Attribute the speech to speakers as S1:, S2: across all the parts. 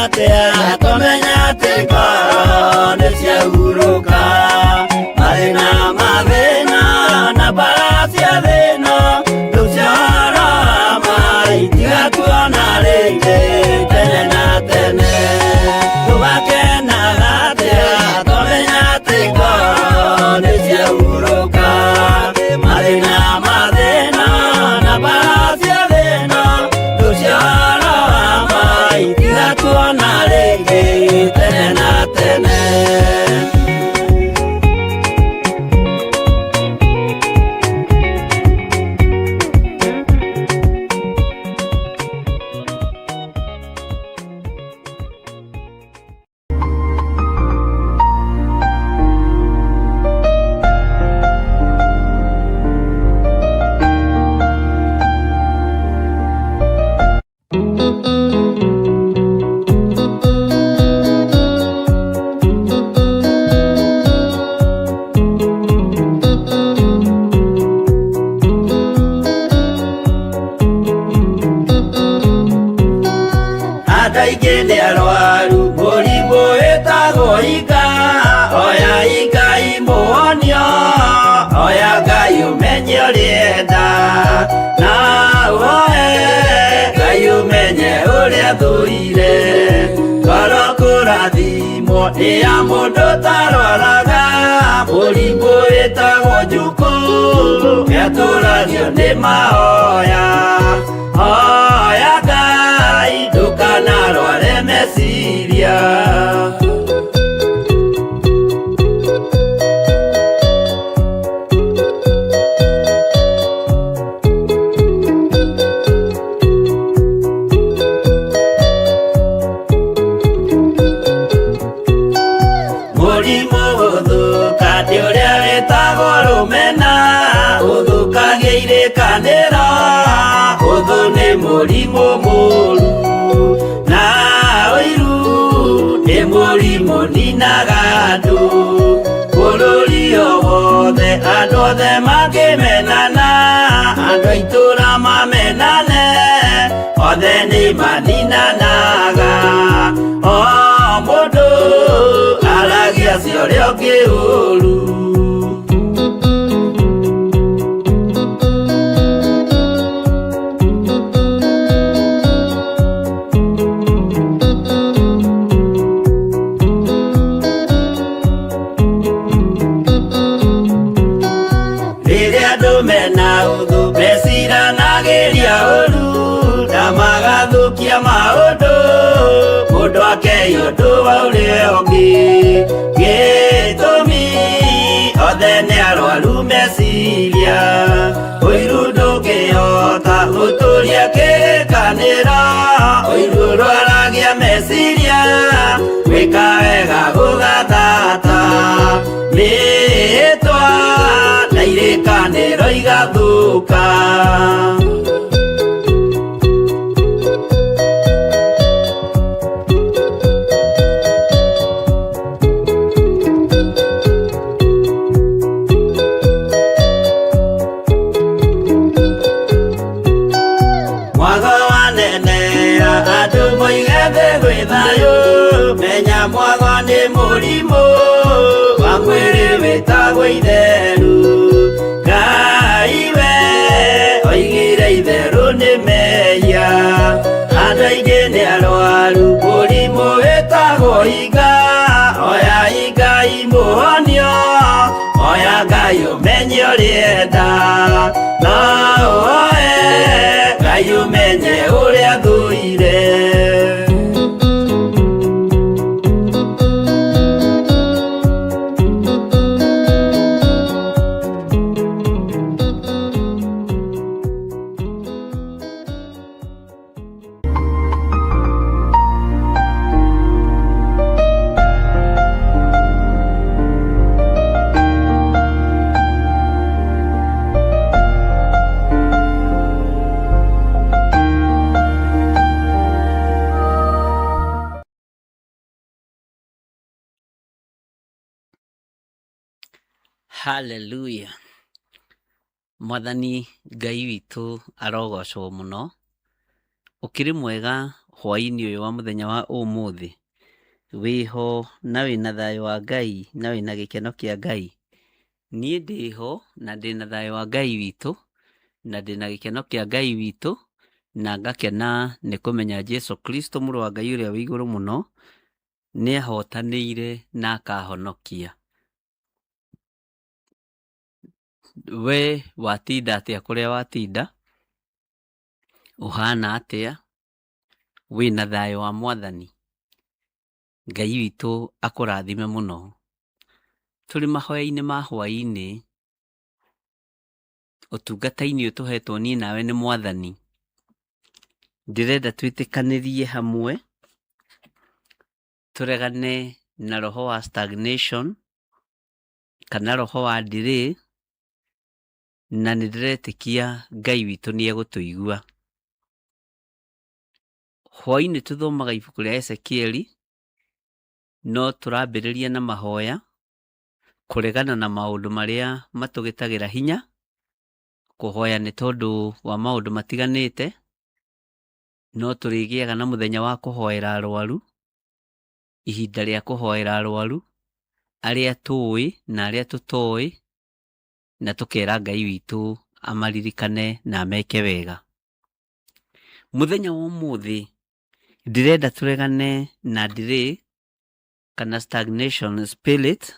S1: Atĩa tũmenya atĩ ngoro nĩ ciahurũka. Mathĩna mathĩna na mbara cia thĩna rĩu ciorama itigatuona rĩngĩ tene na tene. Tũgakenaga atĩa tũmenya atĩ ngoro nĩ ciahurũka. Mathĩna mathĩna na mbara cia thĩna rĩu ciorama itigatuona rĩngĩ tene na tene. Andũ aingĩ nĩ arwaru mũrimũ wĩtagwo ika. Oya Ngai mũhonio, oya Ngai ũmenye ũrĩenda, na ũhoe Ngai ũmenye ũrĩa thũire. Ngoro kũrathimwo nĩ ya mũndũ ũtarwaraga mũrimũ wĩtagwo njukũ, nĩatũragio nĩ mahoya. Hoya Ngai ndũkanarware meciria. Mũrimũ gũthũka nĩ ũrĩa wĩtagwo rũmena, ũthũkagia irĩkanĩro, ũthũ nĩ mũrimũ mũru, na ũiru nĩ mũrimũ ninaga andũ. Bũrũri o wothe andũ othe mangĩmenana, andũ a itũũra mamenane, othe nĩ maninanaga. O mũndũ aragia cia ũrĩa ũngĩ ũru. Rĩrĩa andũ mena ũthũ meciranagĩria ũru na magathũkia maũndũ, mũndũ akei ũndũ wa ũrĩa ũngĩ. Gĩtũmi othe nĩ arwaru meciria, ũiru ndũngĩhota gũtũria kĩrĩkanĩro, ũiru ũrwaragia meciria, gwĩka wega gũgathata, mĩhĩtwa na irĩkanĩro igathũka. Mwago wanenera andũ moige thĩ gwĩ thayũ, menya mwago nĩ mũrimũ wa mwĩrĩ wĩtagwo itheru. Ngai we oigire itherũ nĩ mehia, andũ aingĩ nĩ arwaru mũrimũ wĩtagwo iga. Oya Ngai mũhonio, oya Ngai ũmenye ũrĩenda, na ũhoe Ngai ũmenye ũrĩa thũire.
S2: Hallelujah. Mwathani Ngai witũ arogocwo mũno. Ũkĩrĩ mwega
S1: Hwaĩ-inĩ ũyũ wa mũthenya wa ũmũthĩ? Wĩho na wĩna thayũ wa Ngai na wĩna gĩkeno kĩa Ngai? Niĩ ndĩho na ndĩna thayũ wa Ngai witũ na ndĩna gĩkeno kĩa Ngai witũ na ngakena nĩ kũmenya Jesu Kristo mũrũ wa Ngai ũrĩa wĩ igũrũ mũno nĩ ahotanĩire na akahonokia. We watinda atĩa kũrĩa watinda? Ũhana atĩa? Wĩna thayũ wa Mwathani? Ngai witũ akũrathime mũno. Tũrĩ mahoya-inĩ ma hwaĩ-inĩ, ũtungata-inĩ ũyũ tũhetwo niĩ nawe nĩ Mwathani, ndĩrenda twĩtĩkanĩrie hamwe, tũregane na roho wa stagnation kana roho wa delay, na nĩ ndĩretĩkia Ngai witũ nĩ egũtũigua. Hwaĩ-inĩ tũthomaga ibuku rĩa Ezekieli, no tũrambĩrĩria na mahoya, kũregana na maũndũ marĩa matũgĩtagĩra hinya, kũhoya nĩ tondũ wa maũndũ matiganĩte, no tũrĩgĩaga na mũthenya wa kũhoera arwaru, ihinda rĩa kũhoera arwaru, arĩa tũĩ na arĩa tũtoĩ, na tũkera Ngai witũ amaririkane na ameke wega. Mũthenya wa ũmũthĩ ndĩrenda tũregane na delay kana stagnation spirit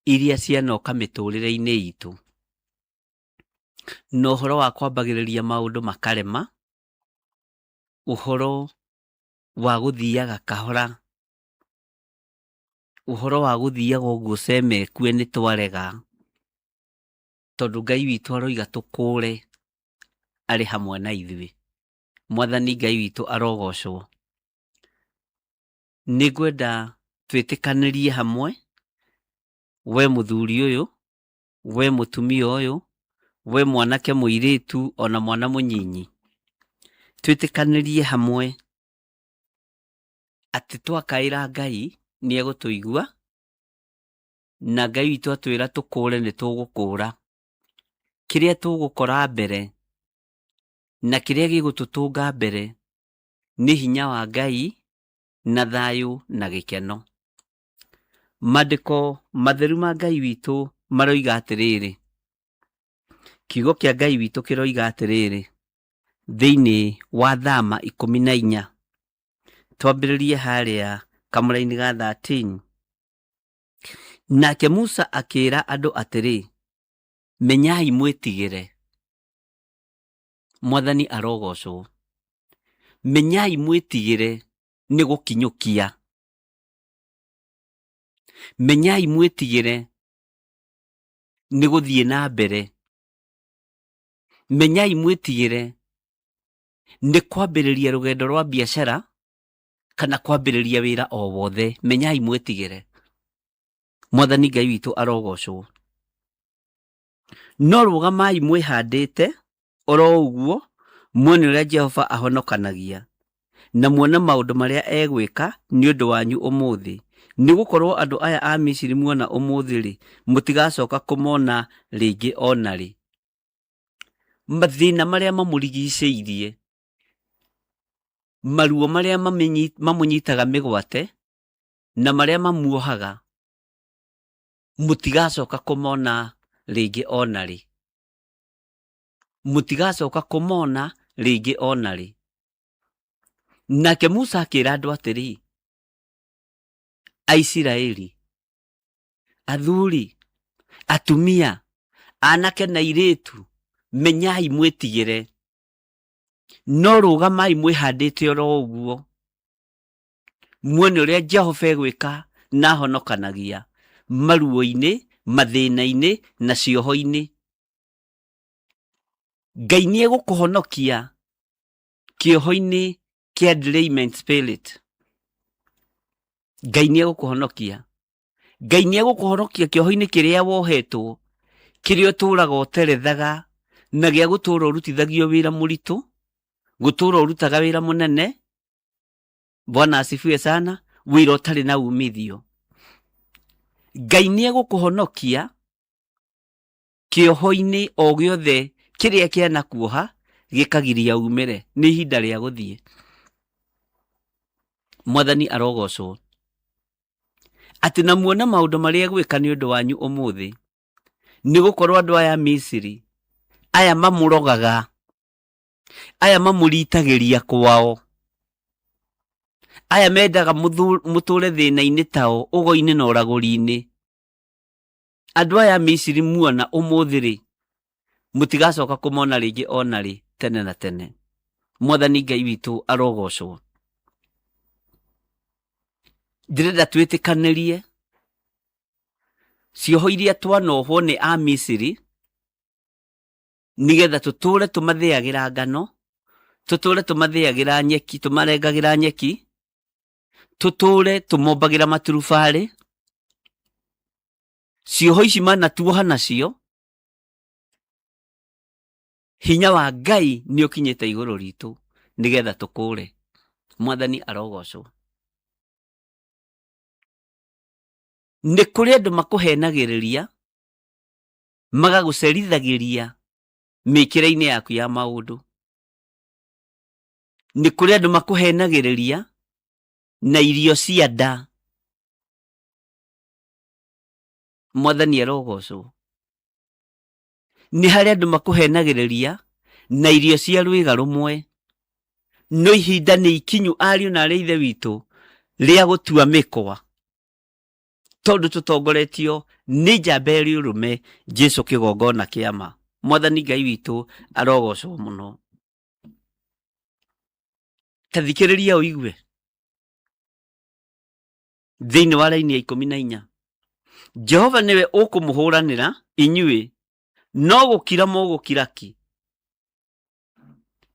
S1: iria cianoka mĩtũrĩre-inĩ itũ. Na ũhoro wa kwambagĩrĩria maũndũ makarema, ũhoro wa gũthiaga kahora, ũhoro wa gũthiaga ũguo cemekue nĩ twarega, tondũ Ngai witũ aroiga tũkũre arĩ hamwe na ithuĩ. Mwathani Ngai witũ arogocwo. Nĩ ngwenda twĩtĩkanĩrie hamwe, we mũthuri ũyũ, we mũtumia ũyũ, we mwanake mũirĩtu ona mwana mũnyinyi, twĩtĩkanĩrie hamwe atĩ twakaĩra Ngai nĩ egũtũigua, na Ngai witũ atwĩra tũkũre nĩ tũgũkũra. Kĩrĩa tũgũkora mbere na kĩrĩa gĩgũtũtũnga mbere nĩ hinya wa Ngai na thayũ na gĩkeno. Mandĩko matheru ma Ngai witũ maroiga atĩrĩrĩ, kiugo kĩa Ngai witũ kĩroiga atĩrĩrĩ, thĩinĩ wa Thama 14, twambĩrĩrie harĩa kamũraini ga 13. Nake Musa akĩĩra andũ atĩrĩ, menyai mwĩtigĩre. Mwathani arogocwo. Menyai mwĩtigĩre nĩ gũkinyũkia. Menyai mwĩtigĩre nĩ gũthiĩ na mbere. Menyai mwĩtigĩre nĩ kwambĩrĩria rũgendo rwa biacara kana kwambĩrĩria wĩra o wothe. Menyai mwĩtigĩre. Mwathani Ngai witũ arogocwo. No rũgamai mwĩhandĩte oro ũguo, muone ũrĩa Jehova ahonokanagia, na muone maũndũ marĩa egwĩka nĩ ũndũ wanyu ũmũthĩ. Nĩ gũkorũo andũ aya a Misiri muona ũmũthĩ-rĩ, mũtigacoka kũmona rĩngĩ o na rĩ. Mathĩna marĩa mamũrigicĩirie, maruo marĩa mamũnyitaga mĩgwate, na marĩa mamuohaga, mũtigacoka kũmona rĩngĩ o na rĩ. Mũtigacoka kũmona rĩngĩ o na rĩ. Nake Musa akĩra andũ atĩrĩ, Aisiraeli, athuri, atumia, anake na airĩtu, menyai mwĩtigĩre, no rũgamai mwĩhandĩte oro ũguo, muone ũrĩa Jehova egwĩka na ahonokanagia maruo-inĩ, mathĩna-inĩ na cioho-inĩ. Ngai nĩ egũkũhonokia kĩoho-inĩ kĩa delayment spirit. Ngai nĩ egũkũhonokia. Ngai nĩ egũkũhonokia kĩoho-inĩ kĩrĩa wohetwo, kĩrĩa ũtũraga ũterethaga na gĩa gũtũra ũrutithagio wĩra mũritũ, gũtũra ũrutaga wĩra mũnene. Bwana asifiwe sana. Wĩra ũtarĩ na umithio. Ngai nĩ egũkũhonokia kĩoho-inĩ o gĩothe kĩrĩa kĩanakuoha gĩkagiria umĩre. Nĩ ihinda rĩa gũthiĩ. Mwathani arogocwo. Atĩ na muona maũndũ marĩa egwĩka nĩ ũndũ wanyu ũmũthĩ, nĩ gũkorwo andũ aya a Misiri, aya mamũrogaga, aya mamũritagĩria kwao, aya mendaga mũtũre thĩna-inĩ tao, ũgo-inĩ na ũragũri-inĩ. Andũ aya a Misiri muona ũmũthĩ-rĩ, mũtigacoka kũmona rĩngĩ o na rĩ tene na tene. Mwathani Ngai witũ arogocwo. Ndĩrenda twĩtĩkanĩrie cioho iria twanohwo nĩ a Misiri, nĩgetha tũtũre tũmathĩagĩra ngano, tũtũre tũmathĩagĩra nyeki, tũmarengagĩra nyeki, tũtũre tũmombagĩra maturubarĩ, cioho ici manatuoha nacio, hinya wa Ngai nĩ ũkinyĩte igũrũ ritũ nĩgetha tũkũre. Mwathani arogocwo. Nĩ kũrĩ andũ makũhenagĩrĩria, magagũcerithagĩria mĩkĩre-inĩ yaku ya maũndũ. Nĩ kũrĩ andũ makũhenagĩrĩria na irio cia nda. Mwathani arogocwo. Nĩ harĩ andũ makũhenagĩrĩria na irio cia rwĩga rũmwe, no ihinda nĩ ikinyu ariũ na arĩ ithe witũ rĩa gũtua mĩkwa, tondũ tũtongoretio nĩ njamba ĩrĩ ũrũme Jesu kĩgongona kĩa ma. Mwathani Ngai witũ arogocwo mũno. Ta thikĩrĩria ũigue thĩinĩ wa raini ya 14, Jehova nĩwe ũkũmũhũranĩra inyuĩ, no gũkira mũgũkira ki.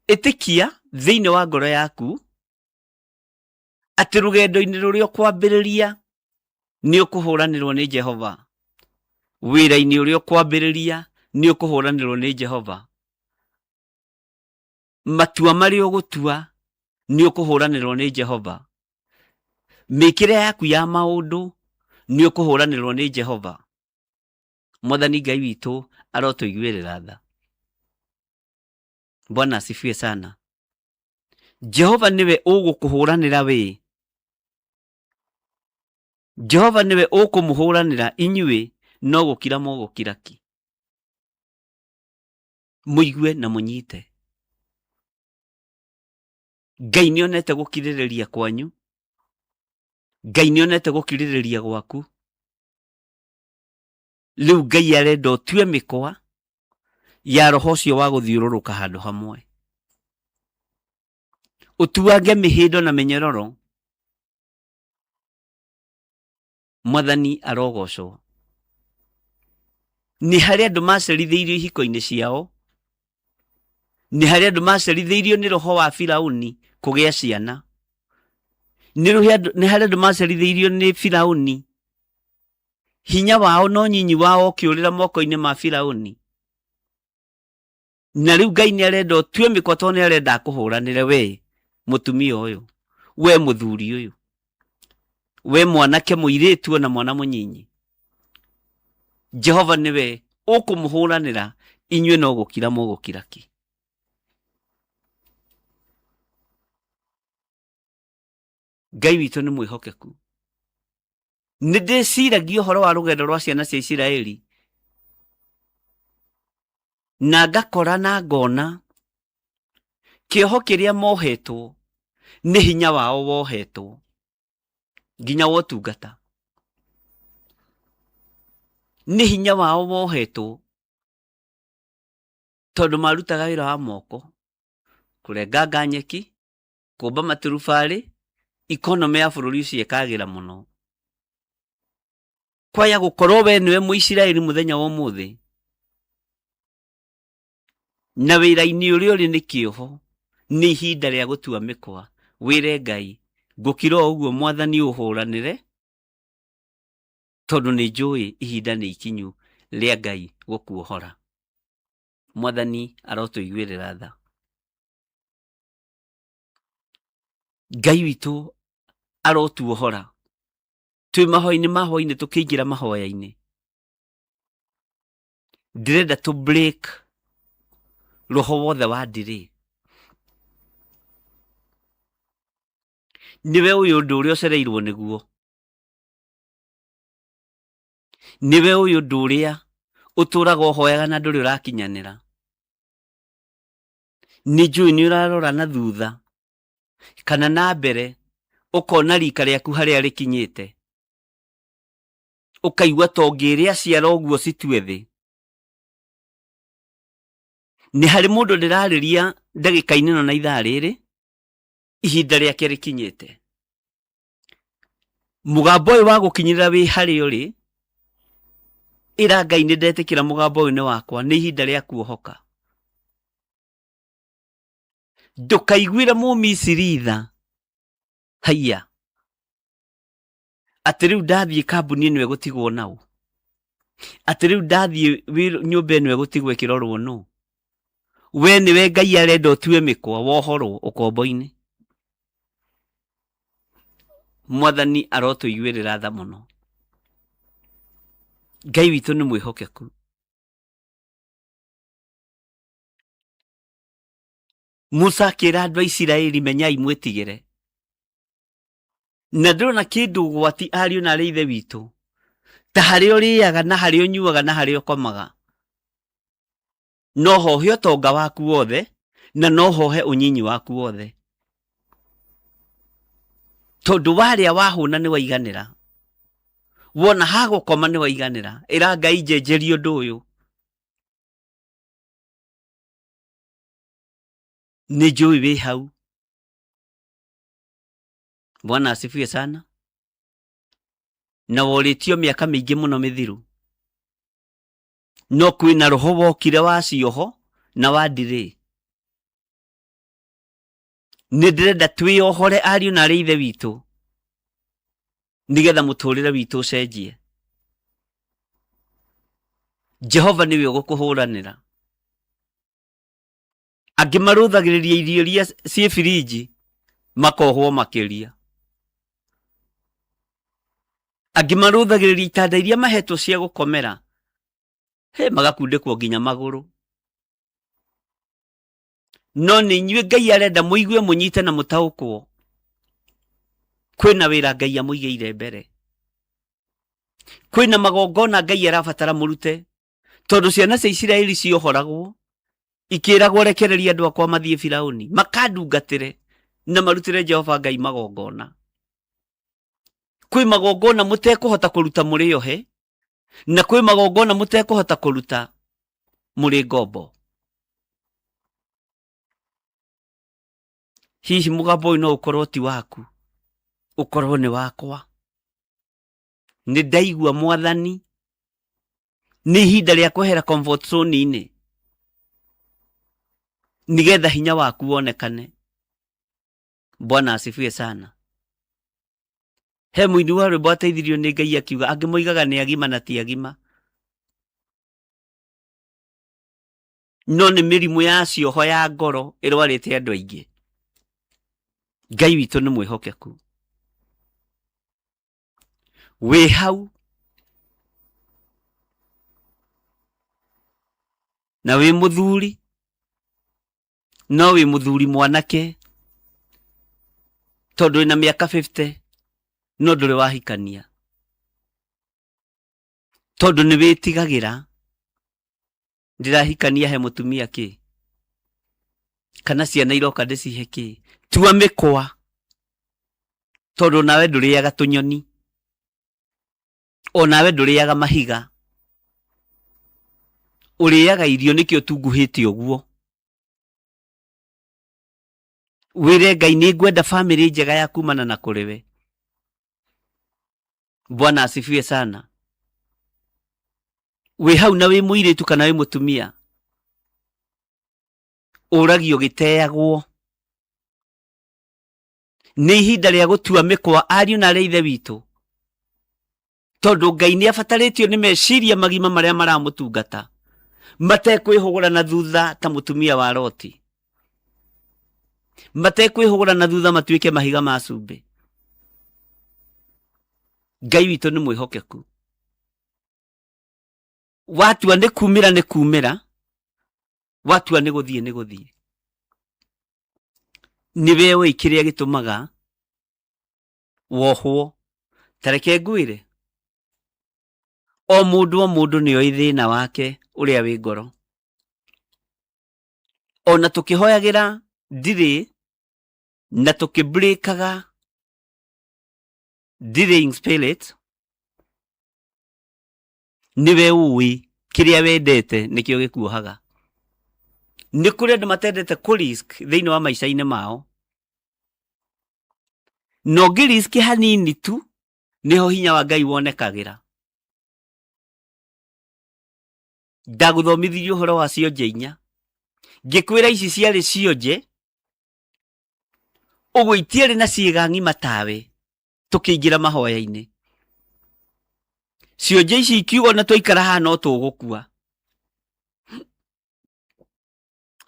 S1: Ĩtĩkia thĩinĩ wa ngoro yaku atĩ rũgendo-inĩ rũrĩa ũkwambĩrĩria nĩ ũkũhũranĩrwo nĩ Jehova, wĩra-inĩ ũrĩa ũkwambĩrĩria nĩ ũkũhũranĩrwo nĩ Jehova, matua marĩa ũgũtua nĩ ũkũhũranĩrwo nĩ Jehova, mĩkĩre yaku ya maũndũ nĩ ũkũhũranĩrwo nĩ Jehova. Mwathani Ngai witũ arotũiguĩrĩra tha. Bwana asifiwe sana. Jehova nĩwe ũgũkũhũranĩra wĩ. Jehova nĩwe ũkũmũhũranĩra inyuĩ, no gũkira mũgũkira ki. Mũigue na mũnyite. Ngai nĩonete gũkirĩrĩria kwanyu. Ngai nĩonete gũkirĩrĩria gwaku. Rĩu Ngai arenda ũtue mĩkwa ya roho ũcio wa gũthiũrũrũka handũ hamwe, ũtuange mĩhĩndo na mĩnyororo. Mwathani arogocwo. Nĩ harĩ andũ macerithĩirio ihiko-inĩ ciao, nĩ harĩ andũ macerithĩirio nĩ roho wa Firauni kũgĩa ciana, nĩ harĩ andũ macerithĩirio nĩ Firauni, hinya wao no nyinyi wao ũkĩũrĩra moko-inĩ ma Firauni. Na rĩu Ngai nĩ arenda ũtue mĩkwa tondũ nĩ arenda akũhũranĩre we mũtumia ũyũ, we mũthuri ũyũ, we mwanake mũirĩtu ona mwana mũnyinyi. Jehova nĩwe ũkũmũhũranĩra, inyuĩ no gũkira mũgũkira ki. Ngai witũ nĩ mwĩhokeku. Nĩ ndĩciragia ũhoro wa rũgendo rwa ciana cia Isiraeli na ngakora na ngona kĩoho kĩrĩa mohetwo nĩ hinya wao wohetwo nginya wa ũtungata, nĩ hinya wao wohetwo tondũ marutaga wĩra wa moko, kũrenganga nyeki, kũmba maturubarĩ, ikonomĩ ya bũrũri ũcio ĩkagĩra mũno. Kwaya gũkorwo we nĩwe Mũisiraeli mũthenya wa ũmũthĩ, na wĩra-inĩ ũrĩa ũrĩ nĩ kĩoho, nĩ ihinda rĩa gũtua mĩkwa, wĩre Ngai, ngũkira o ũguo Mwathani ũhũranĩre, tondũ nĩ njũĩ ihinda nĩ ikinyu rĩa Ngai gũkuohora. Mwathani arotũiguĩrĩra tha. Ngai witũ arotuohora. Twĩ mahoya-inĩ ma hwainĩ tũkĩingĩra mahoya-inĩ, ndĩrenda tũ break roho wothe wa delay. Nĩwe ũyũ ũndũ ũrĩa ũcereirwo nĩguo. Nĩwe ũyũ ũndũ ũrĩa ũtũraga ũhoyaga na ndũrĩ ũrakinyanĩra. Nĩ njũĩ nĩ ũrarora na thutha kana na mbere ũkona rika rĩaku harĩa rĩkinyĩte. Ũkaigua ta ũngĩrĩa ciara ũguo citue thĩ. Nĩ harĩ mũndũ ndĩrarĩria ndagĩka-inĩ ĩno na ithaa rĩrĩ, ihinda rĩake rĩkinyĩte. Mũgambo ũyũ wa gũkinyĩrĩra wĩ harĩa ũrĩ, ĩra Ngai nĩ ndetĩkĩra mũgambo ũyũ nĩ wakwa, nĩ ihinda rĩa kuohoka. Ndũkaiguĩre Mũmisiri tha, haiya, atĩ rĩu ndathiĩ kambuni ĩno ĩgũtigwo naũ, atĩ rĩu ndathiĩ nyũmba ĩno ĩgũtigwo ĩkĩrorwo nũ. We nĩwe Ngai arenda ũtue mĩkwa wohorwo ũkombo-inĩ. Mwathani arotũiguĩrĩra tha mũno. Ngai witũ nĩ mwĩhokeku. Musa akĩra andũ a Isiraeli, menyai mwĩtigĩre. Na ndĩrona kĩndũ ũgwati ariũ na arĩ ithe witũ, ta harĩa ũrĩaga na harĩa ũnyuaga na harĩa ũkomaga. No hohe ũtonga waku wothe na no hohe ũnyinyi waku wothe, tondũ warĩa wahũna nĩ waiganĩra, wona ha gũkoma nĩ waiganĩra. Ĩra Ngai njenjerie ũndũ ũyũ. Nĩ njũĩ wĩ hau. Bwana asifiwe sana. Na worĩtio mĩaka mĩingĩ mũno mĩthiru, no kwĩna roho wokire wa cioho na wa ndirĩ. Nĩ ndĩrenda twĩyohore ariũ na arĩ ithe witũ, nĩgetha mũtũrĩre witũ ũcenjie. Jehova nĩwe ũgũkũhũranĩra. Angĩ marũthagĩrĩria irio iria ciĩ birinji makohwo makĩria. Angĩ marũthagĩrĩria itanda iria mahetwo cia gũkomera, he magakundĩkwo nginya magũrũ. No nĩ inyuĩ Ngai arenda mũigue, mũnyite na mũtaũkwo. Kwĩna wĩra Ngai amũigĩire mbere, kwĩna magongona Ngai arabatara mũrute, tondũ ciana cia Isiraeli ciohoragwo ikĩragwo rekereria andũ akwa mathiĩ Firauni makandungatĩre na marutĩre Jehova Ngai magongona. Kwĩ magongona mũtekũhota kũruta mũrĩ ohe, na kwĩ magongona mũtekũhota kũruta mũrĩ ngombo. Hihi mũgambo ũyũ no ũkorwo ti waku, ũkorwo nĩ wakwa. Nĩ ndaigua Mwathani, nĩ ihinda rĩa kwehera comfort zone-inĩ nĩgetha hinya waku wonekane. Bwana asifiwe sana. He mũini wa rwĩmbo ateithirio nĩ Ngai akiuga, angĩ moigaga nĩ agima na ti agima, no nĩ mĩrimũ ya cioho ya ngoro ĩrwarĩte andũ aingĩ. Ngai witũ nĩ mwĩhokeku. Wĩ hau na wĩ mũthuri, no wĩ mũthuri mwanake, tondũ wĩna mĩaka 50 no ndũrĩ wahikania, tondũ nĩ wĩtigagĩra ndĩrahikania he mũtumia kĩ, kana ciana iroka ndĩcihe kĩ. Tua mĩkwa, tondũ nawe ndũrĩaga tũnyoni, onawe ndũrĩaga mahiga, ũrĩaga irio, nĩkĩo ũtunguhĩte ũguo. Wĩre Ngai nĩ ngwenda bamĩrĩ njega ya kumana na kũrĩ we. Bwana asifiwe sana. Wĩ hau na wĩ mũirĩtu kana wĩ mũtumia, ũragio gĩteagwo. Nĩ ihinda rĩa gũtua mĩkwa ariũ na arĩa ithe witũ, tondũ Ngai nĩ abatarĩtio nĩ meciria magima marĩa maramũtungata, matekwĩhũgũra na thutha ta mũtumia wa Loti, matekwĩhũgũra na thutha matuĩke mahiga ma cumbĩ. Ngai witũ nĩ mwĩhokeku. Watua nĩ kumĩra nĩ kumĩra, watua nĩ gũthiĩ nĩ gũthiĩ. Nĩwe ũĩ kĩrĩa gĩtũmaga. Wohwo. Ta reke ngwĩre, o mũndũ o mũndũ nĩ oĩ thĩna wake ũrĩa wĩ ngoro. Ona tũkĩhoyagĩra ndirĩ na tũkĩbrĩkaga delaying spirit, nĩwe ũĩ kĩrĩa wendete nĩkĩo gĩkuohaga. Nĩ kũrĩ andũ matendete kũ risk thĩinĩ wa maica-inĩ mao, na ũngĩ risk hanini tu nĩho hinya wa Ngai wonekagĩra. Ndagũthomithirie ũhoro wa cionje inya, ngĩkwĩra ici ciarĩ cionje, ũguo itiarĩ na ciĩga ng'ima tawe tũkĩingĩra mahoya-inĩ. Cionje ici ikiuga ona twaikara haha no tũgũkua.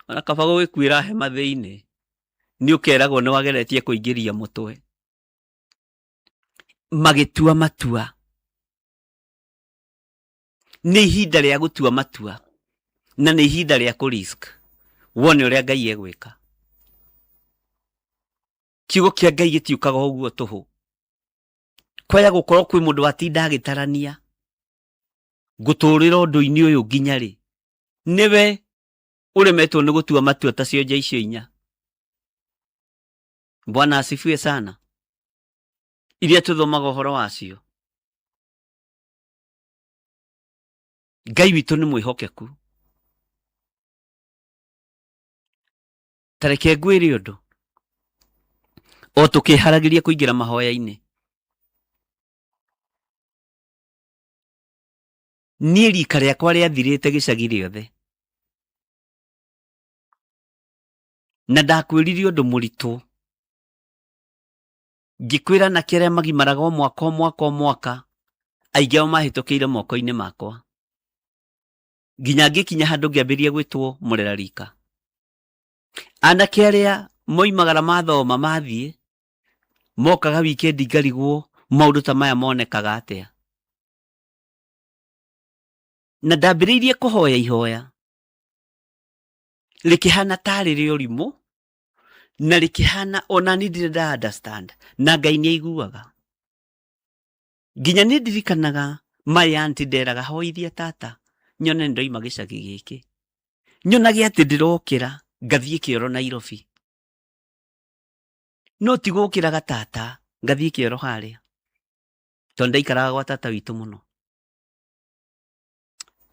S1: Ona kaba gũgĩkuĩra hema thĩinĩ, nĩ ũkeragwo nĩ wageretie kũingĩria mũtwe. Magĩtua matua. Nĩ ihinda rĩa gũtua matua na nĩ ihinda rĩa kũ risk wone ũrĩa Ngai egwĩka. Kiugo kĩa Ngai gĩtiũkaga ũguo tũhũ. Kwaya gũkorwo kwĩ mũndũ watinda agĩtarania ngũtũrĩra ũndũ-inĩ ũyũ nginya rĩ, nĩwe ũremetwo nĩ gũtua matua ta cionje icio inya. Bwana asifiwe sana. Iria tũthomaga ũhoro wacio. Ngai witũ nĩ mwĩhokeku. Ta reke ngwĩre ũndũ, o tũkĩharagĩria kũingĩra mahoya-inĩ, niĩ rika rĩakwa rĩathirĩte gĩcagi rĩothe, na ndakwĩrire ũndũ mũritũ, ngĩkwĩra anake arĩa magimaraga o mwaka o mwaka o mwaka, aingĩ ao mahĩtũkĩire moko-inĩ makwa, nginya ngĩkinya handũ ngĩambĩrĩria gwĩtwo mũrera rika. Anake arĩa moimagara mathoma mathiĩ, mokaga wikendi ngarigwo maũndũ ta maya monekaga atĩa. Na ndambĩrĩirie kũhoya ihoya rĩkĩhana tarĩ rĩa ũrimũ, na rĩkĩhana ona niĩ ndirĩ nda understand, na Ngai nĩ aiguaga. Nginya nĩ ndirikanaga my auntie nderaga hoithia tata nyone nĩ ndoima gĩcagi gĩkĩ, nyonage atĩ ndĩrokĩra ngathiĩ kĩoro Nairobi, no ti gũkĩraga tata ngathiĩ kĩoro harĩa, tondũ ndaikaraga gwa tata witũ mũno.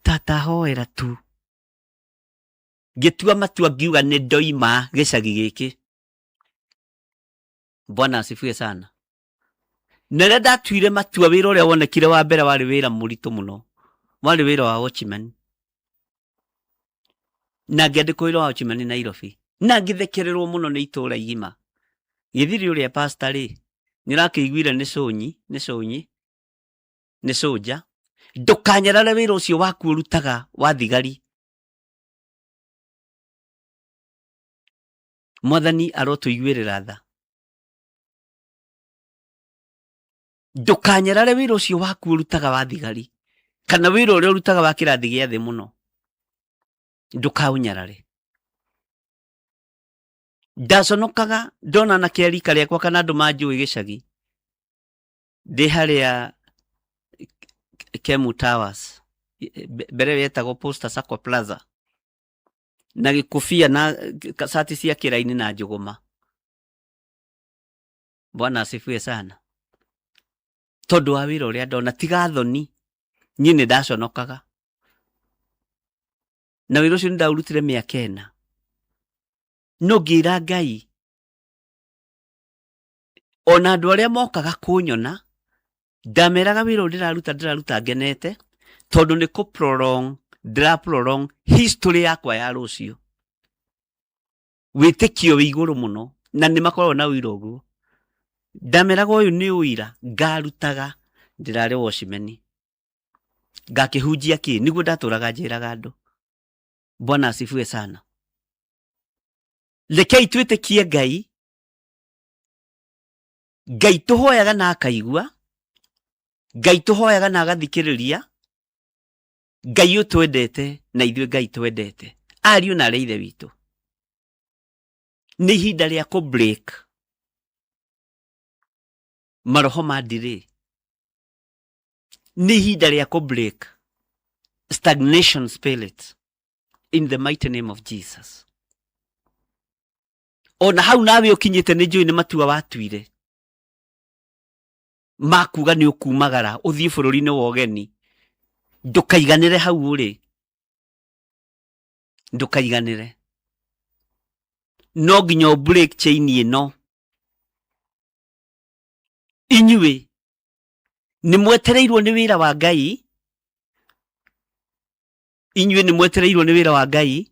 S1: Tata hoera tu, ngĩtua matua ngiuga nĩ ndoima gĩcagi gĩkĩ. Bwana asifiwe sana. Na rĩrĩa ndatuire matua, wĩra ũrĩa wonekire wa mbere warĩ wĩra mũritũ mũno, warĩ wĩra wa watchman, na ngĩandĩkwo wĩra wa watchman Nairobi, na ngĩthekererwo mũno nĩ itũra igima. Gĩthiri ũrĩa pastor rĩ, nĩ ũrakĩiguire nĩ cũnyi, nĩ cũnyi, nĩ cũnja, ndũkanyarare wĩra ũcio waku ũrutaga wa thigari. Mwathani arotũiguĩrĩra tha. Ndũkanyarare wĩra ũcio waku ũrutaga wa thigari, kana wĩra ũrĩa ũrutaga wa kĩrathi gĩa thĩ mũno, ndũkaũnyarare. Ndaconokaga ndona anake a rika rĩakwa kana andũ manjũĩ gĩcagi ndĩ harĩa Kemu Towers, mbere ĩyo yetagwo Posta Sacco Plaza, na gĩkũbia na cati cia kĩraini na njũgũma. Bwana asifiwe sana. Tondũ wa wĩra ũrĩa ndona, tiga thoni, niĩ nĩ ndaconokaga. Na wĩra ũcio nĩ ndaũrutire mĩaka ĩna. No ngĩra Ngai, ona andũ arĩa mokaga kũnyona, ndameraga wĩra ũyũ ndĩraruta, ndĩraruta ngenete, tondũ nĩ kũ prolong, ndĩra prolong history yakwa ya rũciũ. Wĩtĩkio wĩ igũrũ mũno, na nĩ makoragwo na ũira ũguo. Ndameraga ũyũ nĩ ũira ngarutaga ndĩrarĩ watchman, ngakĩhunjia kĩ, nĩguo ndatũraga njĩraga andũ. Bwana asifiwe sana. Rekei twĩtĩkie Ngai, Ngai tũhoyaga na akaigua, Ngai tũhoyaga na agathikĩrĩria, Ngai ũtwendete na ithuĩ Ngai twendete, ariũ na arĩ ithe witũ. Nĩ ihinda rĩa kũ break. Maroho ma delay. Nĩ ihinda rĩa kũ break stagnation spirit in the mighty name of Jesus. Ona hau nawe ũkinyĩte nĩ njũĩ nĩ matua watuire makuga nĩ ũkumagara ũthiĩ bũrũri-inĩ wa ũgeni. Ndũkaiganĩre hau ũrĩ, ndũkaiganĩre. No nginya ũ break chain ĩno. Inyuĩ nĩ mwetereirwo nĩ wĩra wa Ngai, inyuĩ nĩ mwetereirwo nĩ wĩra wa Ngai.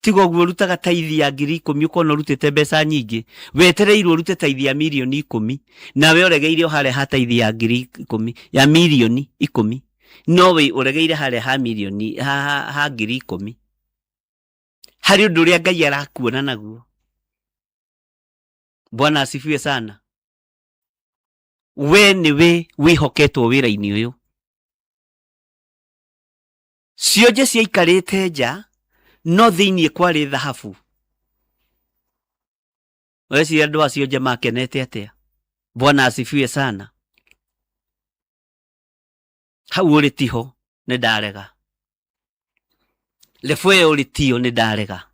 S1: Tiga ũguo ũrutaga taithi ya 10,000 ũkona ũrutĩte mbeca nyingĩ, wetereirwo ũrute taithi ya 10,000,000 nawe ũregeire o harĩa ha taithi ya 10,000, ya 10,000,000, no wĩ ũregeire harĩa ha mirioni ha, ha, ha 10,000. Harĩ ũndũ ũrĩa Ngai arakuona naguo. Bwana asifiwe sana. We nĩwe wĩhoketwo wĩra-inĩ ũyũ. Cionje ciaikarĩte nja, no thĩinĩ kwarĩ thahabu. Ũreciria andũ a cionje makenete atĩa? Bwana asifiwe sana. Hau ũrĩ tiho nĩ ndarega. Lebo ĩyo ũrĩ tiyo nĩ ndarega.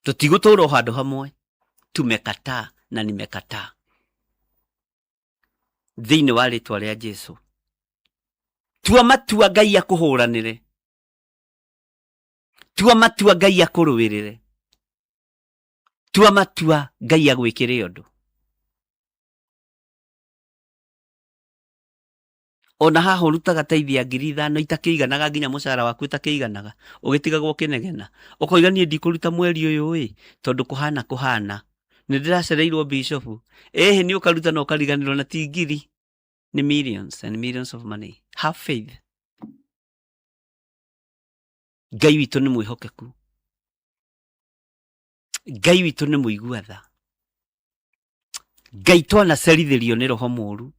S1: Tũtigũtũra o handũ hamwe. Tumekataa na nimekataa. Thĩinĩ wa rĩtwa rĩa Jesu. Tua matua Ngai akũhũranĩre. Tua matua Ngai akũrũĩrĩre. Tua matua Ngai agwĩkĩre ũndũ. Ona haha ũrutaga taithi ya 5,000 itakĩiganaga nginya mũcara waku ũtakĩiganaga, ũgĩtigagwo ũkĩnegena. Ũkoiga niĩ ndikũruta mweri ũyũ ĩ, tondũ kũhana kũhana. Nĩ ndĩracereirwo bishop. Ĩhĩ nĩ ũkaruta na ũkariganĩrwo na ti ngiri. Nĩ millions and millions of money. Have faith. Ngai witũ nĩ mwĩhokeku. Ngai witũ nĩ mũigua tha. Ngai twanacerithĩrio nĩ roho mũru.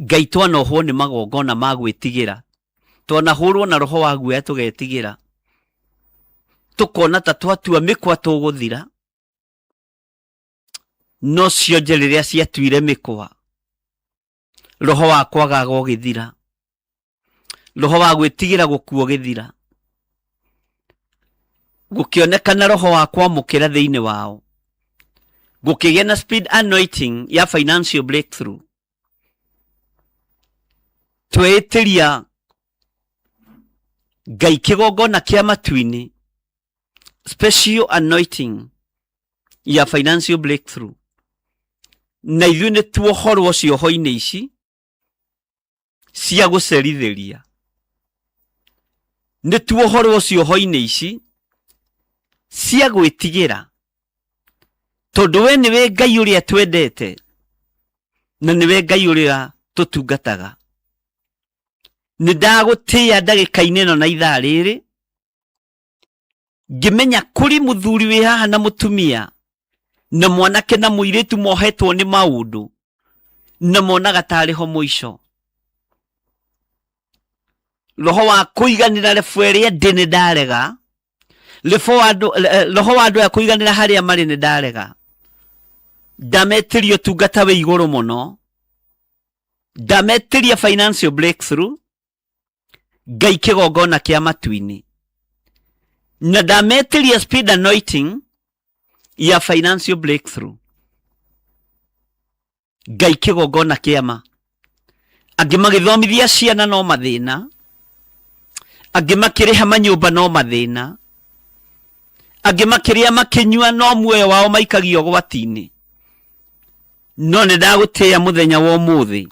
S1: Ngai twanohwo nĩ magongona ma gwĩtigĩra. Twanahũrwo na roho wa guoya tũgetigĩra. Tũkona ta twatua mĩkwa tũgũthira. No cionje rĩrĩa ciatuire mĩkwa, roho wa kwagaga ũgĩthira. Roho wa gwĩtigĩra gũkua ũgĩthira. Gũkĩonekana roho wa kwamũkĩra thĩinĩ wao. Gũkĩgĩa na speed anointing ya financial breakthrough. Tweĩtĩria Ngai kĩgongona kĩa matu-inĩ, special anointing ya financial breakthrough. Na ithuĩ nĩ tuohorwo cioho-inĩ ici cia gũcerithĩria. Nĩ tuohorwo cioho-inĩ ici cia gwĩtigĩra, tondũ we nĩwe Ngai ũrĩa twendete na nĩwe Ngai ũrĩa tũtungataga. Nĩ ndagũtĩĩa ndagĩka-inĩ ĩno na ithaa rĩrĩ, ngĩmenya kũrĩ mũthuri wĩ haha na mũtumia na mwanake na mũirĩtu mohetwo nĩ maũndũ na monaga tarĩ ho mũico. Roho wa kũiganĩra rebo ĩrĩa ndĩ nĩ ndarega. Rebo wa andũ, roho wa andũ aya kũiganĩra harĩa marĩ nĩ ndarega. Ndametĩria ũtungata wĩ igũrũ mũno. Ndametĩria financial breakthrough. Ngai kĩgongona kĩa matu-inĩ. Na ndametĩria speed anointing ya financial breakthrough. Ngai kĩgongona kĩa ma. Angĩ magĩthomithia ciana no mathĩna, angĩ makĩrĩha manyũmba no mathĩna, angĩ makĩrĩa makĩnyua no muoyo wao maikagio ũgwati-inĩ. No nĩ ndagũtĩĩa mũthenya wa ũmũthĩ,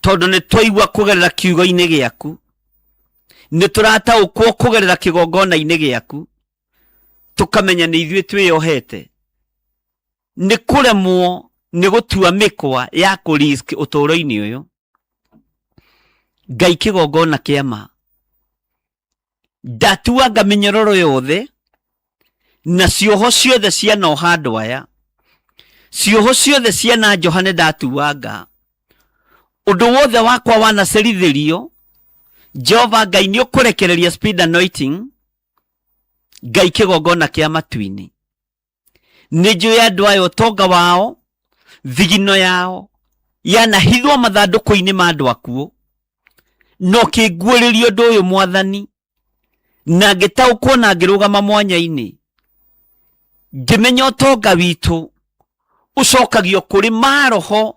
S1: tondũ nĩ twaigua kũgerera kiugo-inĩ gĩaku, nĩ tũrataũkwo kũgerera kĩgongona-inĩ gĩaku, tũkamenya nĩ ithuĩ twĩyohete nĩ kũremwo nĩ gũtua mĩkwa ya kũ risk ũtũũro-inĩ ũyũ. Ngai kĩgongona kĩa ma, ndatuanga mĩnyororo yothe na cioho ciothe cianoha andũ aya, cioho ciothe ciananjoha nĩ ndatuanga. Ũndũ wothe wakwa wanacerithĩrio, Jehova Ngai nĩ ũkũrekereria speed anointing. Ngai kĩgongona kĩa matu-inĩ, nĩ njũĩ andũ aya ũtonga wao, thigino yao yanahithwo mathandũkũ-inĩ ma andũ akuũ, no kĩnguũrĩria ũndũ ũyũ Mwathani, na ngĩtaũkwo na ngĩrũgama mwanya-inĩ, ngĩmenya ũtonga witũ ũcokagio kũrĩ maroho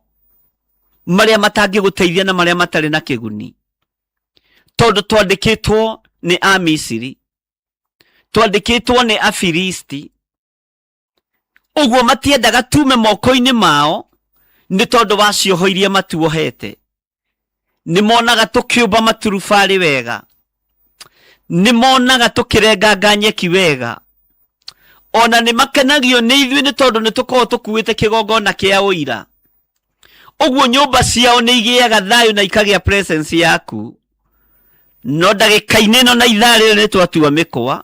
S1: marĩa matangĩgũteithia na marĩa matarĩ na kĩguni, tondũ twandĩkĩtwo nĩ Amisiri, twandĩkĩtwo nĩ Afilisti, ũguo matiendaga tume moko-inĩ mao nĩ tondũ wa cioho iria matuohete. Nĩ monaga tũkĩũmba maturubarĩ wega, nĩ monaga tũkĩrenganga nyeki wega, ona nĩ makenagio nĩ ithuĩ nĩ tondũ nĩ tũkoragwo tũkuĩte kĩgongona kĩa ũira. Ũguo nyũmba ciao nĩ igĩaga thayũ na ikagĩa presence yaku. No ndagĩka-inĩ ĩno na ithaa rĩrĩ nĩ twatua mĩkwa.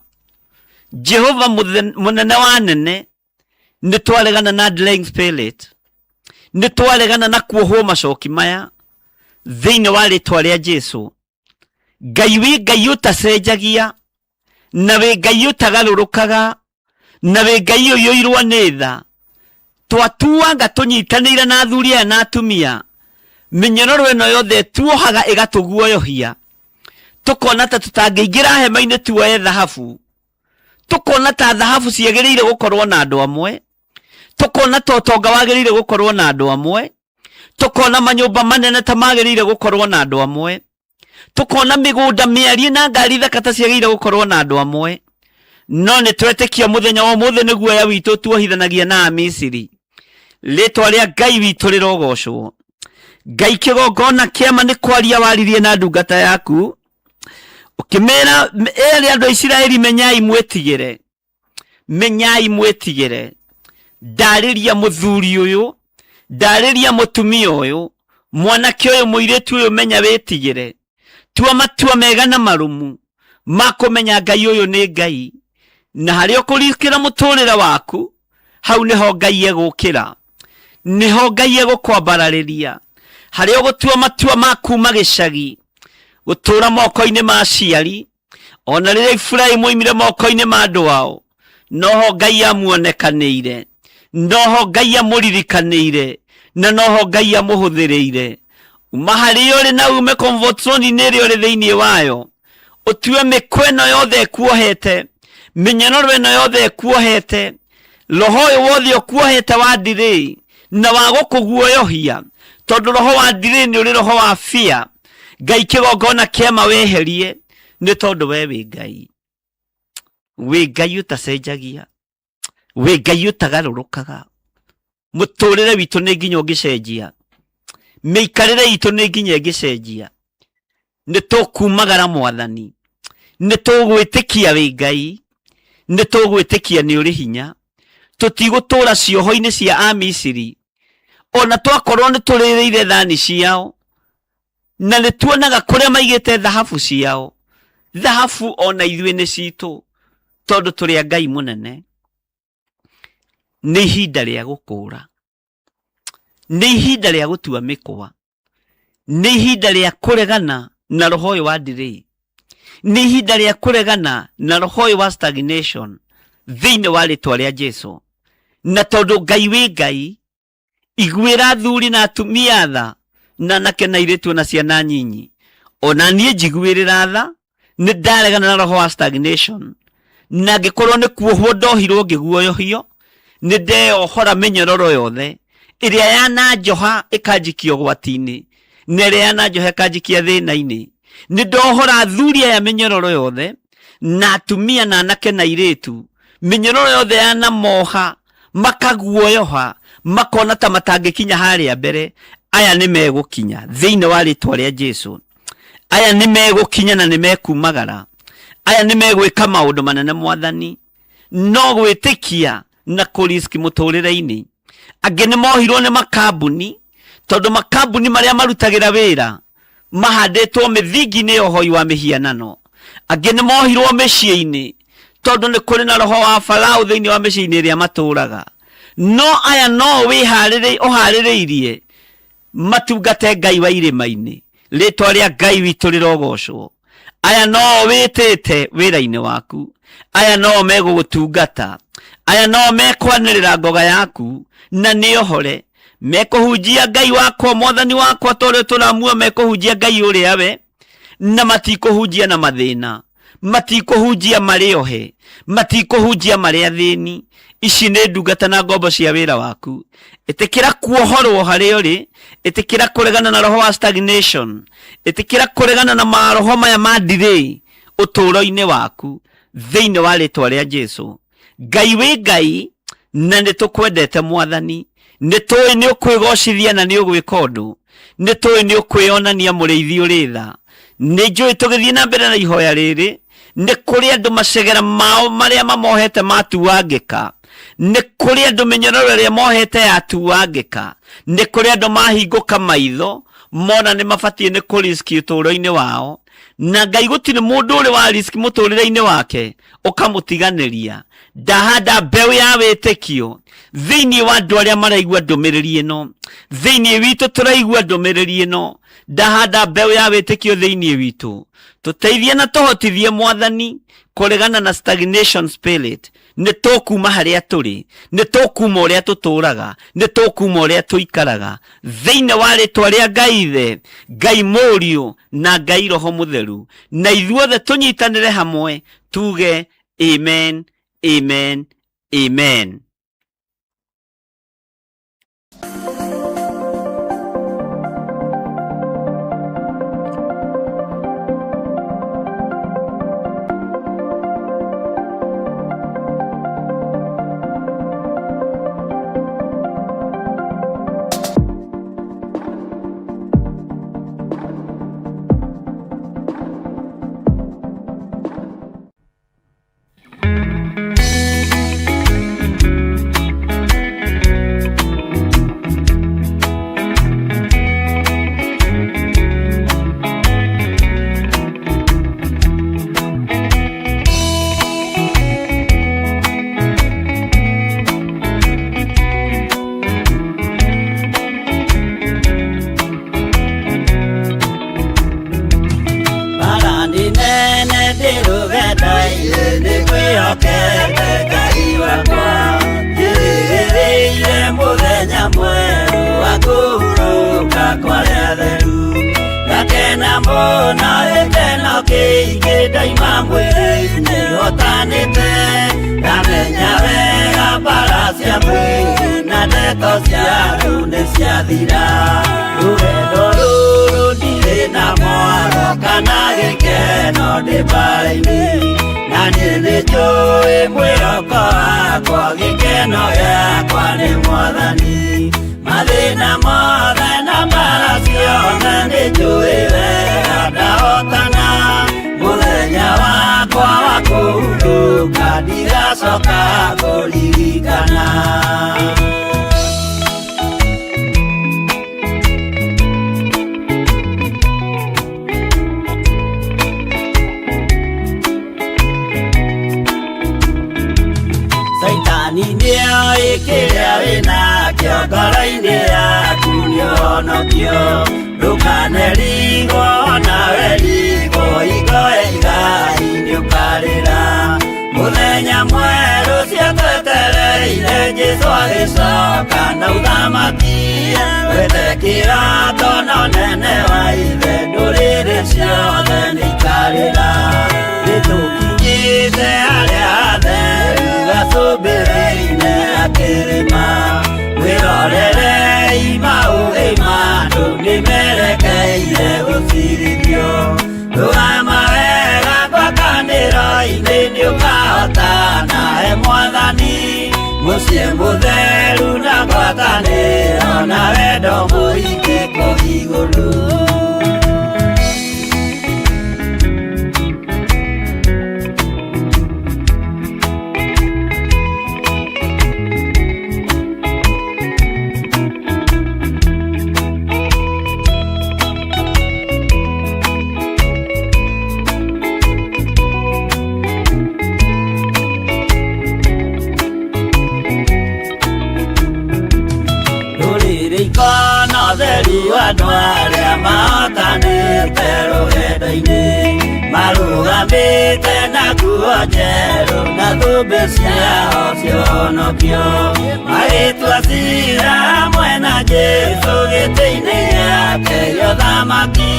S1: Jehova mũnene wa nene, nĩ twaregana na delaying spirit, nĩ twaregana na kuohwo macoki maya thĩinĩ wa rĩtwa rĩa Jesu. Ngai wĩ Ngai ũtacenjagia, na wĩ Ngai ũtagarũrũkaga, na wĩ Ngai ũiyũirwo nĩ tha. Twatuanga tũnyitanĩire na athuri aya na atumia, mĩnyororo ĩno yothe tuohaga ĩgatũguoyohia, tũkona ta tũtangĩingĩra hema-inĩ tuoye thahabu, tũkona ta thahabu ciagĩrĩire gũkorwo na andũ amwe, tũkona ta ũtonga wagĩrĩire gũkorwo na andũ amwe, tũkona manyũmba manene ta magĩrĩire gũkorwo na andũ amwe, tũkona mĩgũnda mĩariĩ na ngari thaka ta ciagĩrĩire gũkorwo na andũ amwe. No nĩ twetĩkia mũthenya wa ũmũthĩ nĩ guoya witũ tuohithanagia na Amisiri. Rĩtwa rĩa Ngai witũ rĩrogocwo. Ngai kĩgongona kĩama nĩ kwaria waririe na ndungata yaku, ũkĩmera ere andũ a Isiraeli, menyai mwĩtigĩre, menyai mwĩtigĩre. Ndarĩria mũthuri ũyũ, ndarĩria mũtumia ũyũ, mwanake ũyũ, mũirĩtu ũyũ, menya wĩtigĩre. Tua matua mega na marũmu ma kũmenya Ngai ũyũ nĩ Ngai, na harĩa ũkũrikĩra mũtũrĩre waku, hau nĩho Ngai egũkĩra, nĩho Ngai egũkwambararĩria. Harĩa ũgũtua matua ma kuma gĩcagi gũtũra moko-inĩ ma aciari, ona rĩrĩa Iburahĩmu oimire moko-inĩ ma andũ ao, noho Ngai amuonekanĩire, noho Ngai amũririkanĩire, na noho Ngai amũhũthĩrĩire. Uma harĩa ũrĩ na ume comfort zone-inĩ ĩrĩa ũrĩ thĩinĩ wayo, ũtue mĩkwa ĩno yothe ĩkuohete, mĩnyororo ĩno yothe ĩkuohete, roho ũyũ wothe ũkuohete wa ndirĩ na wa gũkũguoyohia, tondũ roho wa ndirĩ nĩ ũrĩ roho wa fear. Ngai kĩgongona kĩama weherie, nĩ tondũ we wĩ Ngai, wĩ Ngai ũtacenjagia, wĩ Ngai ũtagarũrũkaga. Mũtũrĩre witũ nĩ nginya ũngĩcenjia, mĩikarĩre itũ nĩ nginya ĩngĩcenjia. Nĩ tũkumagara Mwathani, nĩ tũgwĩtĩkia wĩ Ngai, nĩ tũgwĩtĩkia nĩ ũrĩ hinya. Tũtigũtũra cioho-inĩ cia Amisiri, ona twakorwo nĩ tũrĩrĩire thani ciao, na nĩ tuonaga kũrĩa maigĩte thahabu ciao. Thahabu ona ithuĩ nĩ citũ, tondũ tũrĩ a Ngai mũnene. Nĩ ihinda rĩa gũkũra, nĩ ihinda rĩa gũtua mĩkwa, nĩ ihinda rĩa kũregana na roho ũyũ wa delay, nĩ ihinda rĩa kũregana na roho ũyũ wa stagnation thĩinĩ wa rĩtwa rĩa Jesu. Na tondũ Ngai wĩ Ngai, iguĩra athuri na atumia tha, na anake na airĩtu na ciana nyinyi. Ona niĩ njiguĩrĩra tha, nĩ ndaregana na roho wa stagnation, na angĩkorwo nĩ kuohwo ndohirwo ngĩguoyohio, nĩ ndeyohora mĩnyororo yothe ĩrĩa yananjoha ĩkanjikia ũgwati-inĩ, na ĩrĩa yananjoha ĩkanjikia thĩna-inĩ. Nĩ ndohora athuri aya mĩnyororo yothe, na atumia na anake na airĩtu, mĩnyororo yothe yanamoha makaguoyoha, makona ta matangĩkinya harĩa mbere. Aya nĩ megũkinya thĩinĩ wa rĩtwa rĩa Jesu. Aya nĩ megũkinya na nĩ mekumagara. Aya nĩ megwĩka maũndũ manene Mwathani. No gwĩtĩkia na kũriski mũtũrĩre-inĩ. Angĩ nĩ mohirwo nĩ makambuni, tondũ makambuni marĩa marutagĩra wĩra mahandĩtwo mĩthingi-inĩ ya ũhoi wa mĩhianano. Angĩ nĩ mohirwo mĩciĩ-inĩ, tondũ nĩ kũrĩ na roho wa Farao thĩinĩ wa mĩciĩ-inĩ ĩrĩa matũraga. No aya no ũharĩrĩirie matungate Ngai wa irĩma-inĩ. Rĩtwa rĩa Ngai witũ rĩrogocwo. Aya no wĩtĩte wĩra-inĩ waku, aya no megũgũtungata, aya no mekwanĩrĩra ngoga yaku na nĩohore, mekũhunjia Ngai wakwa, mwathani wakwa, ta ũrĩa tũramuoya, mekũhunjia Ngai ũrĩa we, na matikũhunjia na mathĩna, matikũhunjia marĩ ohe, matikũhunjia marĩ athĩni. Ici nĩ ndungata na ngombo cia wĩra waku. Ĩtĩkĩra kuohorwo harĩa ũrĩ, ĩtĩkĩra kũregana na roho wa stagnation, ĩtĩkĩra kũregana na maroho maya ma delay ũtũũro-inĩ waku, thĩinĩ wa rĩtwa rĩa Jesu. Ngai wĩ Ngai na nĩ tũkwendete Mwathani, nĩ tũĩ nĩ ũkwĩgocithia na nĩ ũgwĩka ũndũ, nĩ tũĩ nĩ ũkwĩonania mũrĩithi ũrĩ tha. Nĩ njũĩ tũgĩthiĩ na mbere na ihoya rĩrĩ, nĩ kũrĩ andũ macegera mao marĩa mamohete matuangĩka, nĩ kũrĩ andũ mĩnyororo ĩrĩa mohete yatuangĩka, nĩ kũrĩ andũ mahingũka maitho mona nĩ mabatiĩ nĩ kũriski ũtũũro-inĩ wao, na Ngai gũtirĩ mũndũ ũrĩ wa riski mũtũũrĩre-inĩ wake ũkamũtiganĩria. Ndahanda mbeũ ya wĩtĩkio thĩinĩ wa andũ arĩa maraigua ndũmĩrĩri ĩno, thĩinĩ witũ tũraigua ndũmĩrĩri ĩno, ndahanda mbeũ ya wĩtĩkio thĩinĩ witũ, tũteithie na tũhotithie Mwathani kũregana na stagnation spirit. Nĩ tũkuma harĩa tũrĩ, nĩ tũkuma ũrĩa tũtũraga, nĩ tũkuma ũrĩa tũikaraga, thĩinĩ wa rĩtwa rĩa Ngai Ithe, Ngai Mũriũ na Ngai Roho Mũtheru, na ithuothe tũnyitanĩre hamwe tuge amen, amen, amen.
S2: Bara nĩ nene ndĩ rũgendo-inĩ nĩ ngwĩhokete Ngai wakwa, njĩrĩgĩrĩire mũthenya mwerũ wa kũhurũka kwa arĩa atheru. Ngakena mũno gĩkeno kĩingĩ ndaima mwĩrĩ-inĩ hotanĩte, ndamenya wega mbara cia mwĩrĩ na ndeto cia andũ nĩ ciathira. Rũgendo rũrũ ndirĩ na mwaro kana gĩkeno ndĩ mbara-inĩ, na niĩ nĩ njũĩ mwĩhoko wakwa gĩkeno gĩakwa nĩ Mwathani. Mathĩna mothe na mbara ciothe nĩ njũĩ wega ndahotana, mũthenya wakwa wa kũhurũka ndigacoka kũririkana. Caitani nĩoĩ kĩrĩa wĩnakĩo ngoro-inĩ yaku nĩũhonokio, ndũkanerigwo nawe rigwo hingo ya igai nĩũkarĩra. Mũthenya mwerũ ciatwetereire Jesũ agĩcoka na ũthamaki, wethe kĩrato na ũnene wa ithe ndũrĩrĩ ciothe nĩikarĩra. Nĩtũkinyĩte harĩa hatheru gacũmbĩrĩ-inĩ ga kĩrĩma, mwĩrorerei maũthĩ ma andũ nĩmerekeire gũcirithio. Rũgama wega ngwatanĩro-inĩ nĩũkahotana he Mwathani, mũciĩ mũtheru na ngwatanĩro na wendo mũingĩ kũu igũrũ. Rũrĩrĩ ikona ũtheri wa andũ arĩa mahotanĩte rũgendo-inĩ, Mehambĩte na nguo njerũ na thũmbĩ ciao cionokio magĩtua cira hamwe na Jesũ gĩtĩ-inĩ gĩake gĩa ũthamaki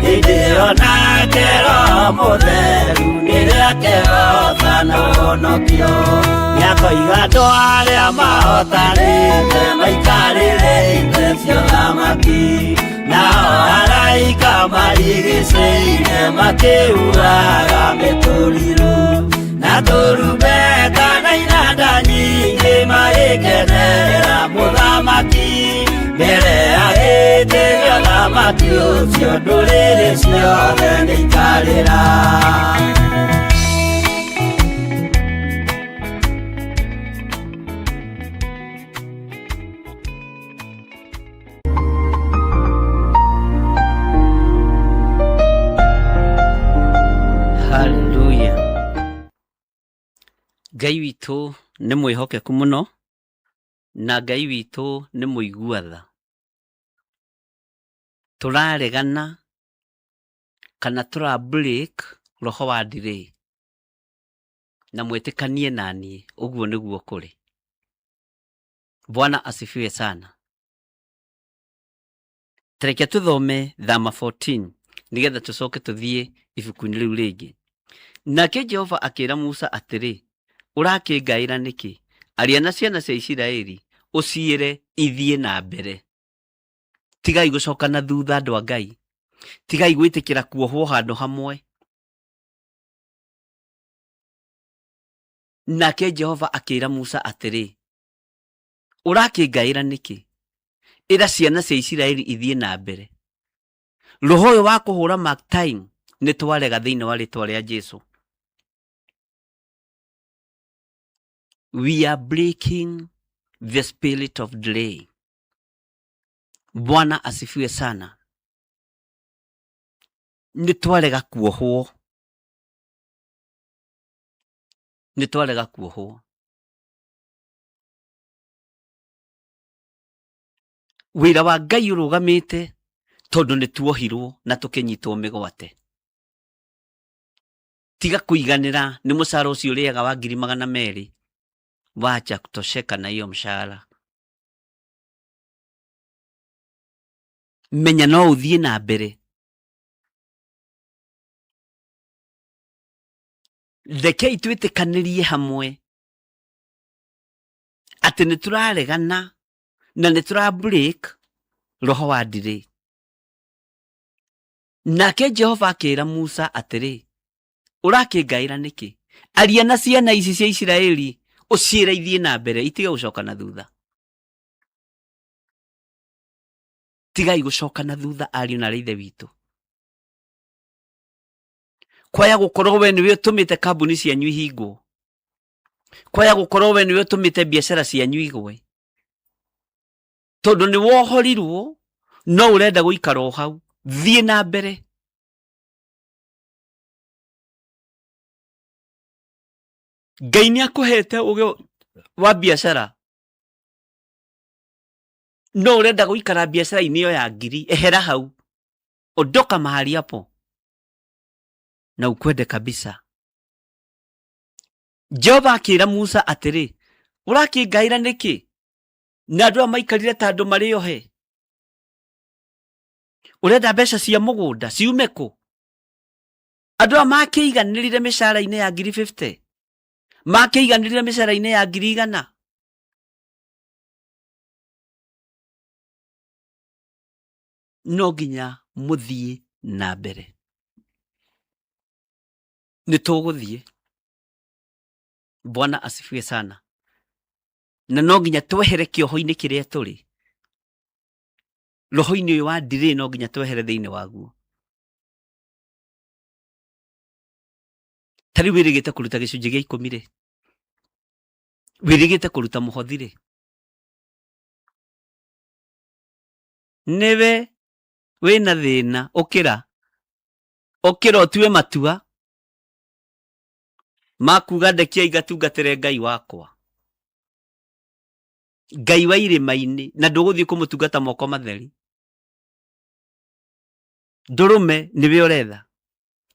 S2: hĩndĩ ĩyo nake Roho Mũtheru nĩrĩo akehota na ũhonokio nĩakoiga andũ arĩa mahotanĩte maikarĩre itĩ cia ũthamaki nao araika marigicĩirie makĩhuhaga mĩtũrirũ na tũrumbeta na inanda nyingĩ magĩkenerera mũthamaki mbere ya gĩtĩ gĩa ũthamaki ũcio ndũrĩrĩ ciothe nĩikarĩra.
S1: Haleluya. Ngai witũ nĩ mwĩhokeku mũno na Ngai witũ nĩ mũigua tha. Tũraregana kana tũra break roho wa delay na mwĩtĩkanie naniĩ ũguo nĩguo kũrĩ. Bwana asifiwe sana. Tareke tũthome Thama 14 nĩgetha tũcoke tũthiĩ ibuku-inĩ rĩu rĩngĩ. Nake Jehova akĩra Musa atĩrĩ, ũrakĩngaĩra nĩkĩ? Aria na ciana cia Isiraeli ũciĩre ithiĩ na mbere. Tigai gũcoka na thutha andũ a Ngai. Tigai gwĩtĩkĩra kuohwo handũ hamwe. Nake Jehova akĩra Musa atĩrĩ, ũrakĩngaĩra nĩkĩ? Ĩra ciana cia Isiraeli ithiĩ na mbere. Roho ũyũ wa kũhũra mark time nĩ twarega thĩinĩ wa rĩtwa rĩa Jesu. We are breaking the spirit of delay. Bwana asifiwe sana. Nĩ twarega kuohwo. Nĩ twarega kuohwo. Wĩra wa Ngai ũrũgamĩte tondũ nĩ tuohirwo na tũkĩnyitwo mĩgwate. Tiga kũiganĩra nĩ mũcara ũcio ũrĩaga wa 200,000. Wacha kutosheka na hiyo mshahara. Menya no ũthiĩ na mbere. Rekei twĩtĩkanĩrie hamwe atĩ nĩ tũraregana na nĩ tũra break roho wa delay. Nake Jehova akĩra Musa atĩrĩ, ũrakĩngaĩra nĩkĩ? Aria na ciana ici cia Isiraeli ũciĩre ithiĩ na mbere itige gũcoka na thutha. Tigai gũcoka na thutha ariũ na ithe witũ. Kwaya gũkorwo we nĩwe ũtũmĩte kambuni cianyu ihingwo. Kwaya gũkorwo we nĩwe ũtũmĩte biacara cianyu igwe. Tondũ nĩ wohorirwo no ũrenda gũikara o hau. Thiĩ na mbere. Ngai nĩ akũhete ũgĩ wa biacara no ũrenda gũikara biacara-inĩ ĩyo ya ngiri, ehera hau, ondoka mahali hapo na ukwende kabisa. Jehova akĩra Musa atĩrĩ, ũrakĩngaĩra nĩkĩ? Na andũ aya maikarire ta andũ marĩ ohe. Ũrenda mbeca cia mũgũnda ciume kũ? Andũ aya makĩiganĩrire mĩcara-inĩ ya 50,000, makĩiganĩrire mĩcara-inĩ ya 100,000. No nginya mũthiĩ na mbere. Nĩ tũgũthiĩ. Bwana asifiwe sana. Na no nginya twehere kĩoho-inĩ kĩrĩa tũrĩ. Roho-inĩ ũyũ wa delay no nginya twehere thĩinĩ waguo. Ta rĩu wĩrĩgĩte kũruta gĩcunjĩ gĩa ikũmi rĩ, wĩrĩgĩte kũruta mũhothi rĩ, nĩwe wĩna thĩna, ũkĩra ũkĩra ũtue matua makuga ndekiai ngatungatĩre Ngai wakwa, Ngai wa irĩma-inĩ, na ndũgũthiĩ kũmũtungata moko matheri. Ndũrũme nĩwe ũretha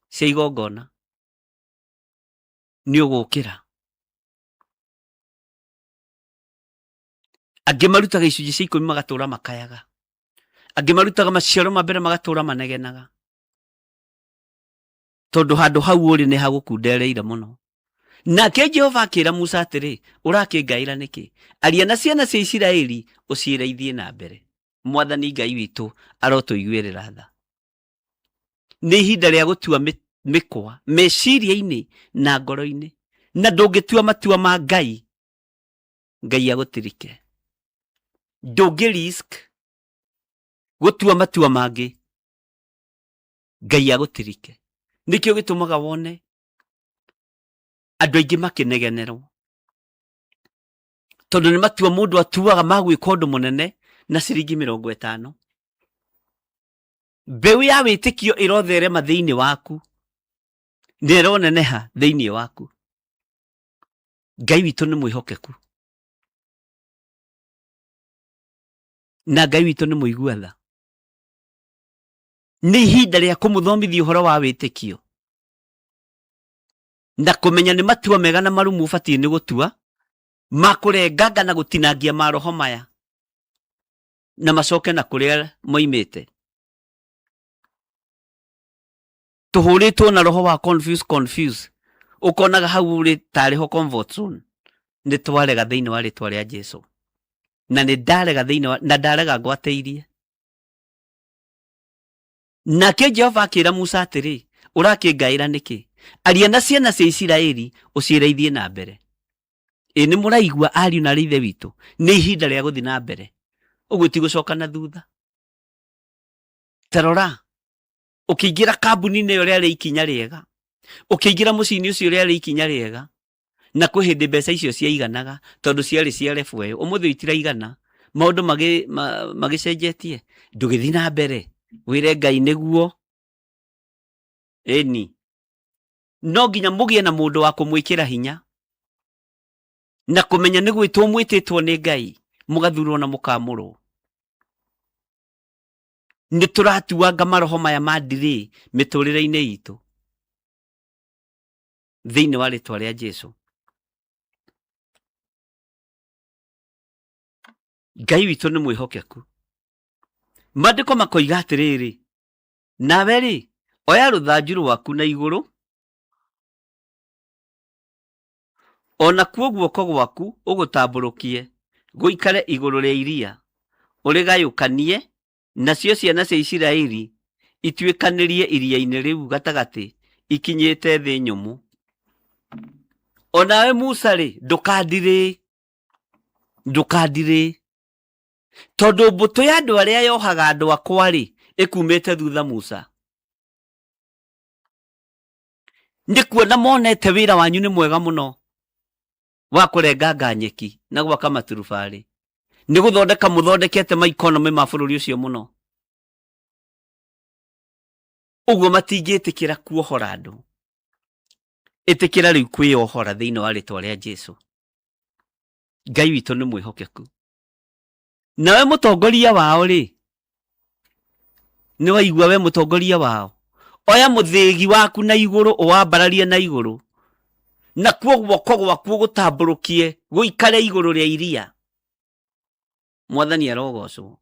S1: cia igongona. Nĩ ũgũkĩra. Angĩ marutaga icunjĩ cia ikũmi magatũra makayaga. Angĩ marutaga maciaro ma mbere magatũra manegenaga. Tondũ handũ hau ũrĩ nĩ hagũkundereire mũno. Nake Jehova akĩra Musa atĩrĩ, ũrakĩngaĩra nĩkĩ? Aria na ciana cia Isiraeli ũciĩre ithiĩ na mbere. Mwathani Ngai witũ arotũiguĩrĩra tha. Nĩ ihinda rĩa gũtua mĩkwa meciria-inĩ na ngoro-inĩ, na ndũngĩtua matua ma Ngai, Ngai agũtirike. Ndũngĩ risk gũtua matua mangĩ, Ngai agũtirike. Nĩkĩo gĩtũmaga wone andũ aingĩ makĩnegenerwo, tondũ nĩ matua mũndũ atuaga ma gwĩka ũndũ mũnene na ciringi 50. Mbeũ ya wĩtĩkio ĩrotherema thĩinĩ waku na ĩroneneha thĩinĩ waku. Ngai witũ nĩ mwĩhokeku na Ngai witũ nĩ mũigua tha. Nĩ ihinda rĩa kũmũthomithia ũhoro wa wĩtĩkio na kũmenya nĩ matua mega na marumu ũbatiĩ nĩ gũtua ma kũrenganga na gũtinangia maroho maya na macoke na kũrĩa moimĩte. Tũhũrĩtwo na roho wa confuse, confuse, ũkonaga hau ũrĩ tarĩ ho comfort zone. Nĩ twarega thĩinĩ wa rĩtwa rĩa Jesu, na nĩ ndarega thĩinĩ wa, na ndarega ngwatĩirie. Nake Jehova akĩra Musa atĩrĩ, ũrakĩngaĩra nĩkĩ? Aria na ciana cia Isiraeli ũciĩre ithiĩ na mbere. Ĩ nĩ mũraigua ariũ na ithe witũ, nĩ ihinda rĩa gũthiĩ na mbere, ũguo ti gũcoka na thutha. Ta rora, ũkĩingĩra kambuni-inĩ ĩyo rĩarĩ ikinya rĩega, ũkĩingĩra mũciĩ-inĩ ũcio rĩarĩ ikinya rĩega, na kwĩ hĩndĩ mbeca icio ciaiganaga tondũ ciarĩ cia level ĩyo, ũmũthĩ itiraigana, maũndũ magĩcenjetie, ndũgĩthiĩ na mbere wĩre Ngai nĩguo. Ĩni, no nginya mũgĩe na mũndũ wa kũmwĩkĩra hinya na kũmenya nĩ gwĩtwo mwĩtĩtwo nĩ Ngai, mũgathurwo na mũkamũrwo. Nĩ tũratuanga maroho maya ma ndirĩ mĩtũrĩre-inĩ itũ thĩinĩ wa rĩtwa rĩa Jesu. Ngai witũ nĩ mwĩhokeku. Maandĩko makoiga atĩrĩrĩ, nawe rĩ, oya rũthanju rwaku na igũrũ, o nakuo guoko gwaku ũgũtambũrũkie gũikare igũrũ rĩa iria, ũrĩgayũkanie, nacio ciana cia Isiraeli ituĩkanĩrie iria-inĩ rĩu gatagatĩ ikinyĩte thĩ nyũmũ. O nawe Musa rĩ, ndũkandirĩ, ndũkandirĩ, tondũ mbũtũ ya andũ arĩa yohaga andũ akwa rĩ, ĩkumĩte thutha Musa. Nĩ kuona monete wĩra wanyu nĩ mwega mũno wa kũrenganga nyeki na gwaka maturubarĩ, nĩ gũthondeka mũthondekete ma economy ma bũrũri ũcio mũno. Ũguo matingĩtĩkĩra kuohora andũ. Ĩtĩkĩra rĩu kwĩyohora thĩinĩ wa rĩtwa rĩa Jesu. Ngai witũ nĩ mwĩhokeku. Nawe mũtongoria wao rĩ, nĩ waigua we mũtongoria wao, oya mũthĩgi waku na igũrũ ũwambararie na igũrũ, nakuo guoko gwaku ũgũtambũrũkie gũikare igũrũ rĩa iria. Mwathani arogocwo.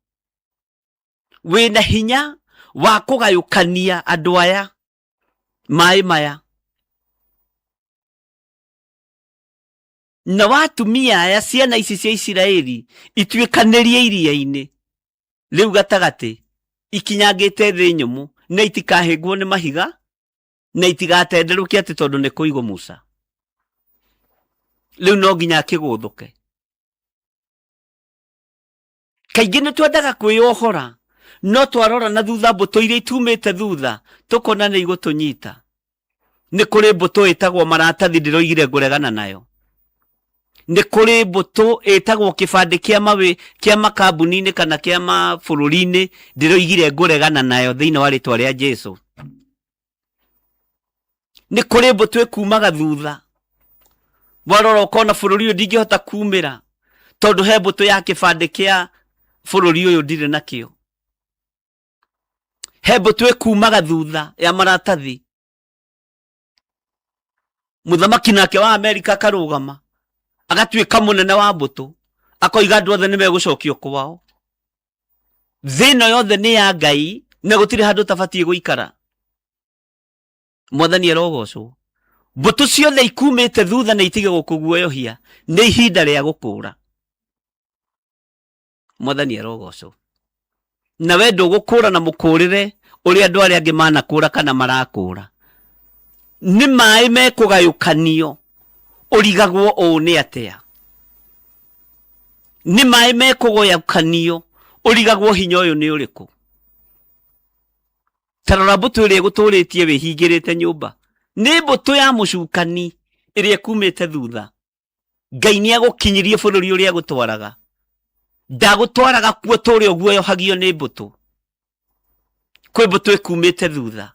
S1: Wĩna hinya wa kũgayũkania andũ aya maĩ maya na watumia aya ciana ici cia Isiraeli ituĩkanĩrie iria-inĩ rĩu gatagatĩ ikinyangĩte thĩ nyũmũ, na itikahĩngwo nĩ mahiga na itigatenderũke atĩ tondũ nĩ kũigwo Musa. Rĩu no nginya akĩgũthũke. Kaingĩ nĩ twendaga kwĩyohora, no twarora na thutha mbũtũ iria itumĩte thutha tũkona nĩ igũtũnyita. Nĩ kũrĩ mbũtũ ĩtagwo maratathi ndĩroigire ngũregana nayo. Nĩ kũrĩ mbũtũ ĩtagwo kĩbandĩ kĩa mawĩ kĩa makambuni-inĩ kana kĩa mabũrũri-inĩ ndĩroigire ngũregana nayo thĩinĩ wa rĩtwa rĩa Jesu. Nĩ kũrĩ mbũtũ ĩkumaga thutha, warora ũkona bũrũri ũyũ ndingĩhota kumĩra tondũ he mbũtũ ya kĩbandĩ kĩa bũrũri ũyũ ndirĩ nakĩo. He mbũtũ ĩkumaga thutha ya maratathi. Mũthamaki nake wa Amerika akarũgama agatuĩka mũnene wa mbũtũ, akoiga andũ othe nĩ megũcokio kwao. Thĩ ĩno yothe nĩ ya Ngai na gũtirĩ handũ ũtabatiĩ gũikara. Mwathani arogocwo. Mbũtũ ciothe ikumĩte thutha na itige gũkũguoyohia, nĩ ihinda rĩa gũkũra. Mwathani arogocwo. Na we ndũgũkũra na mũkũrĩre ũrĩa andũ arĩa angĩ manakũra kana marakũra. Nĩ maĩ mekũgayũkanio, ũrigagwo ũũ nĩ atĩa? Nĩ maĩ mekũgayũkanio, ũrigagwo hinya ũyũ nĩ ũrĩkũ? Ta rora mbũtũ ĩrĩa ĩgũtũrĩtie wĩhingĩrĩte nyũmba. Nĩ mbũtũ ya mũcukani ĩrĩa ĩkumĩte thutha. Ngai nĩ agũkinyirie bũrũri ũrĩa agũtwaraga. Ndagũtwaraga kuo ta ũrĩa ũguoyohagio nĩ mbũtũ. Kwĩ mbũtũ ĩkumĩte thutha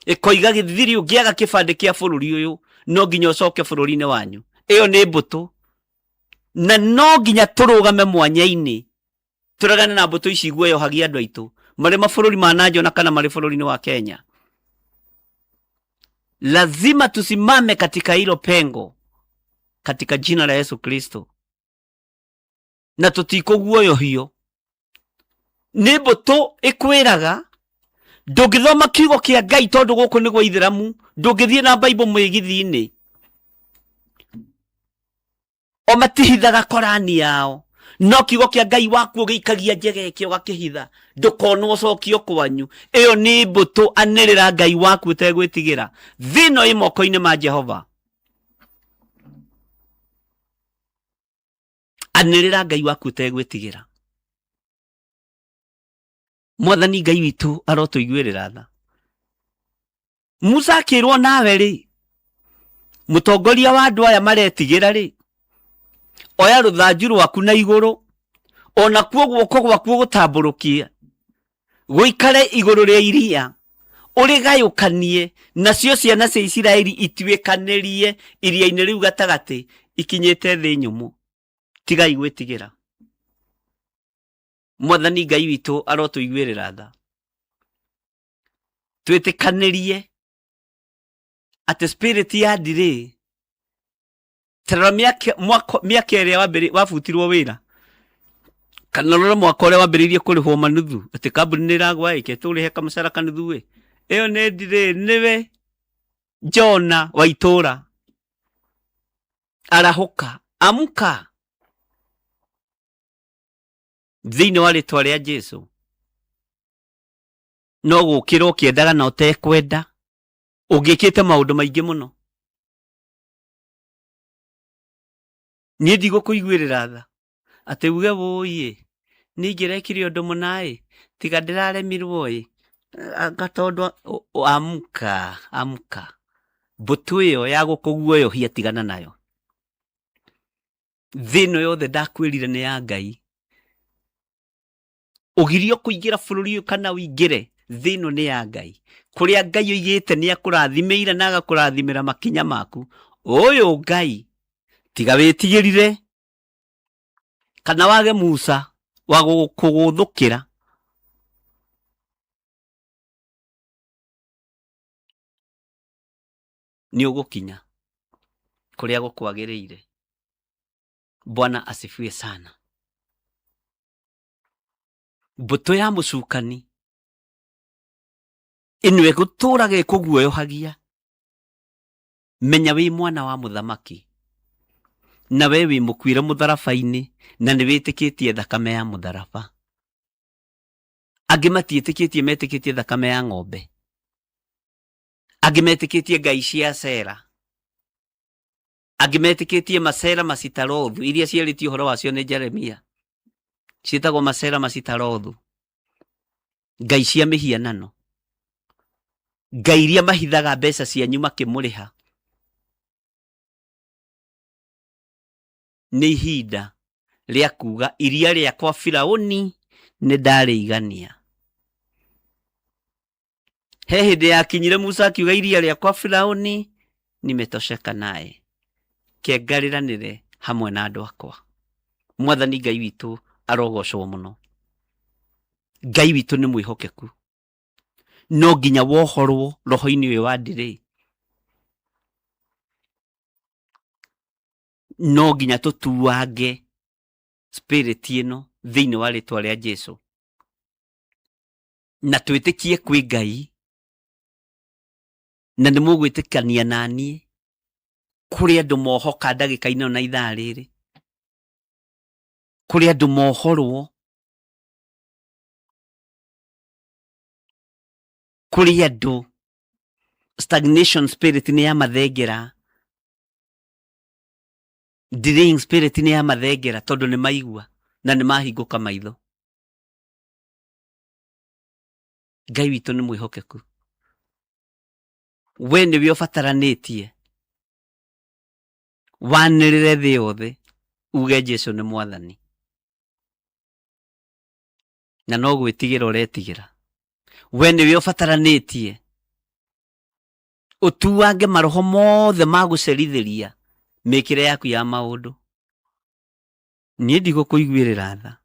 S1: ĩkoiga gĩthiri ũngĩaga kĩbandĩ kĩa bũrũri ũyũ no nginya ũcoke bũrũri-inĩ wanyu. Ĩyo nĩ mbũtũ, na no nginya tũrũgame mwanya-inĩ tũregane na mbũtũ ici iguoyohagia andũ aitũ marĩ mabũrũri ma nanja ona kana marĩ bũrũri-inĩ wa Kenya. Lazima tusimame katika hilo pengo katika jina la Yesu Kristo, na tũtikũguoyohio nĩ mbũtũ ĩkwĩraga ndũngĩthoma kiugo kĩa Ngai tondũ gũkũ nĩ gwa ithĩramu, ndũngĩthiĩ na Bible mwĩgithi-inĩ. O matihithaga Korani yao, no kiugo kĩa Ngai waku ũgĩikagia njega ĩkĩ ũgakĩhitha ndũkonwo ũcokio kwanyu. Ĩyo nĩ mbũtũ, anĩrĩra Ngai waku ũtegwĩtigĩra. Thĩ ĩno ĩ moko-inĩ ma Jehova. Anĩrĩra Ngai waku ũtegwĩtigĩra. Mwathani Ngai witũ arotũiguĩrĩra tha. Musa akĩrwo nawe rĩ, mũtongoria wa andũ aya maretigĩra rĩ, oya rũthanju rwaku na igũrũ, ona kuo guoko gwaku ũgũtambũrũkie gũikare igũrũ rĩa iria, ũrĩgayũkanie, nacio ciana cia Isiraeli ituĩkanĩrie iria-inĩ rĩu gatagatĩ ikinyĩte thĩ nyũmũ. Tigai gwĩtigĩra. Mwathani Ngai witũ arotũiguĩrĩra tha. Twĩtĩkanĩrie atĩ spirit ya delay, tarora mĩaka ĩrĩa wabutirwo wĩra, kana rora mwaka ũrĩa wambĩrĩirie kũrĩhwo manuthu, atĩ kambuni nĩ ĩragwa ĩke tũrĩhe kamũcara kanuthu ĩ, ĩyo nĩ delay. Nĩwe Jona wa itũra, arahũka, amka thĩinĩ wa rĩtwa rĩa Jesu. No gũkĩra ũkĩendaga na ũtekwenda, ũngĩkĩte maũndũ maingĩ mũno. Niĩ ndigũkũiguĩrĩra tha atĩ uge wũi niĩ ingĩrekire ũndũ mũna-ĩ, tiga ndĩraremirwo-ĩ, anga tondũ amka, amka. Mbũtũ ĩyo ya gũkũguoyohia tigana nayo. Thĩ ĩno yothe ndakwĩrire nĩ ya Ngai. Ũgirio kũingĩra bũrũri ũyũ kana ũingĩre, thĩ ĩno nĩ ya Ngai. Kũrĩa Ngai oigĩte nĩ akũrathimĩire na agakũrathimĩra makinya maku. Ũyũ Ngai, tiga wĩtigĩrire kana wage Musa wa gũkũgũthũkĩra. Nĩ ũgũkinya kũrĩa gũkwagĩrĩire. Bwana asifiwe sana. Mbũtũ ya mũcukani ĩno ĩgũtũraga ĩkũguoyohagia, menya wĩ mwana wa mũthamaki na we wĩ mũkuĩre mũtharaba-inĩ na nĩ wĩtĩkĩtie thakame ya mũtharaba. Angĩ matiĩtĩkĩtie, metĩkĩtie thakame ya ng'ombe, angĩ metĩkĩtie ngai cia Sera, angĩ metĩkĩtie Masera Masitarothu iria ciarĩtio ũhoro wacio nĩ Jeremia, ciĩtagwo Masera Masitarothu, ngai cia mĩhianano, ngai iria mahithaga mbeca cianyu makĩmũrĩha. Nĩ ihinda rĩa kuga iria rĩakwa Firaũni nĩ ndarĩigania. He hĩndĩ yakinyire Musa akiuga iria rĩakwa Firaũni nimetosheka naye, kengarĩranĩre hamwe na andũ akwa. Mwathani Ngai witũ arogocwo mũno. Ngai witũ nĩ mwĩhokeku, no nginya wohorwo roho-inĩ ũyũ wa ndirĩ. No nginya tũtuange spirit ĩno thĩinĩ wa rĩtwa rĩa Jesu, na twĩtĩkie kwĩ Ngai, na nĩ mũgwĩtĩkania na niĩ kũrĩ andũ mohoka ndagĩka-inĩ ĩno na ithaa rĩrĩ, kũrĩ andũ mohorwo, kũrĩ andũ stagnation spirit nĩ yamathengera, delaying spirit nĩ yamathengera, tondũ nĩ maigua na nĩ mahingũka maitho. Ngai witũ nĩ mwĩhokeku, we nĩwe ũbataranĩtie wanĩrĩre thĩ yothe uge Jesu nĩ mwathani, na no gwĩtigĩra ũretigĩra. We nĩwe ũbataranĩtie ũtuange maroho mothe ma gũcerithĩria mĩkĩre yaku ya maũndũ. Niĩ ndigũkũiguĩrĩra tha,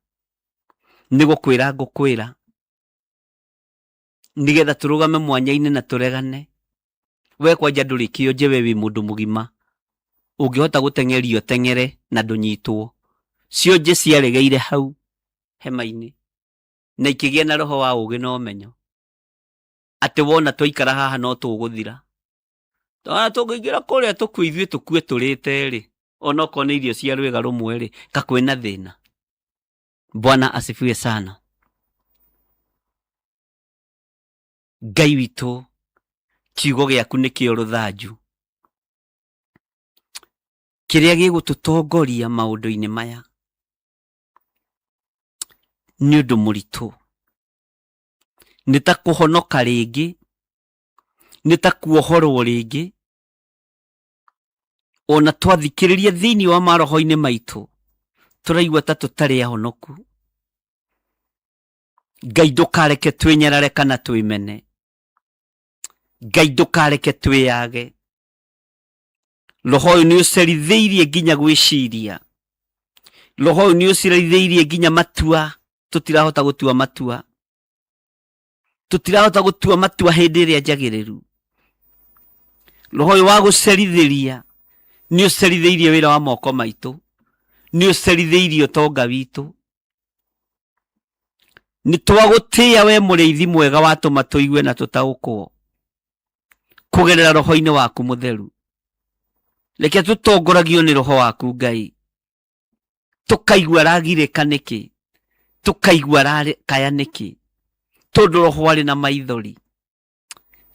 S1: nĩ gũkwĩra ngũkwĩra nĩgetha tũrũgame mwanya-inĩ na tũregane. We kwanja ndũrĩ kĩonje, we wĩ mũndũ mũgima, ũngĩhota gũteng'erio teng'ere na ndũnyitwo. Cionje ciaregeire hau hema-inĩ na ikĩgĩa na roho wa ũũgĩ na ũmenyo atĩ wona twaikara haha no tũgũthira. Ona tũngĩingĩra kũrĩa tũkue ithuĩ tũkue tũrĩte rĩ, onokorwo nĩ irio cia rwĩga rũmwe rĩ, ka kwĩna thĩna. Bwana asifiwe sana. Ngai witũ, kiugo gĩaku nĩkĩo rũthanju kĩrĩa gĩgũtũtongoria maũndũ-inĩ maya. Nĩ ũndũ mũritũ, nĩ ta kũhonoka rĩngĩ, nĩ ta kuohorwo rĩngĩ. Ona twathikĩrĩria thĩinĩ wa maroho-inĩ maitũ tũraigua ta tũtarĩ ahonoku. Ngai ndũkareke twĩnyarare kana twĩmene. Ngai ndũkareke twĩyage. Roho ũyũ nĩ ũcerithĩirie nginya gwĩciria, roho ũyũ nĩ ũcerithĩirie nginya matua. Tũtirahota gũtua matua, tũtirahota gũtua matua hĩndĩ ĩrĩa njagĩrĩru. Roho ũyũ wa gũcerithĩria nĩ ũcerithĩirie wĩra wa moko maitũ, nĩ ũcerithĩirie ũtonga witũ. Nĩ twagũtĩĩa we mũrĩithi mwega, watũma tũigue na tũtaũkwo kũgerera roho-inĩ waku mũtheru. Reke tũtongoragio nĩ roho waku Ngai, tũkaigua aragirĩka nĩkĩ, tũkaigua arakaya nĩkĩ, tondũ roho arĩ na maithori.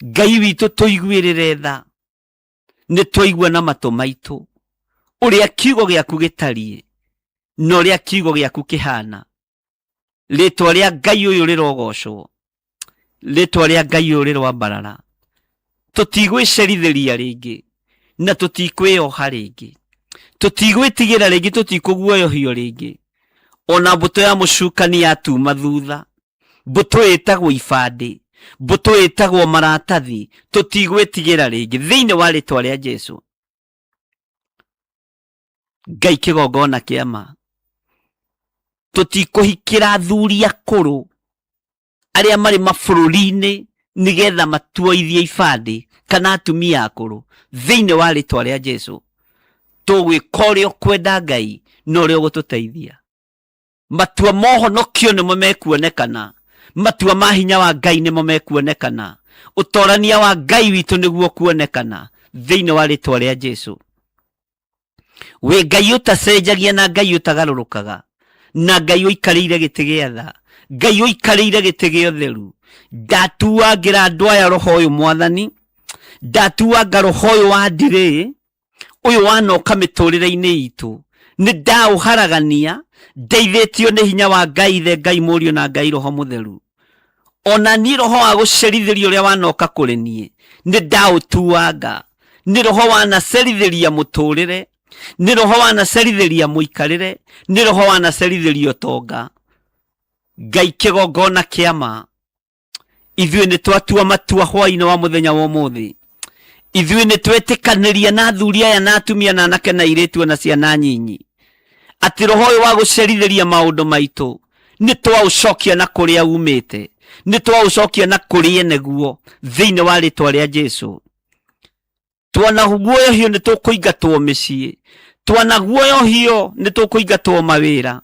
S1: Ngai witũ tũiguĩrĩre tha, nĩ twaigua na matũ maitũ ũrĩa kiugo gĩaku gĩtariĩ na ũrĩa kiugo gĩaku kĩhana. Rĩtwa rĩa Ngai ũyũ rĩrogocwo, rĩtwa rĩa Ngai ũyũ rĩroambarara. Tũtigwĩcerithĩria rĩngĩ na tũtikwĩyoha rĩngĩ, tũtigwĩtigĩra rĩngĩ, tũtikũguoyohio rĩngĩ. Ona mbũtũ ya mũcukani yatuma thutha, mbũtũ ĩtagwo ibandĩ, mbũtũ ĩtagwo maratathi, tũtigwĩtigĩra rĩngĩ thĩinĩ wa rĩtwa rĩa Jesu. Ngai kĩgongona kĩa ma, tũtikũhikĩra athuri akũrũ arĩa marĩ mabũrũri-inĩ nĩgetha matuoithie ibandĩ kana atumia akũrũ thĩinĩ wa rĩtwa rĩa Jesu. Tũgwĩka ũrĩa ũkwenda Ngai na ũrĩa ũgũtũteithia. Matua ma ũhonokio nĩmo mekuonekana, matua ma hinya wa Ngai nĩmo mekuonekana, ũtorania wa Ngai witũ nĩguo kuonekana thĩinĩ wa rĩtwa rĩa Jesu. Wĩ Ngai ũtacenjagia na Ngai ũtagarũrũkaga, na Ngai ũikarĩire gĩtĩ gĩa tha, Ngai ũikarĩire gĩtĩ gĩa ũtheru. Ndatuangĩra andũ aya roho ũyũ mwathani, ndatuanga roho ũyũ wa ndirĩ ũyũ wanoka mĩtũrĩre-inĩ itũ, nĩ ndaũharagania ndeithĩtio nĩ hinya wa Ngai Ithe, Ngai Mũriũ na Ngai Roho Mũtheru. Ona niĩ roho wa gũcerithĩria ũrĩa wanoka kũrĩ niĩ nĩ ndaũtuanga. Nĩ roho wanacerithĩria mũtũrĩre, nĩ roho wanacerithĩria mũikarĩre, nĩ roho wanacerithĩria ũtonga. Ngai kĩgongona kĩa ma, ithuĩ nĩ twatua matua hwaĩ-inĩ wa mũthenya wa ũmũthĩ. Ithuĩ nĩ twetĩkanĩria na athuri aya na atumia na anake na airĩtu na ciana nyinyi atĩ roho ũyũ wa gũcerithĩria maũndũ maitũ nĩ twaũcokia na kũrĩa umĩte, nĩ twaũcokia na kũrĩ ene guo thĩinĩ wa rĩtwa rĩa Jesu. Twanaguoyohio nĩ tũkũingatwo mĩciĩ, Twanaguoyohio nĩ tũkũingatwo mawĩra,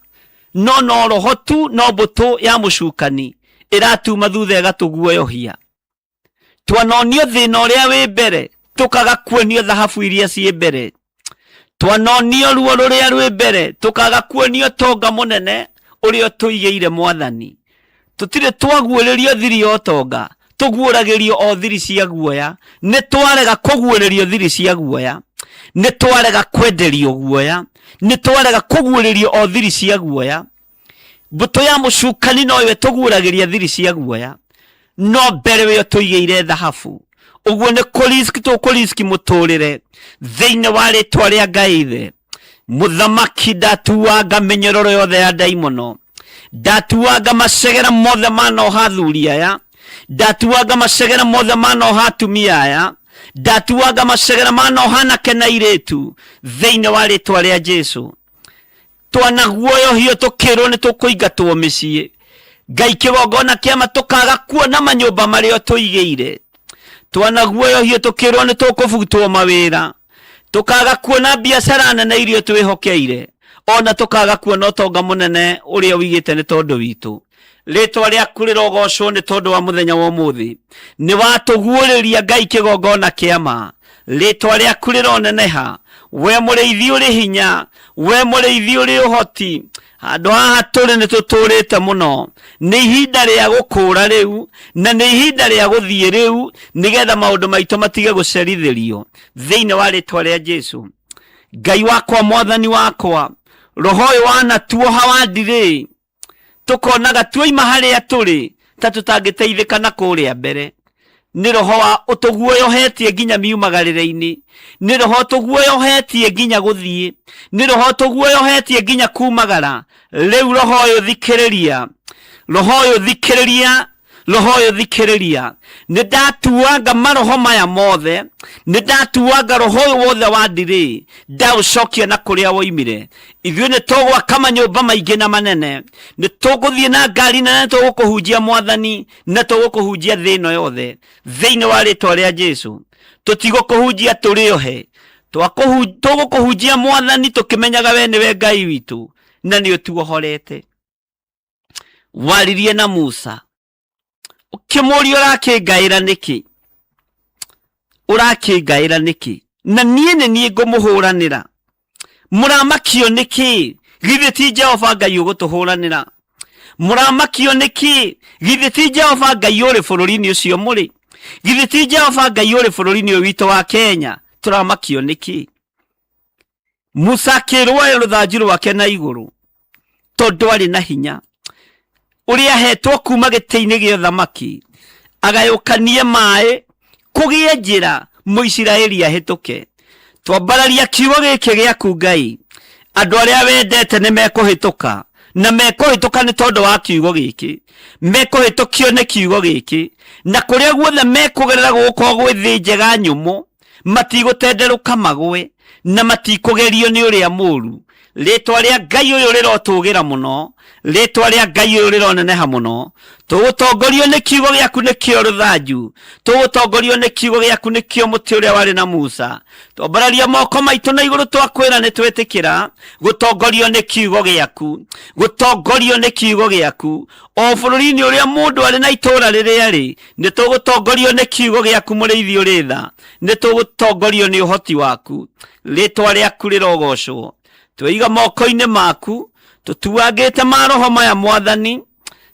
S1: no no roho tu, no mbũtũ ya mũcukani ĩratuma thutha ĩgatũguoyohia. Twanonio thĩna ũrĩa wĩ mbere, tũkaga kuonio thahabu iria ciĩ mbere. Twanonio ruo rũrĩa rwĩ mbere, tũkaga kuonio tonga mũnene ũrĩa ũtũigĩire Mwathani. Tũtirĩ twaguũrĩrio thiri ya ũtonga, tũguũragĩrio o thiri cia guoya. Nĩ twarega kũguũrĩrio thiri cia guoya, nĩ twarega kwenderio guoya, nĩ twarega kũguũrĩrio o thiri cia guoya. Mbũtũ ya mũcukani noyo ĩtũguũragĩria thiri cia guoya, no mbere we ũtũigĩire thahabu. Ũguo nĩ kũriski tũkũriski mũtũrĩre thĩinĩ wa rĩtwa rĩa Ngai Ithe. Mũthamaki, ndatuanga mĩnyororo yothe ya ndaimono, ndatuanga macegera mothe manoha athuri aya, ndatuanga macegera mothe manoha atumia aya, ndatuanga macegera manoha anake na airĩtu thĩinĩ wa rĩtwa rĩa Jesu. Twanaguoyohio tũkĩrwo nĩ tũkũingatwo mĩciĩ, Ngai kĩgongona kĩama, tũkaga kuona manyũmba marĩa ũtũigĩire. Twanaguoyohio tũkĩrwo nĩ tũkũbutwo mawĩra, tũkaga kuona biacara nene iria twĩhokeire, ona tũkaga kuona ũtonga mũnene ũrĩa ũigĩte nĩ tondũ witũ. Rĩtwa rĩaku rĩrogocwo nĩ tondũ wa mũthenya wa ũmũthĩ, nĩ watũguũrĩria Ngai kĩgongona kĩama. Rĩtwa rĩaku rĩroneneha, we mũrĩithi ũrĩ hinya, we mũrĩithi ũrĩ ũhoti. Handũ haha tũrĩ nĩ tũtũrĩte mũno, nĩ ihinda rĩa gũkũra rĩu, na nĩ ihinda rĩa gũthiĩ rĩu, nĩgetha maũndũ maitũ matige gũcerithĩrio thĩinĩ wa rĩtwa rĩa Jesu. Ngai wakwa, Mwathani wakwa, roho ũyũ wanatuoha wandirĩ, tũkonaga tuoima harĩa tũrĩ ta tũtangĩteithĩka na kũrĩa mbere. Nĩ roho wa ũtũguoyohetie nginya miumagarĩre-inĩ, nĩ roho ũtũguoyohetie nginya gũthiĩ, nĩ roho ũtũguoyohetie nginya kumagara. Rĩu roho ũyũ thikĩrĩria, roho ũyũ thikĩrĩria, roho ũyũ thikĩrĩria. Nĩ ndatuanga maroho maya mothe, nĩ ndatuanga roho ũyũ wothe wa ndirĩ, ndaũcokia na kũrĩa woimire. Ithuĩ nĩ tũgwaka manyũmba maingĩ na manene, nĩ tũgũthiĩ na ngari nene, tũgũkũhunjia Mwathani, na tũgũkũhunjia thĩ ĩno yothe thĩinĩ wa rĩtwa rĩa Jesu. Tũtigũkũhunjia tũrĩ ohe, tũgũkũhunjia Mwathani tũkĩmenyaga we nĩwe Ngai witũ na nĩ ũtuohorete. Waririe na Musa ũkĩmũria, ũrakĩngaĩra nĩkĩ? Ũrakĩngaĩra nĩkĩ? Na niĩ nĩ niĩ ngũmũhũranĩra. Mũramakio nĩkĩ? Githĩ ti Jehova Ngai ũgũtũhũranĩra? Mũramakio nĩkĩ? Githĩ ti Jehova Ngai ũrĩ bũrũri-inĩ ũcio mũrĩ? Githĩ ti Jehova Ngai ũrĩ bũrũri-inĩ ũyũ witũ wa Kenya? Tũramakio nĩkĩ? Musa akĩrwo rũthanju rwake na igũrũ, tondũ arĩ na hinya ũrĩa ahetwo kuma gĩtĩ-inĩ gĩa ũthamaki, agayũkanie maĩ kũgĩe njĩra Mũisiraeli ahĩtũke. Twambararia kiugo gĩkĩ gĩaku Ngai, andũ arĩa wendete nĩ mekũhĩtũka, na mekũhĩtũka nĩ tondũ wa kiugo gĩkĩ, mekũhĩtũkio nĩ kiugo gĩkĩ, na kũrĩa guothe mekũgerera gũgũkorwo gwĩ thĩ njega nyũmũ, matigũtenderũka magwe, na matikũgerio nĩ ũrĩa mũru. Rĩtwa rĩa Ngai ũyũ rĩrotũgĩra mũno, rĩtwa rĩa Ngai ũyũ rĩroneneha mũno. Tũgũtongorio nĩ kiugo gĩaku nĩkĩo rũthanju, tũgũtongorio nĩ kiugo gĩaku nĩkĩo mũtĩ ũrĩa warĩ na Musa. Twambararia moko maitũ na igũrũ, twakwĩra nĩ twĩtĩkĩra gũtongorio nĩ kiugo gĩaku, gũtongorio nĩ kiugo gĩaku. O bũrũri-inĩ ũrĩa mũndũ arĩ na itũũra rĩrĩa rĩ, nĩ tũgũtongorio nĩ kiugo gĩaku mũrĩithi ũrĩ tha, nĩ tũgũtongorio nĩ ũhoti waku. Rĩtwa rĩaku rĩrogocwo. Tweiga moko-inĩ maku, tũtuangĩte maroho maya Mwathani,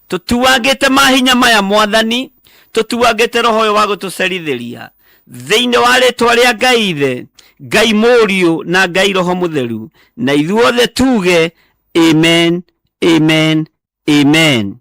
S1: tũtuangĩte mahinya maya Mwathani, tũtuangĩte roho ũyũ wa gũtũcerithĩria thĩinĩ wa rĩtwa rĩa Ngai Ithe, Ngai Mũriũ na Ngai Roho Mũtheru, na ithuothe tuge amen, amen, amen.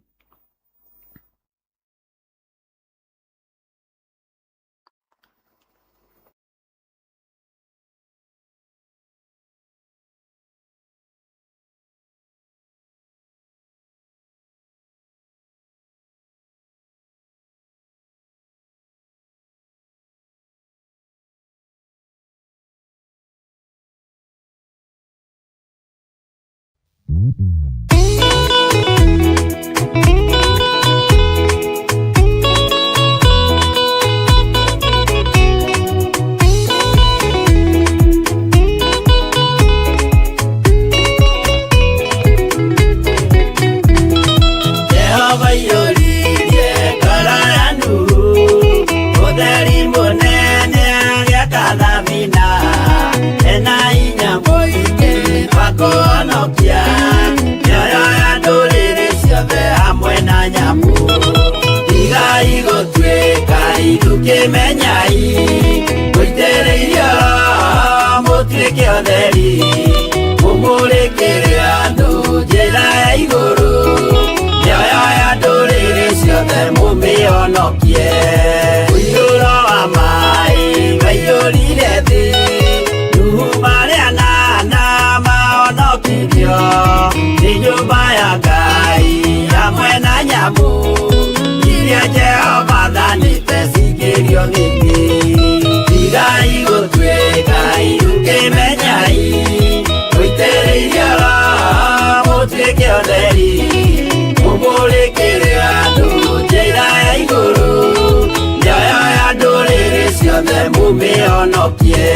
S2: ũtheri, mũmũrĩkĩre andũ njĩra ya igũrũ, mĩoyo ya ndũrĩrĩ ciothe mũmĩhonokie. Ũiyũro wa maĩ waiyũrire thĩ, Nuhu marĩ anana mahonokirio, nĩ nyũmba ya Ngai hamwe na nyamũ iria Jehova athanĩte cingĩrio nĩ thĩ. Tigai gũtuĩka irũkĩmenyai, mũitĩrĩirio Roho mũtuĩke ũtheri, mũmũrĩkĩre andũ njĩra ya igũrũ, mĩoyo ya ndũrĩrĩ ciothe mũmĩhonokie.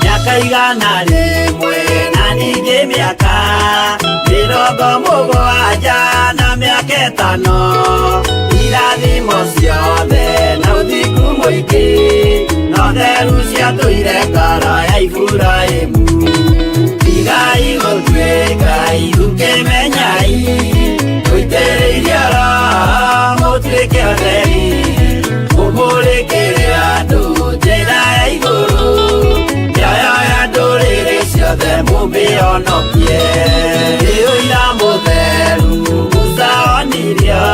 S2: Mĩaka 100 na ningĩ mĩaka 70 na mĩaka 5, irathimo ciothe na ũthingu mũingĩ, na ũtheru ciatũire ngoro ya Iburahĩmu. Tigai gũtuĩka irũkĩmenyai, mũitĩrĩirio Roho mũtuĩke ũtheri, mũmũrĩkĩre andũ njĩra ya igũrũ, mĩoyo ya ndũrĩrĩ ciothe mũmĩhonokie. Nĩ ũira mũtheru Musa onirio,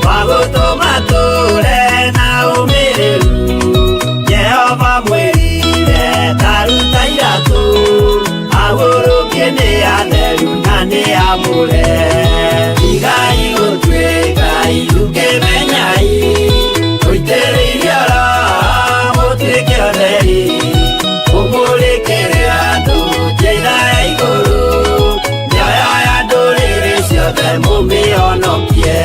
S2: wa gũtũma tũre na ũmĩrĩru, Jehova mwĩrire ta ruta iratũ, ahurũkie nĩ atheru na nĩ amũre. Tigai gũtuĩka irũkĩmenyai, mũitĩrĩirio Roho mũtuĩke ũtheri, mũmũrĩkĩre andũ njĩra ya igũrũ, mĩoyo ya ndũrĩrĩ ciothe mũmĩhonokie.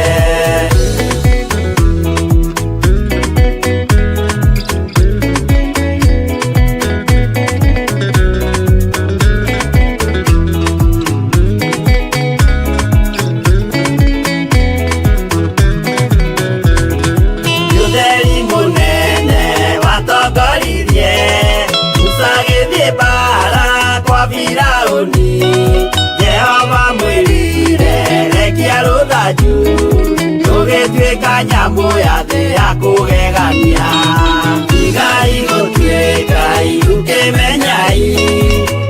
S2: Ũtheri mũnene watongoririe Musa agĩthiĩ mbara kwa Firaũni, Jehova mwĩrire rekia rũthanju, rũgĩtuĩka nyamũ ya thĩ ya kũgegania. Tigai gũtuĩka irũkĩmenyai,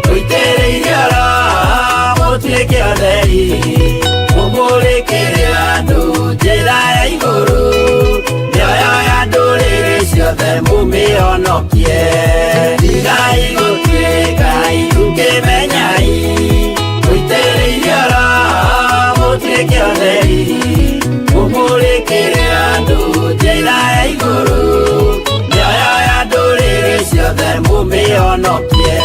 S2: mũitĩrĩirio Roho mũtuĩke ũtheri, mũmũrĩkĩre andũ njĩra ya igũrũ, mĩoyo ya ndũrĩrĩ ciothe mũmĩhonokie. Tigai gũtuĩka irũkĩmenyai, mũitĩrĩirio Roho mũtuĩke ũtheri, mũmũrĩkĩre andũ njĩra ya igũrũ, mĩoyo ya ndũrĩrĩ ciothe mũmĩhonokie.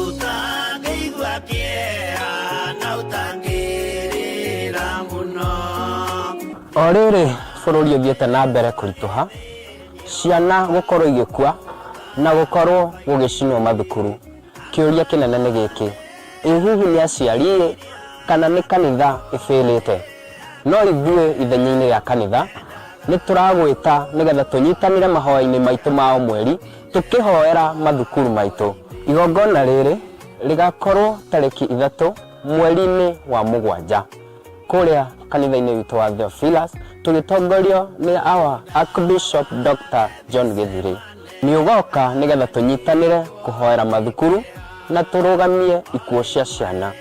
S2: Ũtangĩigua kĩeha na ũtangĩrĩra mũno.
S3: O rĩrĩ bũrũri ũthiĩte na mbere kũritũha, ciana gũkorwo igĩkua na gũkorwo gũgĩcinwo mathukuru, kĩũria kĩnene nĩ gĩkĩ, ĩ hihi nĩ aciari-ĩ kana nĩ kanitha ĩbĩrĩte? No ithuĩ ithenya-inĩ rĩa kanitha nĩ tũragwĩta nĩgetha tũnyitanĩre mahoya-inĩ maitũ ma o mweri tũkĩhoera mathukuru maitũ. Igongona rĩrĩ rĩgakorwo tarĩki 3 mweri-inĩ wa 7 kũrĩa kanitha-inĩ witũ wa Theophilus, tũgĩtongorio nĩ our Archbishop Dr. John Gĩthirĩ. Nĩ ũgoka nĩgetha tũnyitanĩre kũhoera mathukuru na tũrũgamie ikuũ cia ciana.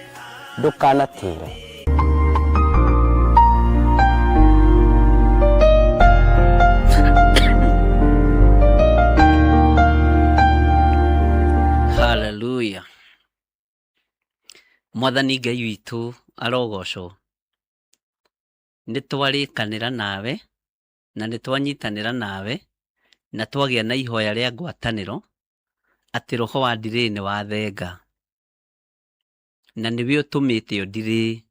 S3: Ndũkanatĩre.
S1: Haleluya. Mwathani Ngai witũ arogocwo. Nĩ twarĩkanĩra nawe na nĩ twanyitanĩra nawe na twagĩa na ihoya rĩa ngwatanĩro atĩ roho wa ndirĩ nĩ wathenga na nĩwe ũtũmĩte ũndirĩ.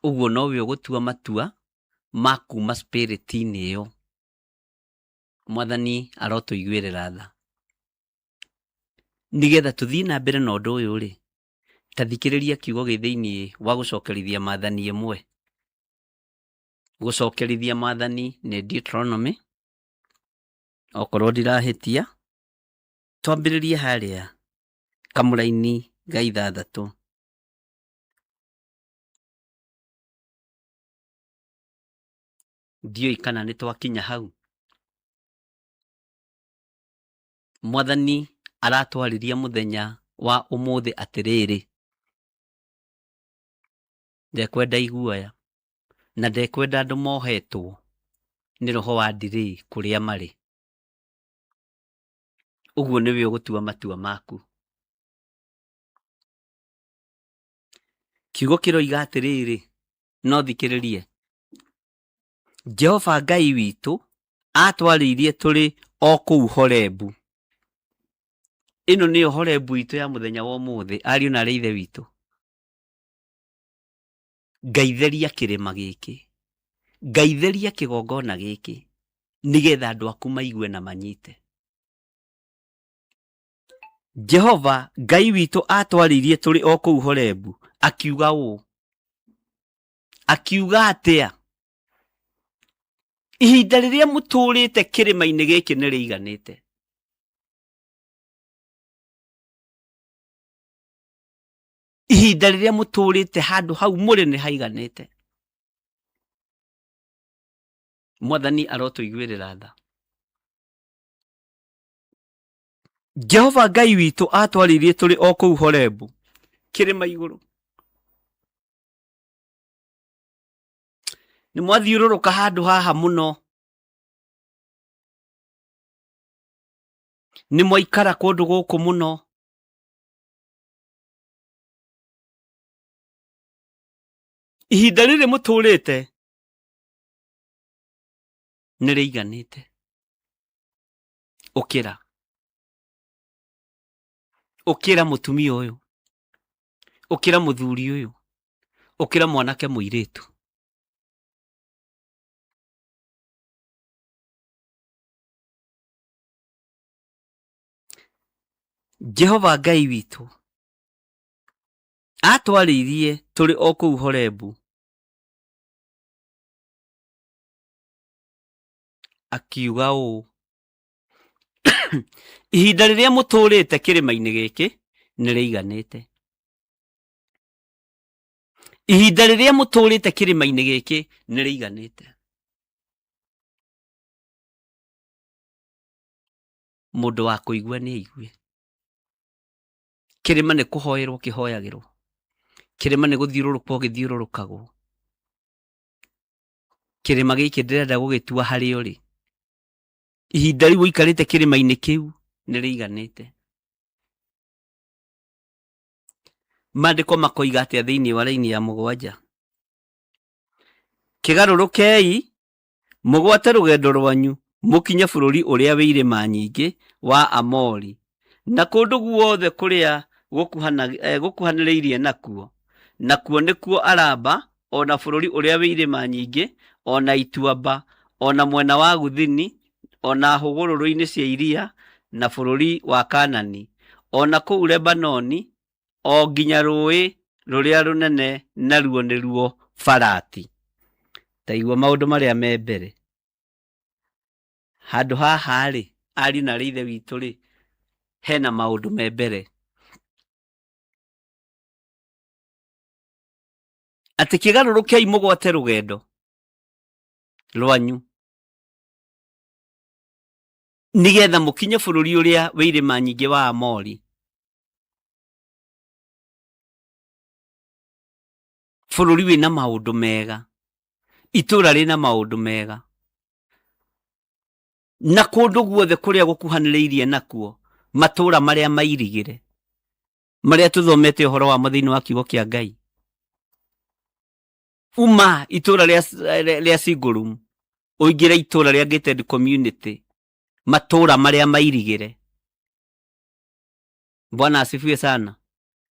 S1: Ũguo nowe ũgũtua matua ma kuma spirit-inĩ ĩyo. Mwathani arotũiguĩrĩra tha. Nĩgetha tũthiĩ na mbere na ũndũ ũyũ rĩ, ta thikĩrĩria kiugo gĩ thĩinĩ wa gũcokerithia maathani ĩmwe. Gũcokerithia maathani nĩ Deuteronomy, okorwo ndirahĩtia, twambĩrĩrie harĩa kamũraini ga ithathatũ. Ndiũĩ kana nĩ twakinya hau. Mwathani aratwarĩria mũthenya wa ũmũthĩ atĩrĩrĩ, ndekwenda iguoya na ndekwenda andũ mohetwo nĩ roho wa ndirĩi kũrĩa marĩ. Ũguo nĩwe ũgũtua matua maku. Kiugo kĩroiga atĩrĩrĩ, no thikĩrĩrie, Jehova Ngai witũ atwarĩirie tũrĩ o kũu Horebu. Ĩno nĩyo Horebu itũ ya mũthenya wa ũmũthĩ, ariũ na aarĩ a Ithe witũ. Ngai theria kĩrĩma gĩkĩ, Ngai theria kĩgongona gĩkĩ, nĩgetha andũ aku maigue na manyite. Jehova Ngai witũ atwarĩirie tũrĩ o kũu Horebu, akiuga ũũ. Akiuga atĩa? Ihinda rĩrĩa mũtũũrĩte kĩrĩma-inĩ gĩkĩ nĩ rĩiganĩte. Ihinda rĩrĩa mũtũũrĩte handũ hau mũrĩ nĩ haiganĩte. Mwathani arotũiguĩrĩra tha. Jehova Ngai witũ atwarĩirie tũrĩ o kũu Horebu, kĩrĩma igũrũ. Nĩ mwathiũrũrũka handũ haha mũno, nĩ mwaikara kũndũ gũkũ mũno. Ihinda rĩrĩ mũtũrĩte nĩ rĩiganĩte. Ũkĩra, ũkĩra mũtumia ũyũ, ũkĩra mũthuri ũyũ, ũkĩra mwanake mũirĩtu. Jehova Ngai witũ atwarĩirie tũrĩ o kũu Horebu, akiuga ũũ, ihinda rĩrĩa mũtũũrĩte kĩrĩma-inĩ gĩkĩ nĩ rĩiganĩte. Ihinda rĩrĩa mũtũũrĩte kĩrĩma-inĩ gĩkĩ nĩ rĩiganĩte. Mũndũ wa kũigua nĩ aigue. Kĩrĩma nĩ kũhoerwo kĩhoyagĩrwo, kĩrĩma nĩ gũthiũrũrũkwo gĩthiũrũrũkagwo. Kĩrĩma gĩkĩ ndĩrenda gũgĩtua harĩa ũrĩ. Ihinda rĩu ũikarĩte kĩrĩma-inĩ kĩu nĩ rĩiganĩte. Maandĩko makoiga atĩa thĩinĩ wa raini ya mũgwanja? Kĩgarũrũkei mũgwate rũgendo rwanyu mũkinye bũrũri ũrĩa wĩ irĩma nyingĩ wa Amori, na kũndũ guothe kũrĩa gũkuhanĩrĩirie nakuo, nakuo nĩkuo Araba, o na bũrũri ũrĩa wĩ irĩma nyingĩ, o na ituamba, o na mwena wa Guthini, o na hũgũrũrũ-inĩ cia iria, na bũrũri wa Kaanani, o na kũu Lebanoni, o nginya rũũĩ rũrĩa rũnene naruo nĩruo Farati. Ta igua maũndũ marĩa me mbere. Handũ haha-rĩ, ariũ na aarĩ a Ithe witũ-rĩ, hena maũndũ me mbere. Atĩ kĩgarũrũkei mũgwate rũgendo rwanyu nĩgetha mũkinye bũrũri ũrĩa wĩ irĩma nyingĩ wa Amori. Bũrũri wĩna maũndũ mega, itũũra rĩna maũndũ mega, na kũndũ guothe kũrĩa gũkuhanĩrĩirie nakuo, matũũra marĩa mairigĩre, marĩa tũthomete ũhoro wamo thĩinĩ wa kiugo kĩa Ngai. Uma itũũra rĩa single room, ũingĩre itũũra rĩa gated community, matũũra marĩa mairigĩre. Bwana asifiwe sana.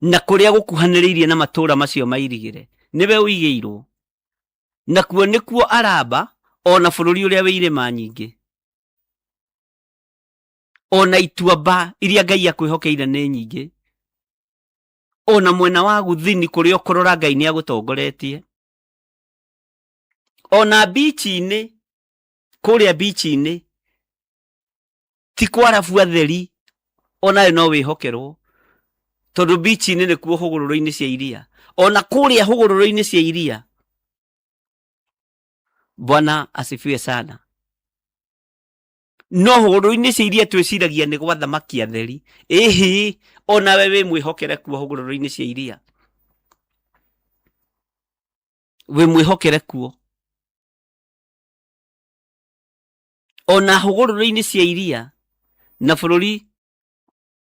S1: Na kũrĩa gũkuhanĩrĩirie na matũũra macio mairigĩre, nĩwe ũigĩirwo. Nakuo nĩkuo Araba, ona bũrũri ũrĩa wĩ irĩma nyingĩ, ona ituamba iria Ngai akwĩhokeire nĩ nyingĩ, ona mwena wa guthini kũrĩa ũkũrora Ngai nĩ agũtongoretie, ona bichi-inĩ, kũrĩa bichi-inĩ ti kwarabu atheri, onawe no wĩhokerwo, tondũ bichi-inĩ nĩkuo hũgũrũrũ-inĩ cia iria, ona kũrĩa hũgũrũrũ-inĩ cia iria. Bwana asifiwe sana. No hũgũrũrũ-inĩ cia iria twĩciragia nĩ gwa thamaki atheri, ĩhĩ, onawe wĩ mwĩhokere kuo hũgũrũrũ-inĩ cia iria, wĩ mwĩhokere kuo. Ona hũgũrũrũ-inĩ cia iria na bũrũri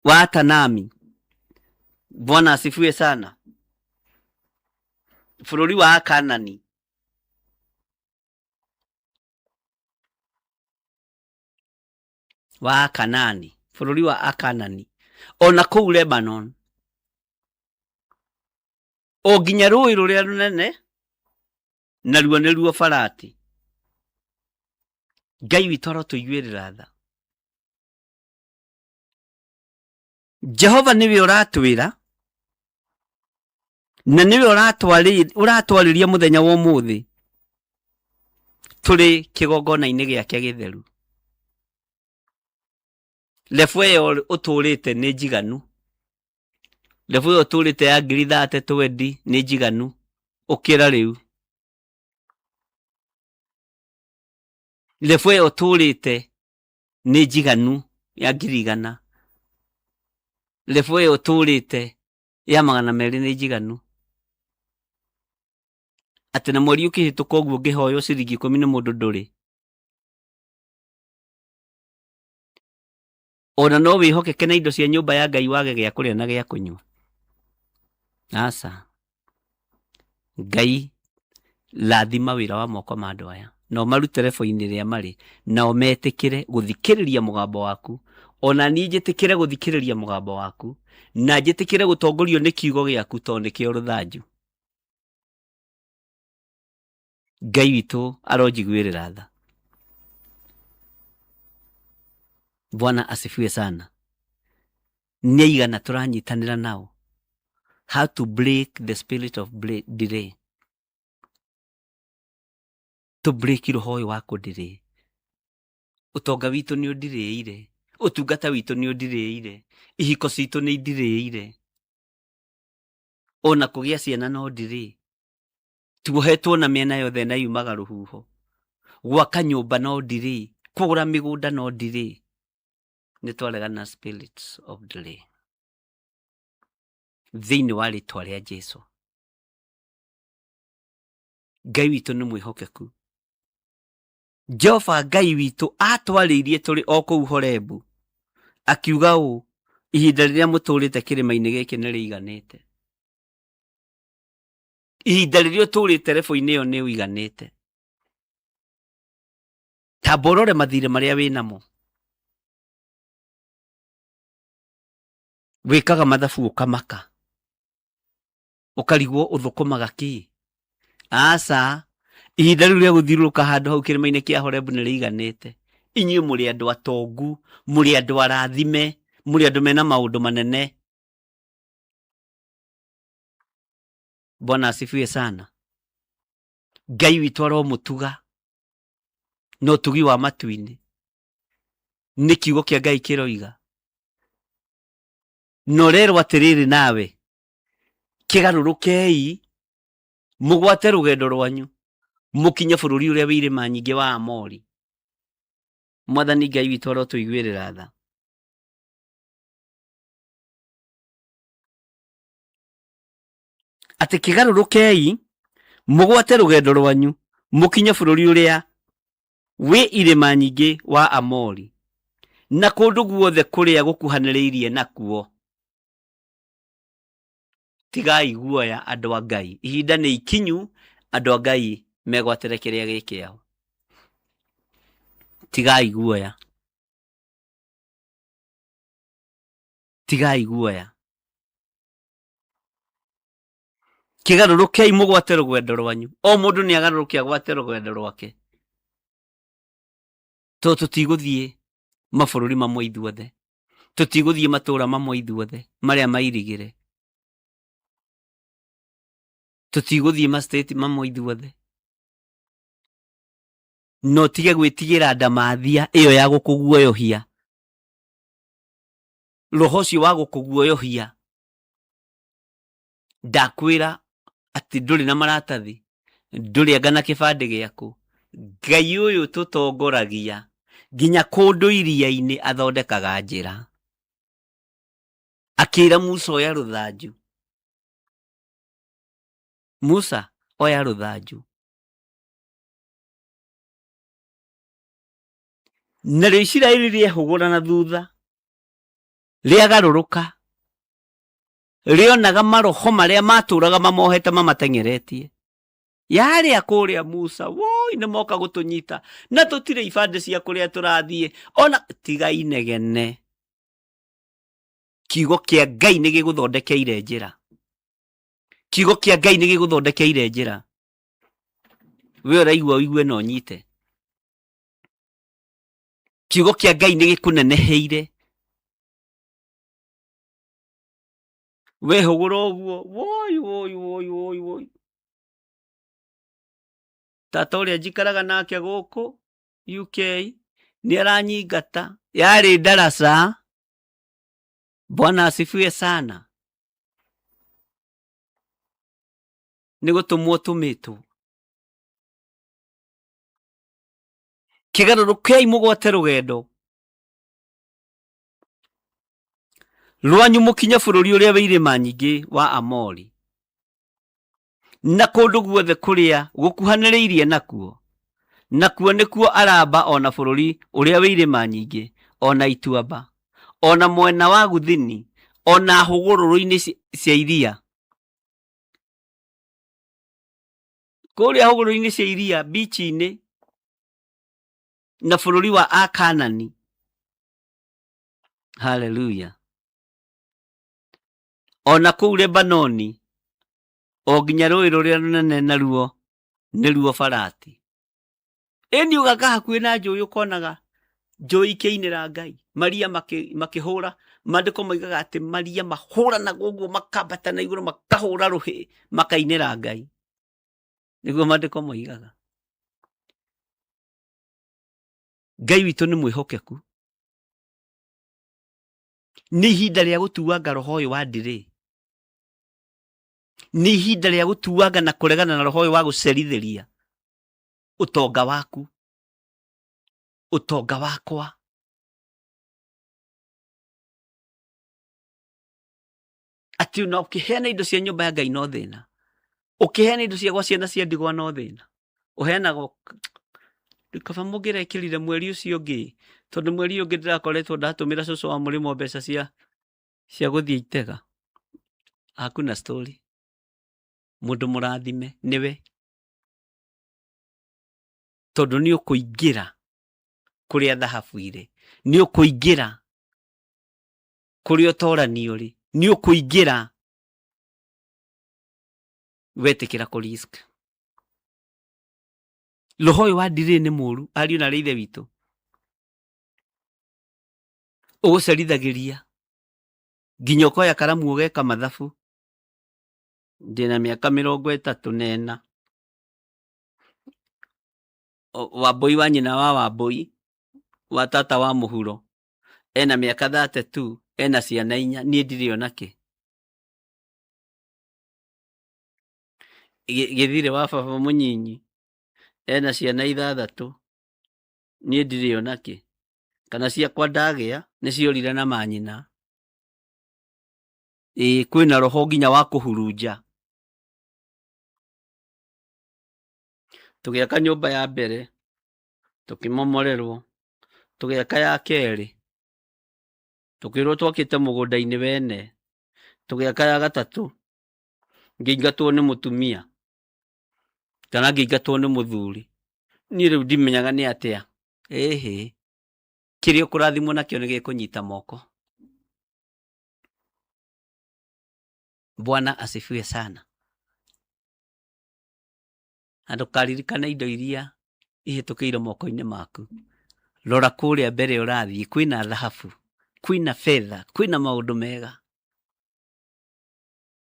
S1: wa Tanami. Bwana asifiwe sana. Bũrũri wa Kanani. Wa Akanani, bũrũri wa Akanani. Ona kũu Lebanon. O nginya rũĩ rũrĩa rũnene naruo nĩruo Farati. Ngai witũ arotũiguĩrĩra tha. Jehova nĩwe ũratwĩra na nĩwe ũratwarĩria mũthenya wa ũmũthĩ tũrĩ kĩgongona-inĩ gĩake gĩtheru. Lebu ĩyo ũtũrĩte nĩ njiganu, lebu ĩyo ũtũrĩte ya ngiri thate twendi nĩ njiganu, ũkĩra rĩu. Lebu ĩyo ũtũrĩte nĩ njiganu ya ngiri igana, lebu ĩyo ũtũrĩte ya magana merĩ nĩ njiganu. Atĩ na mweri ũkĩhĩtũka ũguo ũngĩhoywo ciringi ikũmi nĩ mũndũ ndũrĩ. Ona no wĩhokeke na indo cia nyũmba ya Ngai wage gĩa kũrĩa na gĩa kũnyua. Aca. Ngai rathima wĩra wa moko ma andũ aya na ũmarute rebo-inĩ rĩa marĩ nao metĩkĩre gũthikĩrĩria mũgambo waku, ona niĩ njĩtĩkĩre gũthikĩrĩria mũgambo waku na njĩtĩkĩre gũtongorio nĩ kiugo gĩaku tondũ nĩkĩo rũthanju. Ngai witũ aronjiguĩrĩra tha. Bwana asifiwe sana. Nĩ aigana tũranyitanĩra nao how to break the spirit of delay, to break roho ũyũ wa kũdelay. Ũtonga witũ nĩ ũndirĩire, ũtungata witũ nĩ ũndirĩire, ihiko citũ nĩ indirĩire, ona kũgĩa ciana no delay. Tuohetwo na mĩena yothe na yumaga rũhuho. Gwaka nyũmba no delay, kũgũra mĩgũnda no delay. Nĩ twaregana na spirits of delay thĩinĩ wa rĩtwa rĩa Jesu. Ngai witũ nĩ mwĩhokeku. Jehova Ngai witũ atwarĩirie tũrĩ o kũu Horebu, akiuga ũũ, ihinda rĩrĩa mũtũũrĩte kĩrĩma-inĩ gĩkĩ nĩ rĩiganĩte. Ihinda rĩrĩa ũtũũrĩte rebo-inĩ ĩyo nĩ ũiganĩte. Tamba ũrore mathirĩ marĩa wĩ namo. Wĩkaga mathabu ũkamaka, ũkarigwo ũthũkũmaga kĩ. Aca, ihinda rĩu rĩa gũthiũrũrũka handũ hau kĩrĩma-inĩ kĩa Horebu nĩ rĩiganĩte. Inyuĩ mũrĩ andũ atongu, mũrĩ andũ arathime, mũrĩ andũ mena maũndũ manene. Bwana asifiwe sana. Ngai witũ aromũtuga na ũtugi wa matu-inĩ. Nĩ kiugo kĩa Ngai kĩroiga. Na ũrerwo atĩrĩrĩ nawe, kĩgarũrũkei mũgwate rũgendo rwanyu mũkinye bũrũri ũrĩa wĩ irĩma nyingĩ wa Amori. Mwathani Ngai witũ arotũiguĩrĩra tha. Atĩ kĩgarũrũkei mũgwate rũgendo rwanyu mũkinye bũrũri ũrĩa wĩ irĩma nyingĩ wa Amori, na kũndũ guothe kũrĩa gũkuhanĩrĩirie nakuo. Tigai guoya andũ a Ngai, ihinda nĩ ikinyu andũ a Ngai megwatĩre kĩrĩa gĩ kĩao. Tigai guoya, tigai guoya. Kĩgarũrũkei mũgwate rũgendo rwanyu. O mũndũ nĩ agarũrũke agwate rũgendo rwake. To tũtigũthiĩ mabũrũri mamwe ithuothe, tũtigũthiĩ matũũra mamwe ithuothe marĩa mairigĩre, tũtigũthiĩ ma state mamwe ithuothe. No tige gwĩtigĩra ndamathia ĩyo ya gũkũguoyohia, roho ũcio wa gũkũguoyohia. Ndakwĩra atĩ ndũrĩ na maratathi, ndũrĩ anga na kĩbandĩ gĩaku. Ngai ũyũ tũtongoragia nginya kũndũ iria-inĩ athondekaga njĩra. Akĩra Musa oya rũthanju. Musa oya rũthanju. Narĩo Isiraeli rĩehũgũra na thutha, rĩagarũrũka, rĩonaga maroho marĩa matũraga mamohete mamateng'eretie. Yarĩa kũrĩa Musa, woi nĩ moka gũtũnyita na tũtirĩ ibandĩ cia kũrĩa tũrathiĩ, ona tiga inegene. Kiugo kĩa Ngai nĩ gĩgũthondekeire njĩra. Kiugo kĩa Ngai nĩ gĩgũthondekeire njĩra. We ũraigua ũigue na ũnyite. Kiugo kĩa Ngai nĩ gĩkũneneheire. Wehũgũra ũguo, woi woi woi woi woi. Tata ũrĩa njikaraga nake gũkũ UK nĩ aranyingata. Yarĩ ndaraca. Bwana asifiwe sana. Nĩ gũtũmwo tũmĩtwo. Kĩgarũrũkei mũgwate rũgendo rwanyu mũkinye bũrũri ũrĩa wĩ irĩma nyingĩ wa Amori, na kũndũ guothe kũrĩa gũkuhanĩrĩirie nakuo, nakuo nĩkuo Araba o na bũrũri ũrĩa wĩ irĩma nyingĩ, o na ituamba, o na mwena wa gũthini, o na hũgũrũrũ-inĩ cia iria. Kũrĩa hũgũrũrũ-inĩ cia iria, bichi-inĩ, na bũrũri wa Akanani. Haleluya. O na kũu Lebanoni, o nginya rũũĩ rũrĩa rũnene naruo nĩruo Farati. Ĩni ũgaka hakuhĩ na njũĩ ũkonaga njũĩ ikĩinĩra Ngai, maria makĩhũra. Maandĩko moigaga atĩ maria mahũranaga ũguo makambata na igũrũ makahũra rũhĩ makainĩra Ngai. Nĩguo maandĩko moigaga. Ngai witũ nĩ mwĩhokeku. Nĩ ihinda rĩa gũtuanga roho ũyũ wa ndirĩ. Nĩ ihinda rĩa gũtuanga na kũregana na roho ũyũ wa gũcerithĩria ũtonga waku, ũtonga wakwa. Atĩ ona ũkĩheana indo cia nyũmba ya Ngai no thĩna, ũkĩheana indo cia gwa ciana cia ndigwa no thĩna, ũheanaga kaba mũngĩrekĩrire mweri ũcio ũngĩ, tondũ mweri ũyũ ũngĩ ndĩrakoretwo ndatũmĩra cũcũ wa mũrĩmo mbeca cia gũthiĩ itega. Hakuna story. Mũndũ mũrathime nĩwe, tondũ nĩ ũkũingĩra kũrĩa thahabu irĩ, nĩ ũkũingĩra kũrĩa ũtorani ũrĩ, nĩ ũkũingĩra wetĩkĩra kũ risk. Roho ũyũ wa ndirĩ nĩ mũru, ariũ na arĩ ithe witũ, ũgũcerithagĩria nginya ũkoya karamu ũgeka mathabu. Ndĩna mĩaka 34. Wambũi wa nyina wa Wambũi wa tata wa mũhuro ena mĩaka 32, ena ciana 4, niĩ ndirĩ ona kĩ. Gĩthirĩ wa baba mũnyinyi ena ciana 6, niĩ ndirĩ ona kĩ. Kana ciakwa ndagĩa nĩ ciorire na manyina. Ĩĩ kwĩna roho nginya wa kũhurunja. Tũgĩaka nyũmba ya mbere, tũkĩmomorerwo, tũgĩaka ya kerĩ, tũkĩrwo twakĩte mũgũnda-inĩ wene, tũgĩaka ya gatatũ, ngĩingatwo nĩ mũtumia kana ngĩingatwo nĩ mũthuri. Niĩ rĩu ndimenyaga nĩ atĩa. Ĩhĩ, kĩrĩa ũkũrathimwo nakĩo nĩ gĩkũnyita moko. Bwana asifiwe sana. Na ndũkaririkane indo iria ihĩtũkĩire moko-inĩ maku. Rora kũrĩa mbere ũrathiĩ, kwĩna thahabu, kwĩna betha, kwĩna maũndũ mega,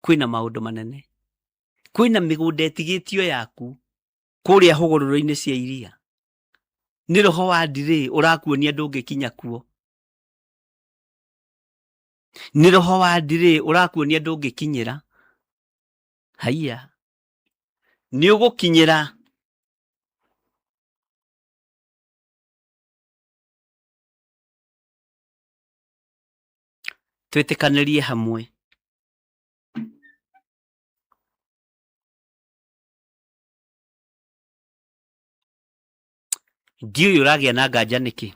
S1: kwĩna maũndũ manene, kwĩna mĩgũnda ĩtigĩtio yaku kũrĩa hũgũrũrũ-inĩ cia iria. Nĩ roho wa ndirĩ ũrakuonia ndũngĩkinya kuo. Nĩ roho wa ndirĩ ũrakuonia ndũngĩkinyĩra. Haiya, nĩ ũgũkinyĩra. Twĩtĩkanĩrie hamwe. Ndiũĩ ũragĩa na nganja nĩkĩ.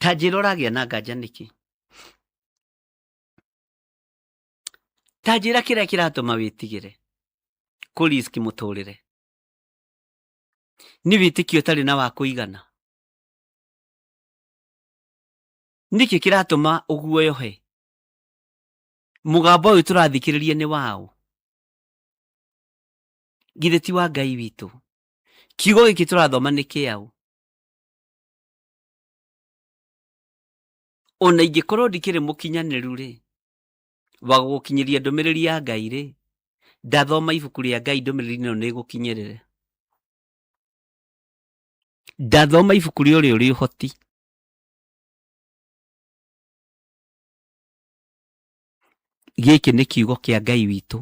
S1: Ta njĩra ũragĩa na nganja nĩkĩ. Ta njĩra kĩrĩa kĩratũma wĩtigĩre kũ risk mũtũrĩre. Nĩ wĩtĩkio ũtarĩ na wa kũigana. Nĩkĩ kĩratũma ũguoyohe? Mũgambo ũyũ tũrathikĩrĩria nĩ waũ? Githĩ ti wa Ngai witũ? Kiugo gĩkĩ tũrathoma nĩ kĩaũ? Ona ingĩkorwo ndikĩrĩ mũkinyanĩru rĩ, wa gũgũkinyĩria ndũmĩrĩri ya Ngai rĩ, ndathoma ibuku rĩa Ngai ndũmĩrĩri ĩno nĩ ĩgũkinyĩrĩre. Ndathoma ibuku rĩa ũrĩa ũrĩ ũhoti. Gĩkĩ nĩ kiugo kĩa Ngai witũ.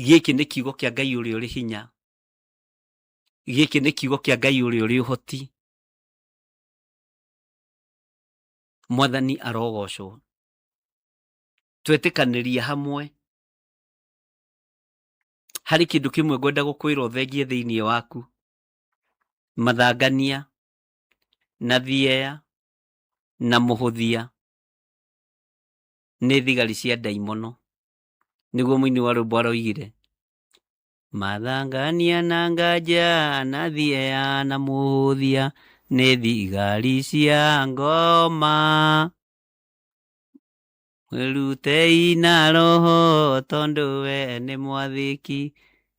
S1: Gĩkĩ nĩ kiugo kĩa Ngai ũrĩa ũrĩ hinya. Gĩkĩ nĩ kiugo kĩa Ngai ũrĩa ũrĩ ũhoti. Mwathani arogocwo. Twetĩkanĩria hamwe. Harĩ kĩndũ kĩmwe ngwenda gũkwĩra ũthengie thĩinĩ waku. Mathangania na thieya na mũhũthia nĩ thigari cia ndaimono. Nĩguo mũini wa rwĩmbo aroigire. Mathangania na nganja na thieya na mũhũthia nĩ thigari cia ngoma. Mwĩrutei na roho tondũ we nĩ mwathĩki,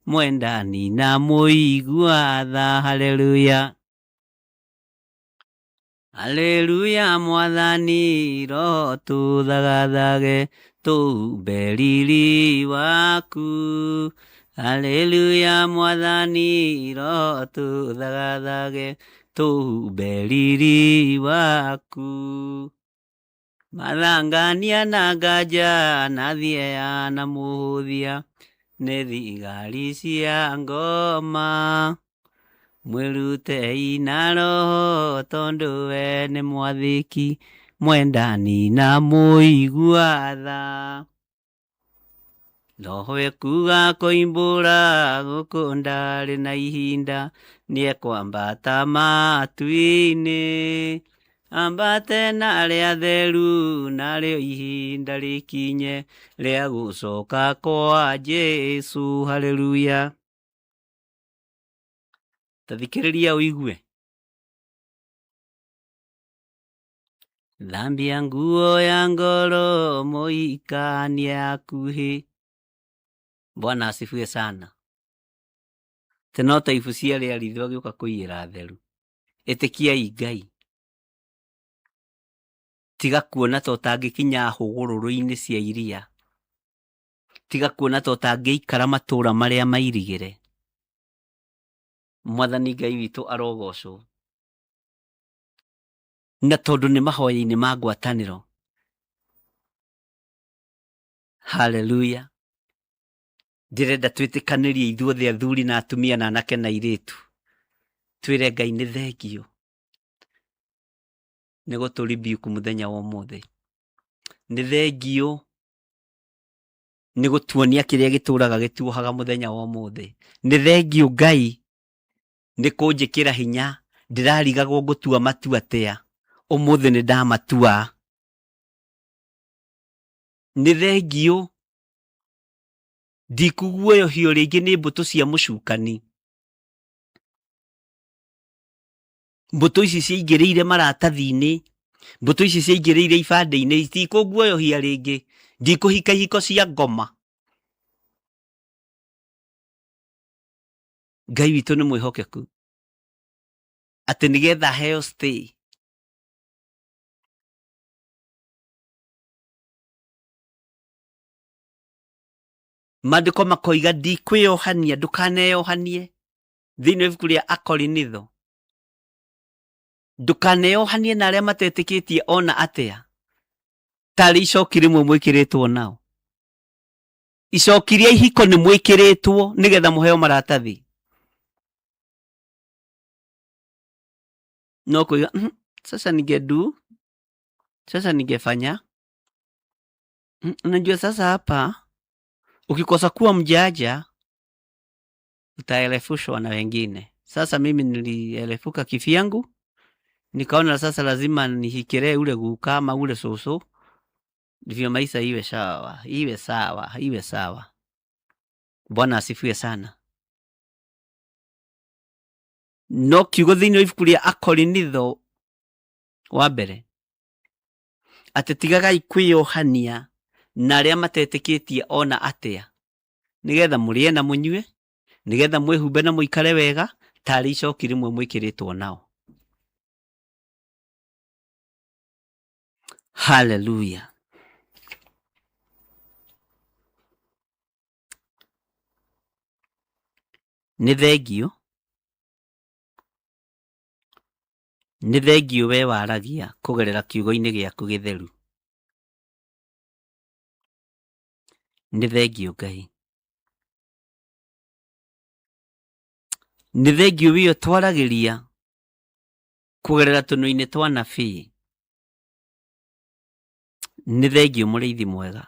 S1: mwendani na mũigua tha. Haleluya. Haleluya mwathani roho tũthagathage tũhumbe riri waku. Haleluya mwathani roho tũthagathage tũhumbe riri waku. Mathangania na nganja na thieya na mũhũthia nĩ thigari cia ngoma. Mwĩrutei na roho tondũ we nĩ mwathĩki, mwendani na mũigua tha. Roho ekuga koimbũra gũkũ ndarĩ na ihinda, nĩekwambata matu-inĩ. Ambate na arĩa atheru, narĩo ihinda rĩkinye rĩa gũcoka kwa Jesũ. Haleluya. Ta thikĩrĩria ũigue. Thambia nguo ya ngoro mũhikania hakuhĩ. Bwana asifiwe sana. Tĩ no ta ibu cia rĩa ritho agĩũka kũiyĩra theru. Ĩtĩkiai Ngai. Tiga kuona ta ũtangĩkinya hũgũrũrũ-inĩ cia iria. Tiga kuona ta ũtangĩikara matũũra marĩa mairigĩre. Mwathani Ngai witũ arogocwo. Na tondũ nĩ mahoya-inĩ ma ngwatanĩro. Haleluya. Ndĩrenda twĩtĩkanĩrie ithuothe athuri na atumia na anake na airĩtu. Twĩre Ngai nĩ thengio nĩ gũtũ rebuke mũthenya wa ũmũthĩ. Nĩ thengio nĩ gũtuonia kĩrĩa gĩtũraga gĩtuohaga mũthenya wa ũmũthĩ. Nĩ thengio Ngai nĩ kũnjĩkĩra hinya, ndĩrarigagwo ngũtua matua atĩa, ũmũthĩ nĩ ndamatua. Nĩ thengio ndikuguoyohio rĩngĩ nĩ mbũtũ cia mũcukani. Mbũtũ ici ciaingĩrĩire maratathi-inĩ, mbũtũ ici ciaingĩrĩire ibandĩ-inĩ, itikũnguoyohia rĩngĩ, ndikũhika ihiko cia ngoma. Ngai witũ nĩ mwĩhokeku atĩ nĩgetha heo stay. Maandĩko makoiga ndikwĩyohania, ndũkaneyohanie thĩinĩ wa ibuku rĩa Akorinitho, ndũkaneyohanie na arĩa matetĩkĩtie ona atĩa, tarĩ icoki rĩmwe mwĩkĩrĩtwo nao. Icoki rĩa ihiko nĩ mwĩkĩrĩtwo nĩgetha mũheo maratathi. No kuiga sasa ningedu, sasa ningefanya, unajua sasa hapa ukikosa kuwa mjanja utaelefushwa na wengine. Sasa mimi nilielefuka kivyangu, nikaona sasa lazima nihikirie ule guka ama ule susu, ndivyo maisha iwe sawa, iwe sawa, iwe sawa. Bwana asifiwe sana. No kiugo thĩinĩ wa ibuku rĩa Akorinitho wa mbere atĩ tigagai kwĩyohania na arĩa matetĩkĩtie ona atĩa, nĩgetha mũrĩe na mũnyue, nĩgetha mwĩhumbe na mũikare wega, tarĩ icoki rĩmwe mwĩkĩrĩtwo nao. Haleluya. Nĩ thengiũ, nĩ thengiũ we waragia kũgerera kiugo-inĩ gĩaku gĩtheru. Nĩ thengiũ Ngai. Nĩ thengiũ we ũtwaragĩria kũgerera tũnua-inĩ twa nabii. Nĩ thengiũ mũrĩithi mwega.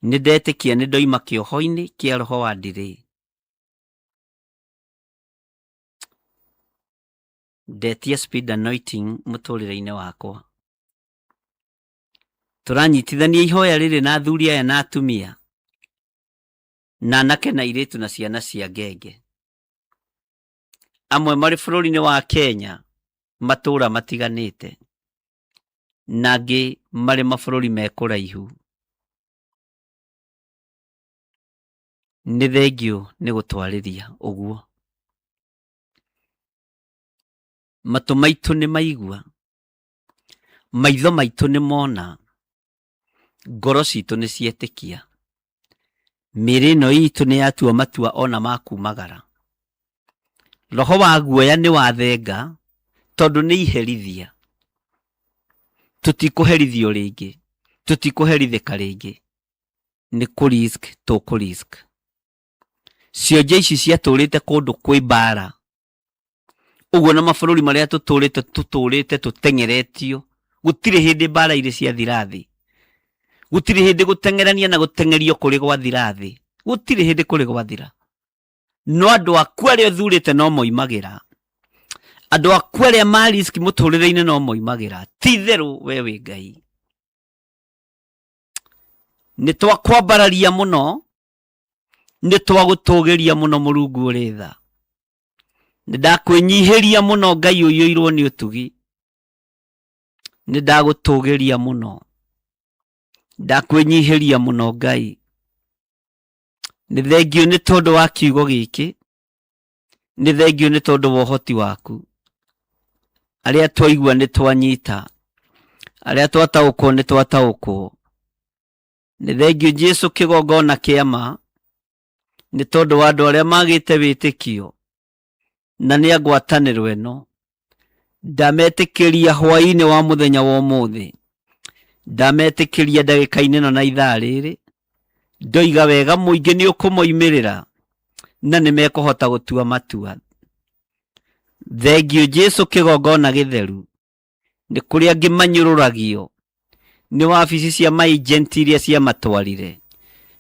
S1: Nĩ ndetĩkia nĩ ndoima kĩoho-inĩ kĩa roho wa ndirĩ. Ndetia speed anointing mũtũrĩre-inĩ wakwa. Tũranyitithania ihoya rĩrĩ na athuri aya na atumia, na anake na airĩtu na ciana cia ngenge. Amwe marĩ bũrũri-inĩ wa Kenya matũra matiganĩte, na angĩ marĩ mabũrũri me kũraihu. Nĩ thengiũ nĩ gũtwarĩria ũguo. Matũ maitũ nĩ maigua, maitho maitũ nĩ mona, ngoro citũ nĩ cietĩkia. Mĩĩrĩ ĩno itũ nĩ yatua matua ona ma kumagara. Roho wa guoya nĩ wathenga tondũ nĩ iherithia. Tũtikũherithio rĩngĩ, tũtikũherithĩka rĩngĩ, nĩ kũ risk tũkũ risk. Cionje ici ciatũrĩte kũndũ kwĩ mbara ũguo, na mabũrũri marĩa tũtũrĩte tũtũrĩte tũteng'eretio, gũtirĩ hĩndĩ mbara irĩ ciathira thĩ, gũtirĩ hĩndĩ gũteng'erania na gũteng'erio kũrĩ gwathira thĩ, gũtirĩ hĩndĩ kũrĩ gwathira. No andũ aku arĩa ũthurĩte no moimagĩra, andũ aku arĩa ma risk mũtũrĩre-inĩ no moimagĩra. Ti itherũ we wĩ Ngai. Nĩ twakwambararia mũno, nĩ twagũtũgĩria mũno Mũrungu ũrĩ tha. Nĩ ndakwĩnyihĩria mũno Ngai ũiyũirwo nĩ ũtugi. Nĩ ndagũtũgĩria mũno, ndakwĩnyihĩria mũno Ngai. Nĩ thengiũ nĩ tondũ wa kiugo gĩkĩ, nĩ thengiũ nĩ tondũ wa ũhoti waku. Arĩa twaigua nĩ twanyita, arĩa twataũkwo nĩ twataũkwo. Nĩ thengiũ Jesu kĩgongona kĩa ma, nĩ tondũ wa andũ arĩa magĩte wĩtĩkio na nĩ a ngwatanĩro ĩno. Ndametĩkĩria hwaĩ-inĩ wa mũthenya wa ũmũthĩ, ndametĩkĩria ndagĩka-inĩ ĩno na ithaa rĩrĩ, ndoiga wega mũingĩ nĩ ũkũmoimĩrĩra na nĩ mekũhota gũtua matua. Thengiũ Jesu kĩgongona gĩtheru, nĩ kũrĩ angĩ manyũrũragio nĩ wabici cia maagent iria ciamatwarire,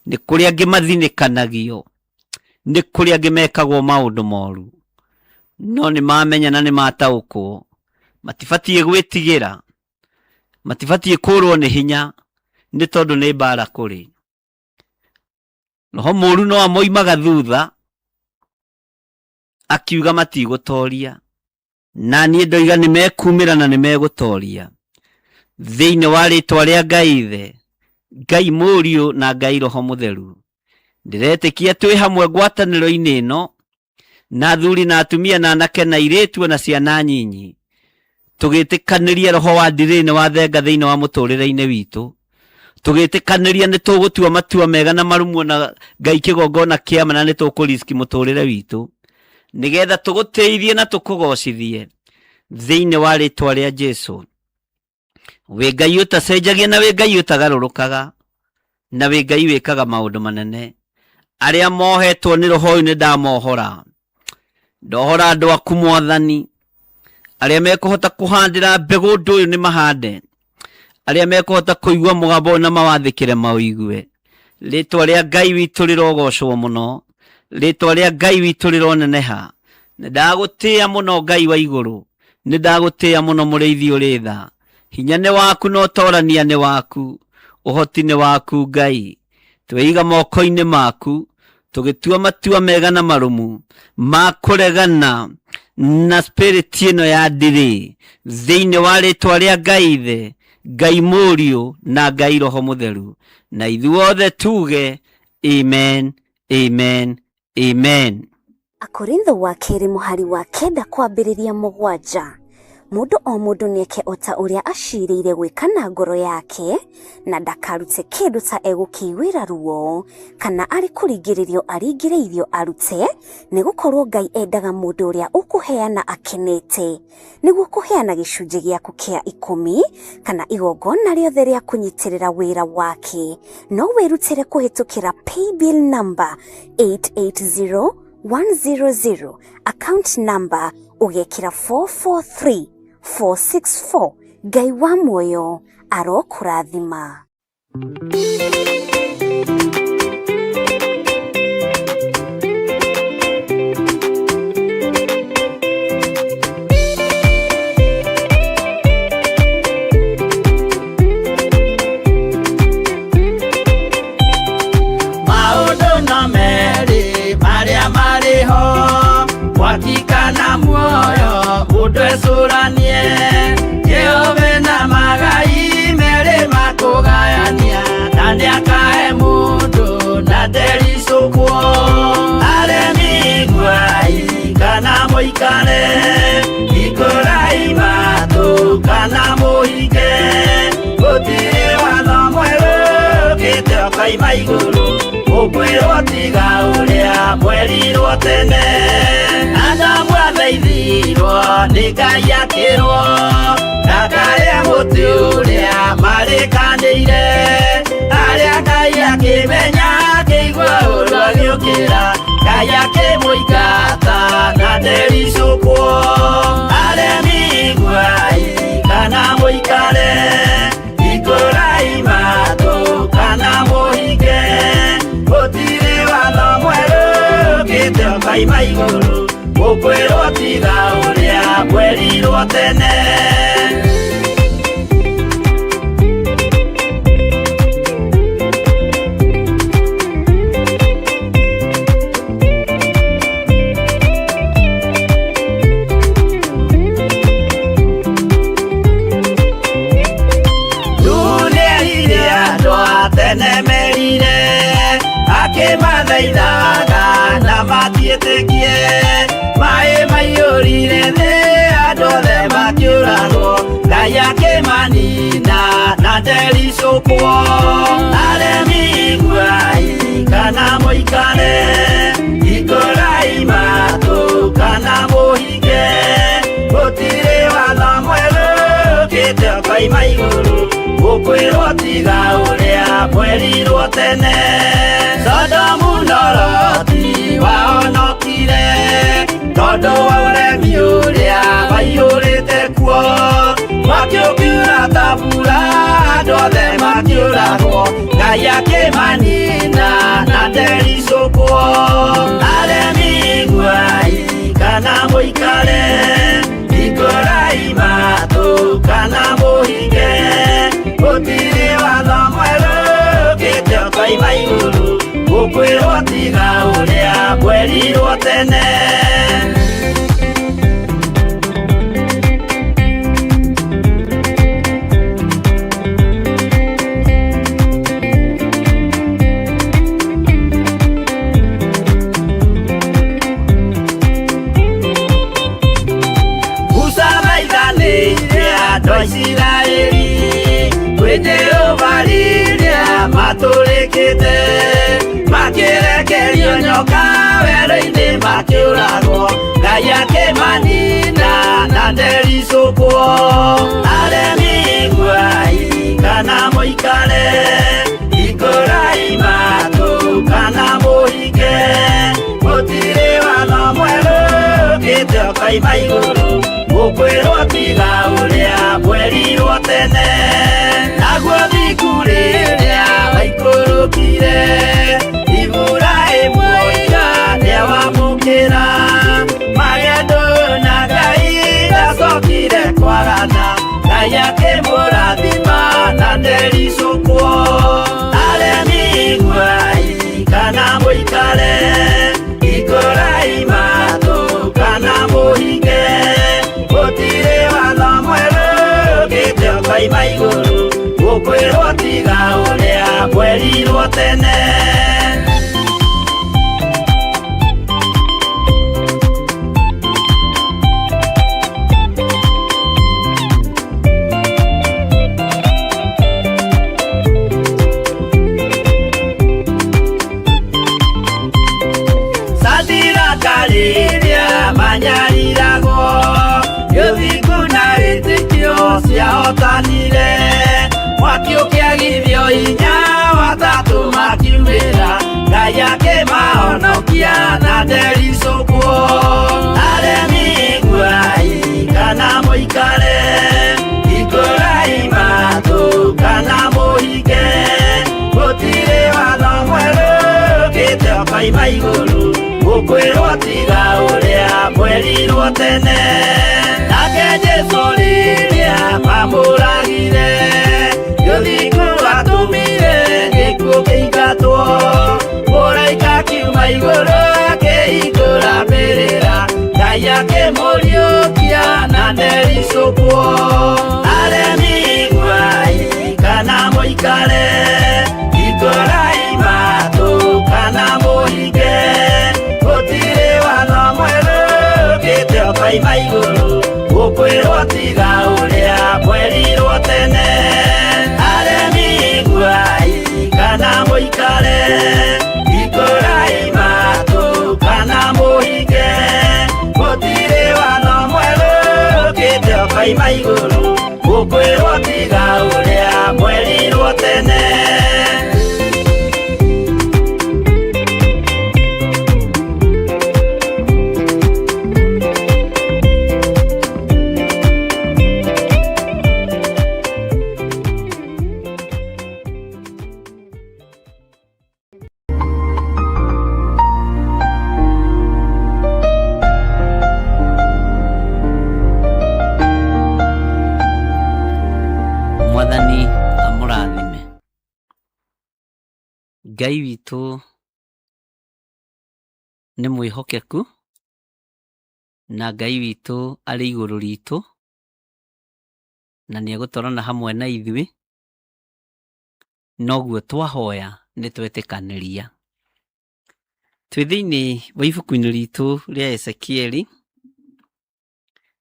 S1: nĩ kũrĩ angĩ mathinĩkanagio, nĩ kũrĩ angĩ mekagwo maũndũ moru, no nĩ mamenya na nĩ mataũkwo matibatiĩ gwĩtigĩra, matibatiĩ kũrwo nĩ hinya, nĩ tondũ nĩ mbara kũrĩ. Roho mũru no amoimaga thutha akiuga matigũtoria, na niĩ ndoiga nĩ mekumĩra na nĩ megũtoria thĩinĩ wa rĩtwa rĩa Ngai Ithe, Ngai Mũriũ na Ngai Roho Mũtheru. Ndĩretĩkia twĩ hamwe ngwatanĩro-inĩ ĩno na athuri na atumia na anake na airĩtu na ciana nyinyi, tũgĩtĩkanĩria roho wa ndirĩ nĩ wathenga thĩinĩ wa mũtũrĩre-inĩ witũ, tũgĩtĩkanĩria nĩ tũgũtua matua mega na marumu na Ngai kĩgongona kĩama na nĩ tũkũriski mũtũrĩre witũ nĩgetha tũgũtĩithie na tũkũgocithie thĩinĩ wa rĩtwa rĩa Jesu. Wĩ Ngai ũtacenjagia na wĩ Ngai ũtagarũrũkaga na wĩ Ngai wĩkaga maũndũ manene. Arĩa mohetwo nĩ roho ũyũ nĩ ndamohora, ndohora andũ aku Mwathani. Arĩa mekũhota kũhandĩra mbegũ ũndũ ũyũ nĩ mahande, arĩa mekũhota kũigua mũgambo ũyũ na mawathĩkĩre maũigue. Rĩtwa rĩa Ngai witũ rĩrogocwo mũno, rĩtwa rĩa Ngai witũ rĩroneneha. Nĩ ndagũtĩĩa mũno Ngai wa igũrũ, nĩ ndagũtĩĩa mũno mũrĩithi ũrĩ tha. Hinya nĩ waku na ũtorania nĩ waku, ũhoti nĩ waku Ngai. Tweiga moko-inĩ maku, tũgĩtua matua mega na marũmu ma kũregana na spirit ĩno ya ndirĩ thĩinĩ wa rĩtwa rĩa Ngai Ithe, Ngai Mũriũ na Ngai Roho Mũtheru. Na ithuothe tuge amen, amen, amen.
S4: Akorintho wa kerĩ mũhari wa kenda kwambĩrĩria mũgwanja. Mũndũ o mũndũ nĩeke o ta ũrĩa acirĩire gwĩka na ngoro yake, na ndakarute kĩndũ ta egũkĩiguĩra ruo, kana arĩ kũringĩrĩrio aringĩrĩirio arute, nĩ gũkorwo Ngai endaga mũndũ ũrĩa ũkũheana akenete. Nĩguo kũheana gĩcunjĩ gĩaku kĩa ikũmi kana igongona rĩothe rĩa kũnyitĩrĩra wĩra wake, no wĩrutĩre kũhĩtũkĩra paybill number 880100, account number ũgekĩra 443464. Ngai wa muoyo arokũrathima.
S2: Maũndũ no merĩ marĩa marĩ ho, mwaki kana muoyo, mũndũ ecũranie. Jehova na magai merĩ makũgayania, na nĩakahe mũndũ na ndericũkwo. Aremi iguai kana mũikare, hingũrai matũ kana mũhinge, gũtirĩ watho mwerũ ũkĩte ũkoima igũrũ, ũkwĩrwo tiga ũrĩa mwerirwo tene. Adamu athaithirwo nĩ Ngai akĩrwo ndakarĩe mũtĩ ũrĩa marĩkanĩire, arĩa Ngai akĩmenya akĩigua ũru agĩũkĩra, Ngai akĩmũingata na ndericũkwo. Aremi iguai kana mũikare, hingũrai matũ kana mũhinge, gũtirĩ watho mwerũ ũkĩte ũkoima igũrũ, ũkwĩrwo tiga ũrĩa mwerirwo tene. Nĩerire andũ a tene merire, akĩmathaithaga na matiĩtĩkie. Maĩ maiyũrire thĩ, andũ othe makĩũragwo, Ngai akĩmanina na ndericũkwo. Aremi iguai kana mũikare, hingũrai matũ kana mũhinge, gũtirĩ watho mwerũ ũkĩte ũkoima igũrũ, ũkwĩrwo tiga ũrĩa mwerirwo tene. Sodomu na Loti wahonokire tondũ wa ũremi ũrĩa waiyũrĩte kuo, mwaki ũkiura ta mbura, andũ othe makĩũragwo, Ngai akĩmanina na ndericũkwo. Aremi iguai kana mũikare, hingũrai matũ kana mũhinge, gũtirĩ watho mwerũ ũkĩte ũkoima igũrũ, ũkwĩrwo tiga ũrĩa mwerirwo tene. matũrĩkĩte makĩrekerio nyoka werũ-inĩ makĩũragwo Ngai akĩmanina na ndericũkwo aremi iguai kana mũikare ikũrai matũ kana mũhinge gũtirĩ watho mwerũ ũkĩte ũkoima igũrũ mũkwĩrwo tiga ũrĩa mwerirwo tene naguo thiku rĩrĩa waikũrũkire Iburahĩmu oiga nĩawamũkĩra magendo na Ngai ndacokire kwagana Ngai akĩmũrathima na ndericũkwo aremi iguai kana mũikare ikũrai matũ kana mũhinge gũtirĩ watho mwerũ ũkĩte ũkoima igũrũ gũkwĩrwo tiga ũrĩa mwerirwo tene. Sadiraka rĩrĩa manyariragwo gĩthingu na wĩtĩkio ciahotanire mwaki ũkĩagithio hinya watatũ makiumĩra Ngai akĩmahonokia na ndericũkwo aremi iguai kana mũikare ikũrai matũ kana mũhinge gũtirĩ watho mwerũ ũkĩte ũkoima igũrũ gũkwĩrwo tiga ũrĩa mwerirwo tene nake Jesũ rĩrĩa mamũragire gĩthingu atũmire gĩkuũ kĩingatwo mũraika akiuma igũrũ akĩhingũra mbĩrĩra Ngai akĩmũriũkia na ndericũkwo aremi iguai kana mũikare ikũrai matũ kana mũhinge gũtirĩ watho mwerũ ũkĩte ũkoima igũrũ gũkwĩrwo tiga ũrĩa mwerirwo tene aremi iguai kana mũikare ikũrai matũ kana mũhinge gũtirĩ watho mwerũ ũkĩte ũkoima igũrũ gũkwĩrwo tiga ũrĩa mwerirwo tene.
S1: Mwathani amũrathime. Ngai witũ nĩ mwĩhokeku na Ngai witũ arĩ igũrũ ritũ na nĩ egũtwarana hamwe na ithuĩ, noguo twahoya nĩ twetĩkanĩria. Twĩ thĩinĩ wa ibuku-inĩ ritũ rĩa Ezekieli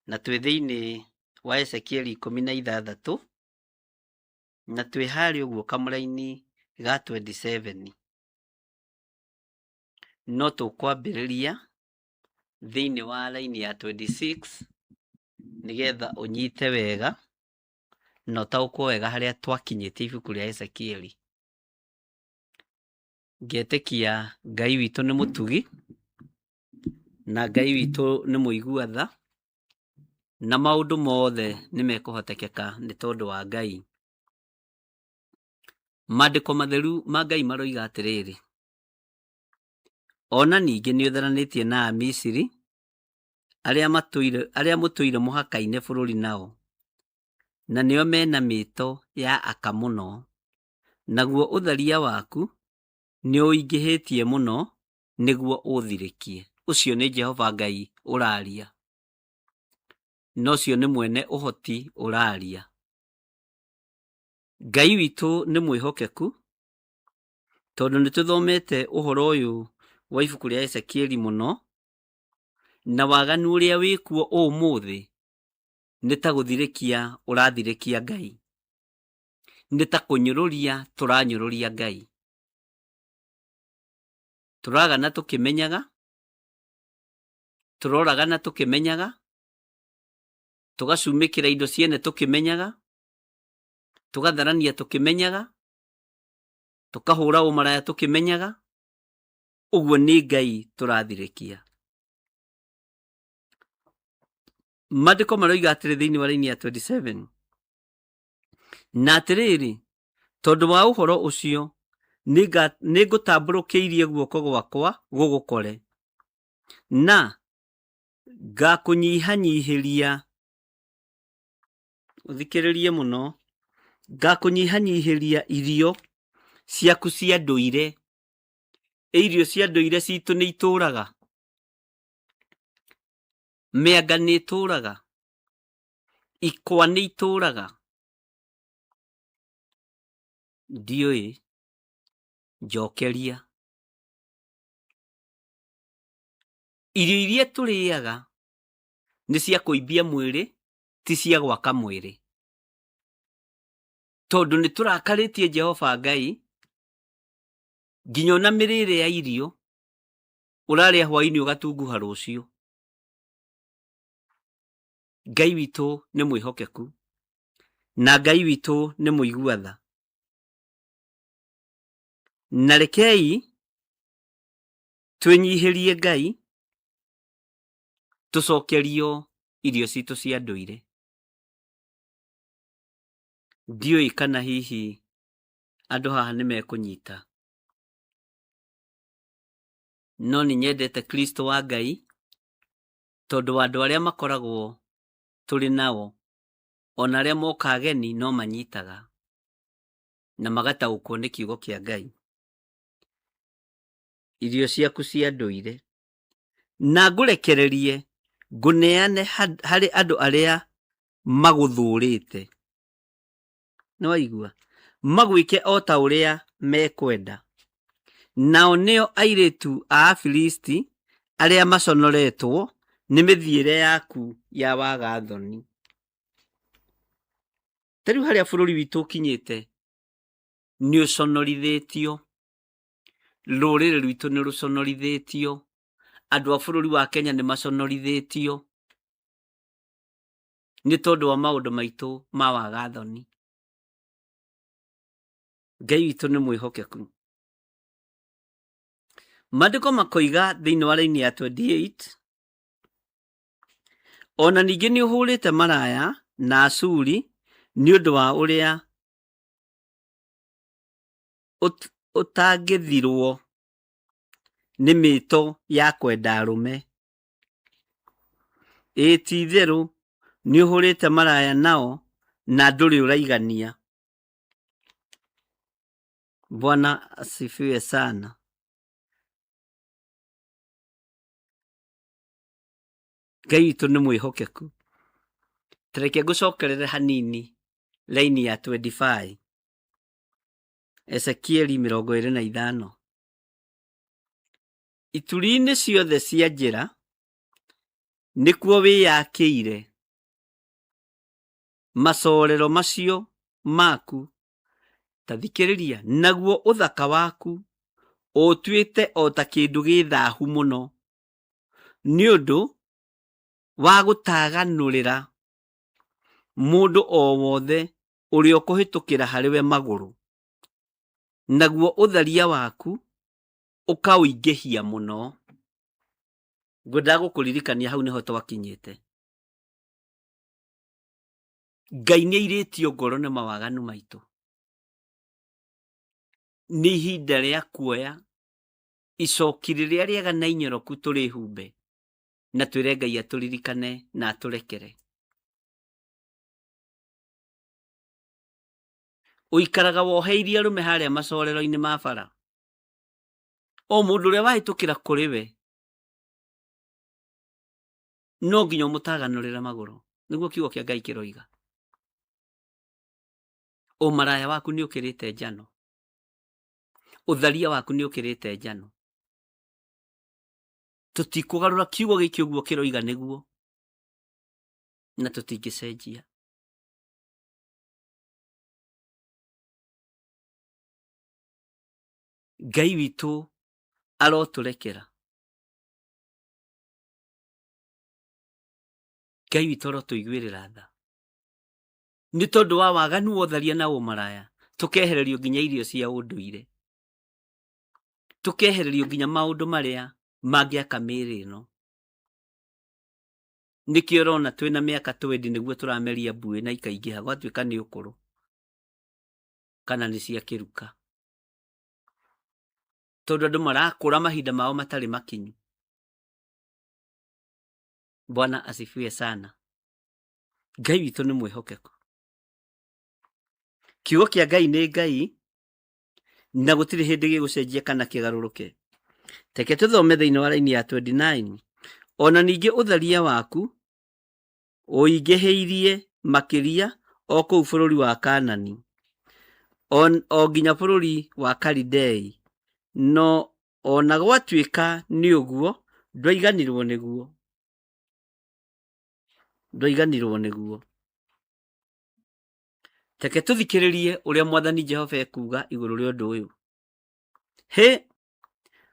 S1: na twĩ thĩinĩ wa Ezekieli 16 na twĩ harĩa ũguo kamũraini ga 27 no tũkwambĩrĩria thĩinĩ wa raini ya 26 nĩgetha ũnyite wega na ũtaũkwo wega harĩa twakinyĩtie ibuku rĩa Ezekieli. Ngetĩkia Ngai witũ nĩ mũtugi na Ngai witũ nĩ mũigua tha na maũndũ mothe nĩ mekũhotekeka nĩ tondũ wa Ngai. Maandĩko matheru ma Ngai maroiga atĩrĩrĩ, ona ningĩ nĩ ũtheranĩtie na Amisiri arĩa mũtũire mũhaka-inĩ bũrũri nao, na nĩo mena mĩto ya aka mũno, naguo ũtharia waku nĩ ũingĩhĩtie mũno nĩguo ũthirĩkie. Ũcio nĩ Jehova Ngai ũraria, na ũcio nĩ mwene ũhoti ũraria. Ngai witũ nĩ mwĩhokeku tondũ nĩ tũthomete ũhoro ũyũ wa ibuku rĩa Ezekieli mũno, na waganu ũrĩa wĩkuo ũmũthĩ nĩ ta gũthirĩkia ũrathirĩkia Ngai. Nĩ ta kũnyũrũria tũranyũrũria Ngai. Tũragana tũkĩmenyaga, tũroragana tũkĩmenyaga, tũgacumĩkĩra indo ciene tũkĩmenyaga, tũgatharania tũkĩmenyaga, tũkahũra ũmaraya tũkĩmenyaga. Ũguo nĩ Ngai tũrathirĩkia. Maandĩko maroiga atĩrĩ thĩinĩ wa raini ya 27, na atĩrĩrĩ, tondũ wa ũhoro ũcio nĩngũtambũrũkĩirie guoko gwakwa gũgũkore, na ngakũnyihanyihĩria, ũthikĩrĩrie mũno, ngakũnyihanyihĩria irio ciaku cia ndũire. Ĩ irio cia ndũire citũ nĩ itũraga? Mĩanga nĩ ĩtũraga? Ikwa nĩ itũraga? Ndiũĩ, njokeria. Irio iria tũrĩaga nĩ cia kũimbia mwĩrĩ, ti cia gwaka mwĩrĩ. Tondũ nĩ tũrakarĩtie Jehova Ngai, nginya ona mĩrĩre ya irio, ũrarĩa hwainĩ ũgatunguha rũciũ. Ngai witũ nĩ mwĩhokeku, na Ngai witũ nĩ mũigua tha. Na rekei twĩnyihĩrie Ngai, tũcokerio irio citũ cia ndũire. Ndiũĩ kana hihi andũ haha nĩ mekũnyita, no nĩ nyendete Kristo wa Ngai, tondũ wa andũ arĩa makoragwo tũrĩ nao, ona arĩa moka ageni no manyitaga na magataũkwo nĩ kiugo kĩa Ngai. Irio ciaku cia ndũire, na ngũrekererie ngũneane harĩ andũ arĩa magũthũũrĩte. Nĩ waigua? Magwĩke o ta ũrĩa mekwenda. Nao nĩo airĩtu a Afilisti arĩa maconoretwo nĩ mĩthiĩre yaku ya waga-thoni. Ta rĩu harĩa bũrũri witũ ũkinyĩte nĩ ũconorithĩtio, rũrĩrĩ rwitũ nĩ rũconorithĩtio, andũ a bũrũri wa Kenya nĩ maconorithĩtio nĩ tondũ wa maũndũ maitũ ma waga-thoni. Ngai witũ nĩ mwĩhokeku. Maandĩko makoiga thĩinĩ wa raini ya 28, ona ningĩ nĩ ũhũrĩte maraya na Ashuri nĩ ũndũ wa ũrĩa ũtangĩthirwo nĩ mĩto ya kwenda arũme. Ĩĩ ti-itherũ nĩ ũhũrĩte maraya nao na ndũrĩ ũraigania. Bwana asifiwe sana. Ngai witũ nĩ mwĩhokeku. Ta reke ngũcokerere hanini raini ya 25 Ezekieli 25. Ituri-inĩ ciothe cia njĩra nĩkuo wĩyakĩire macorero macio maku. Ta thikĩrĩria, naguo ũthaka waku ũũtuĩte o ta kĩndũ gĩ thahu mũno, nĩ ũndũ wa gũtaganũrĩra mũndũ o wothe ũrĩa ũkũhĩtũkĩra harĩ we magũrũ, naguo ũtharia waku ũkaũingĩhia mũno. Ngwendaga gũkũririkania hau nĩho twakinyĩte. Ngai nĩ airĩtio ngoro nĩ mawaganu maitũ. Nĩ ihinda rĩa kuoya icoki rĩrĩa rĩega na inyoroku tũrĩhumbe na twĩre Ngai atũririkane na atũrekere. Ũikaraga woheirie arũme harĩa macorero-inĩ ma bara. O mũndũ ũrĩa wahĩtũkĩra kũrĩ we no nginya ũmũtaganũrĩre magũrũ, nĩguo kiugo kĩa Ngai kĩroiga. Ũmaraya waku nĩ ũkĩrĩte njano, ũtharia waku nĩ ũkĩrĩte njano. Tũtikũgarũra kiugo gĩkĩ ũguo kĩroiga nĩguo, na tũtingĩcenjia. Ngai witũ arotũrekera. Ngai witũ arotũiguĩrĩra tha. Nĩ tondũ wa waganu wa ũtharia na ũmaraya, tũkehererio nginya irio cia ũndũire. Tũkehererio nginya maũndũ marĩa mangĩaka mĩĩrĩ ĩno. Nĩkĩo ũrona twĩna mĩaka twendi nĩguo tũrameria mbuĩ na ikaingĩha gwatuĩka nĩ ũkũrũ kana nĩ cia kĩruka. Tondũ andũ marakũra mahinda mao matarĩ makinyu. Bwana asifiwe sana. Ngai witũ nĩ mwĩhokeku. Kiugo kĩa Ngai nĩ Ngai na gũtirĩ hĩndĩ gĩgũcenjia kana kĩgarũrũke. Reke tũthome thĩinĩ wa raini ya 29. Ona ningĩ ũtharia waku ũingĩhĩirie makĩria o kũu bũrũri wa Kaanani, o nginya bũrũri wa Kalidei, no ona gwatuĩka nĩ ũguo ndwaiganirwo nĩguo. Ndwaiganirwo nĩguo. Reke tũthikĩrĩrie ũrĩa Mwathani Jehova ekuuga igũrũ rĩa ũndũ ũyũ. Hĩ,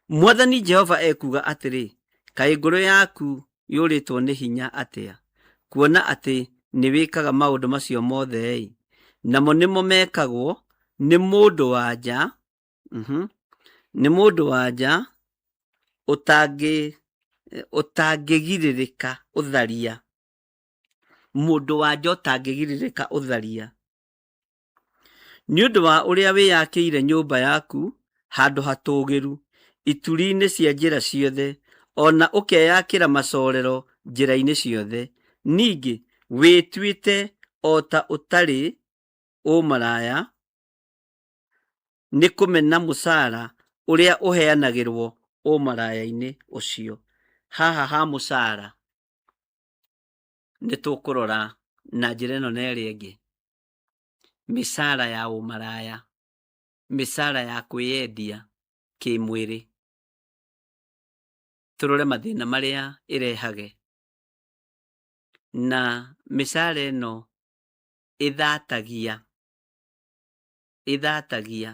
S1: Mwathani Jehova ekuuga atĩrĩ, kaĩ ngoro yaku yũrĩtwo nĩ hinya atĩa, kuona atĩ nĩ wĩkaga maũndũ macio mothe-ĩ, namo nĩmo mekagwo nĩ mũndũ-wa-nja, nĩ mũndũ-wa-nja ũtangĩgirĩrĩka ũtharia. Mũndũ-wa-nja ũtangĩgirĩrĩka ũtharia. Nĩ ũndũ wa ũrĩa wĩyakĩire nyũmba yaku handũ hatũũgĩru ituri-inĩ cia njĩra ciothe, o na ũkeyakĩra macoorero njĩra-inĩ ciothe. Ningĩ wĩtuĩte o ta ũtarĩ ũmaraya nĩ kũmena mũcara ũrĩa ũheanagĩrwo ũmaraya-inĩ ũcio. Haha ha mũcara nĩ tũkũrora na njĩra ĩno na ĩrĩa ĩngĩ. Mĩcara ya ũmaraya, mĩcara ya kwĩyendia kĩmwĩrĩ. Tũrore mathĩna marĩa ĩrehage. Na mĩcara ĩno ĩthatagia, ĩthatagia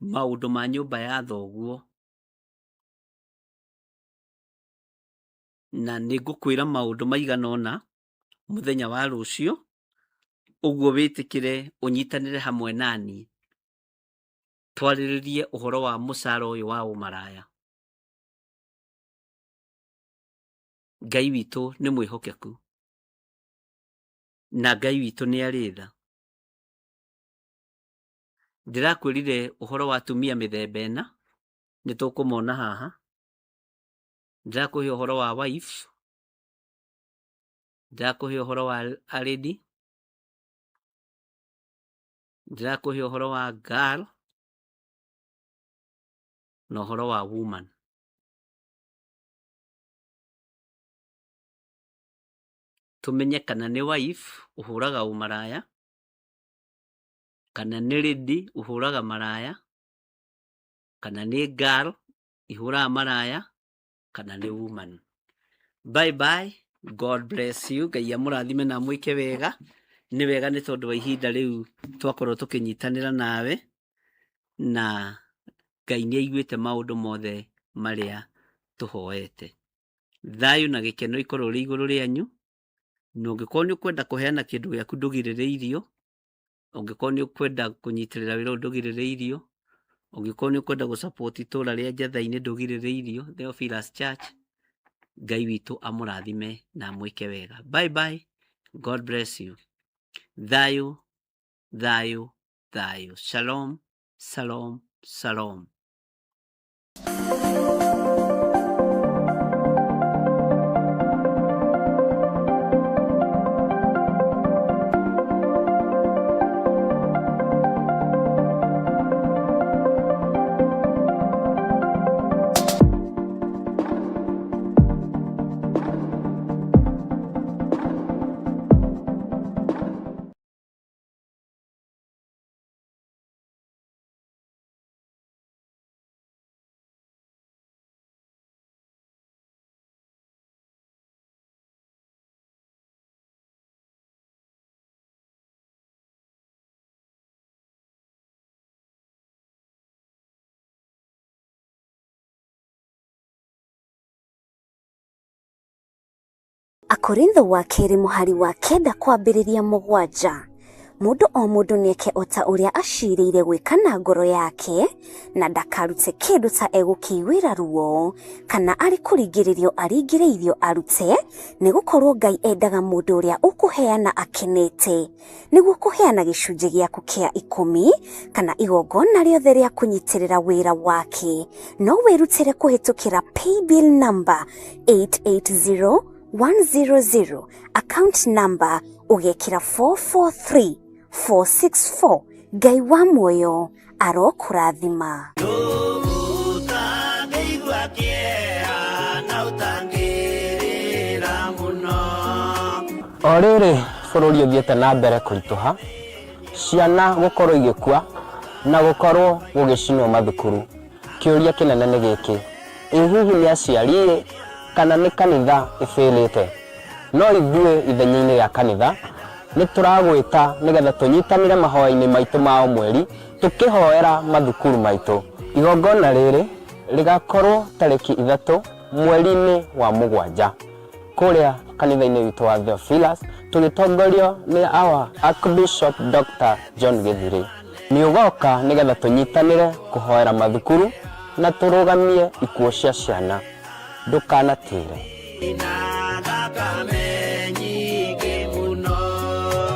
S1: maũndũ ma nyũmba ya thoguo. Na nĩ ngũkwĩra maũndũ maigana ũna mũthenya wa rũciũ, ũguo wĩtĩkĩre ũnyitanĩre hamwe naniĩ twarĩrĩrie ũhoro wa mũcara ũyũ wa ũmaraya. Ngai witũ nĩ mwĩhokeku na Ngai witũ nĩ arĩ tha. Ndĩrakwĩrire ũhoro wa atumia mĩthemba ĩna, nĩ tũkũmona haha. Ndĩrakũhe ũhoro wa wife, ndĩrakũhe ũhoro wa a lady, ndĩrakũhe ũhoro wa girl na ũhoro wa woman. Tũmenye kana nĩ wife ũhũraga ũmaraya, kana nĩ lady ũhũraga maraya, kana nĩ girl ihũraga maraya, kana nĩ woman. Bye bye. God bless you. Ngai amũrathime na amwĩke wega. Nĩ wega nĩ tondũ wa ihinda rĩu twakorwo tũkĩnyitanĩra nawe, na Ngai nĩ aiguĩte maũndũ mothe marĩa tũhoete. Thayũ na gĩkeno ikorwo rĩ igũrũ rĩanyu, na ũngĩkorwo nĩ ũkwenda kũheana kĩndũ gĩaku ndũgirĩrĩirio, ũngĩkorwo nĩ ũkwenda kũnyitĩrĩra wĩra ũyũ ndũgirĩrĩirio, ũngĩkorwo nĩ ũkwenda gũ support itũra rĩa Njatha-inĩ ndũgirĩrĩirio, Theophilus Church, Ngai witũ amũrathime na amwĩke wega. Bye bye. God bless you. Thayũ, thayũ, thayũ. Shalom, shalom, shalom.
S4: Akorintho wa kerĩ mũhari wa kenda kwambĩrĩria mũgwanja. Mũndũ o mũndũ nĩeke o ta ũrĩa acirĩire gwĩka na ngoro yake, na ndakarute kĩndũ ta egũkĩiguĩra ruo, kana arĩ kũringĩrĩrio aringĩrĩirio arute, nĩgũkorwo Ngai endaga mũndũ ũrĩa ũkũheana akenete. Nĩguo kũheana gĩcunjĩ gĩaku kĩa ikũmi, kana igongona rĩothe rĩa kũnyitĩrĩra wĩra wake, no wĩrutĩre kũhĩtũkĩra paybill number 880100, account number ũgekĩra 443464. Ngai wa muoyo arokũrathima.
S2: Ũtangĩigua kĩeha na ũtangĩrĩra mũno.
S3: O rĩrĩ bũrũri ũthiĩte na mbere kũritũha, ciana gũkorwo igĩkua na gũkorwo gũgĩcinwo mathukuru, kĩũria kĩnene nĩ gĩkĩ, ĩ hihi nĩ aciari kana nĩ kanitha ĩbĩrĩte? No ithuĩ ithenya-inĩ rĩa kanitha nĩ tũragwĩta nĩgetha tũnyitanĩre mahoya-inĩ maitũ ma o mweri tũkĩhoera mathukuru maitũ. Igongona rĩrĩ rĩgakorwo tarĩki 3 mweri-inĩ wa mũgwanja kũrĩa kanitha-inĩ witũ wa Theophilus, tũgĩtongorio nĩ our Archbishop Dr. John Gĩthirĩ. Nĩ ũgoka nĩgetha tũnyitanĩre kũhoera mathukuru na tũrũgamie ikuũ cia ciana. Ndũkanatĩre.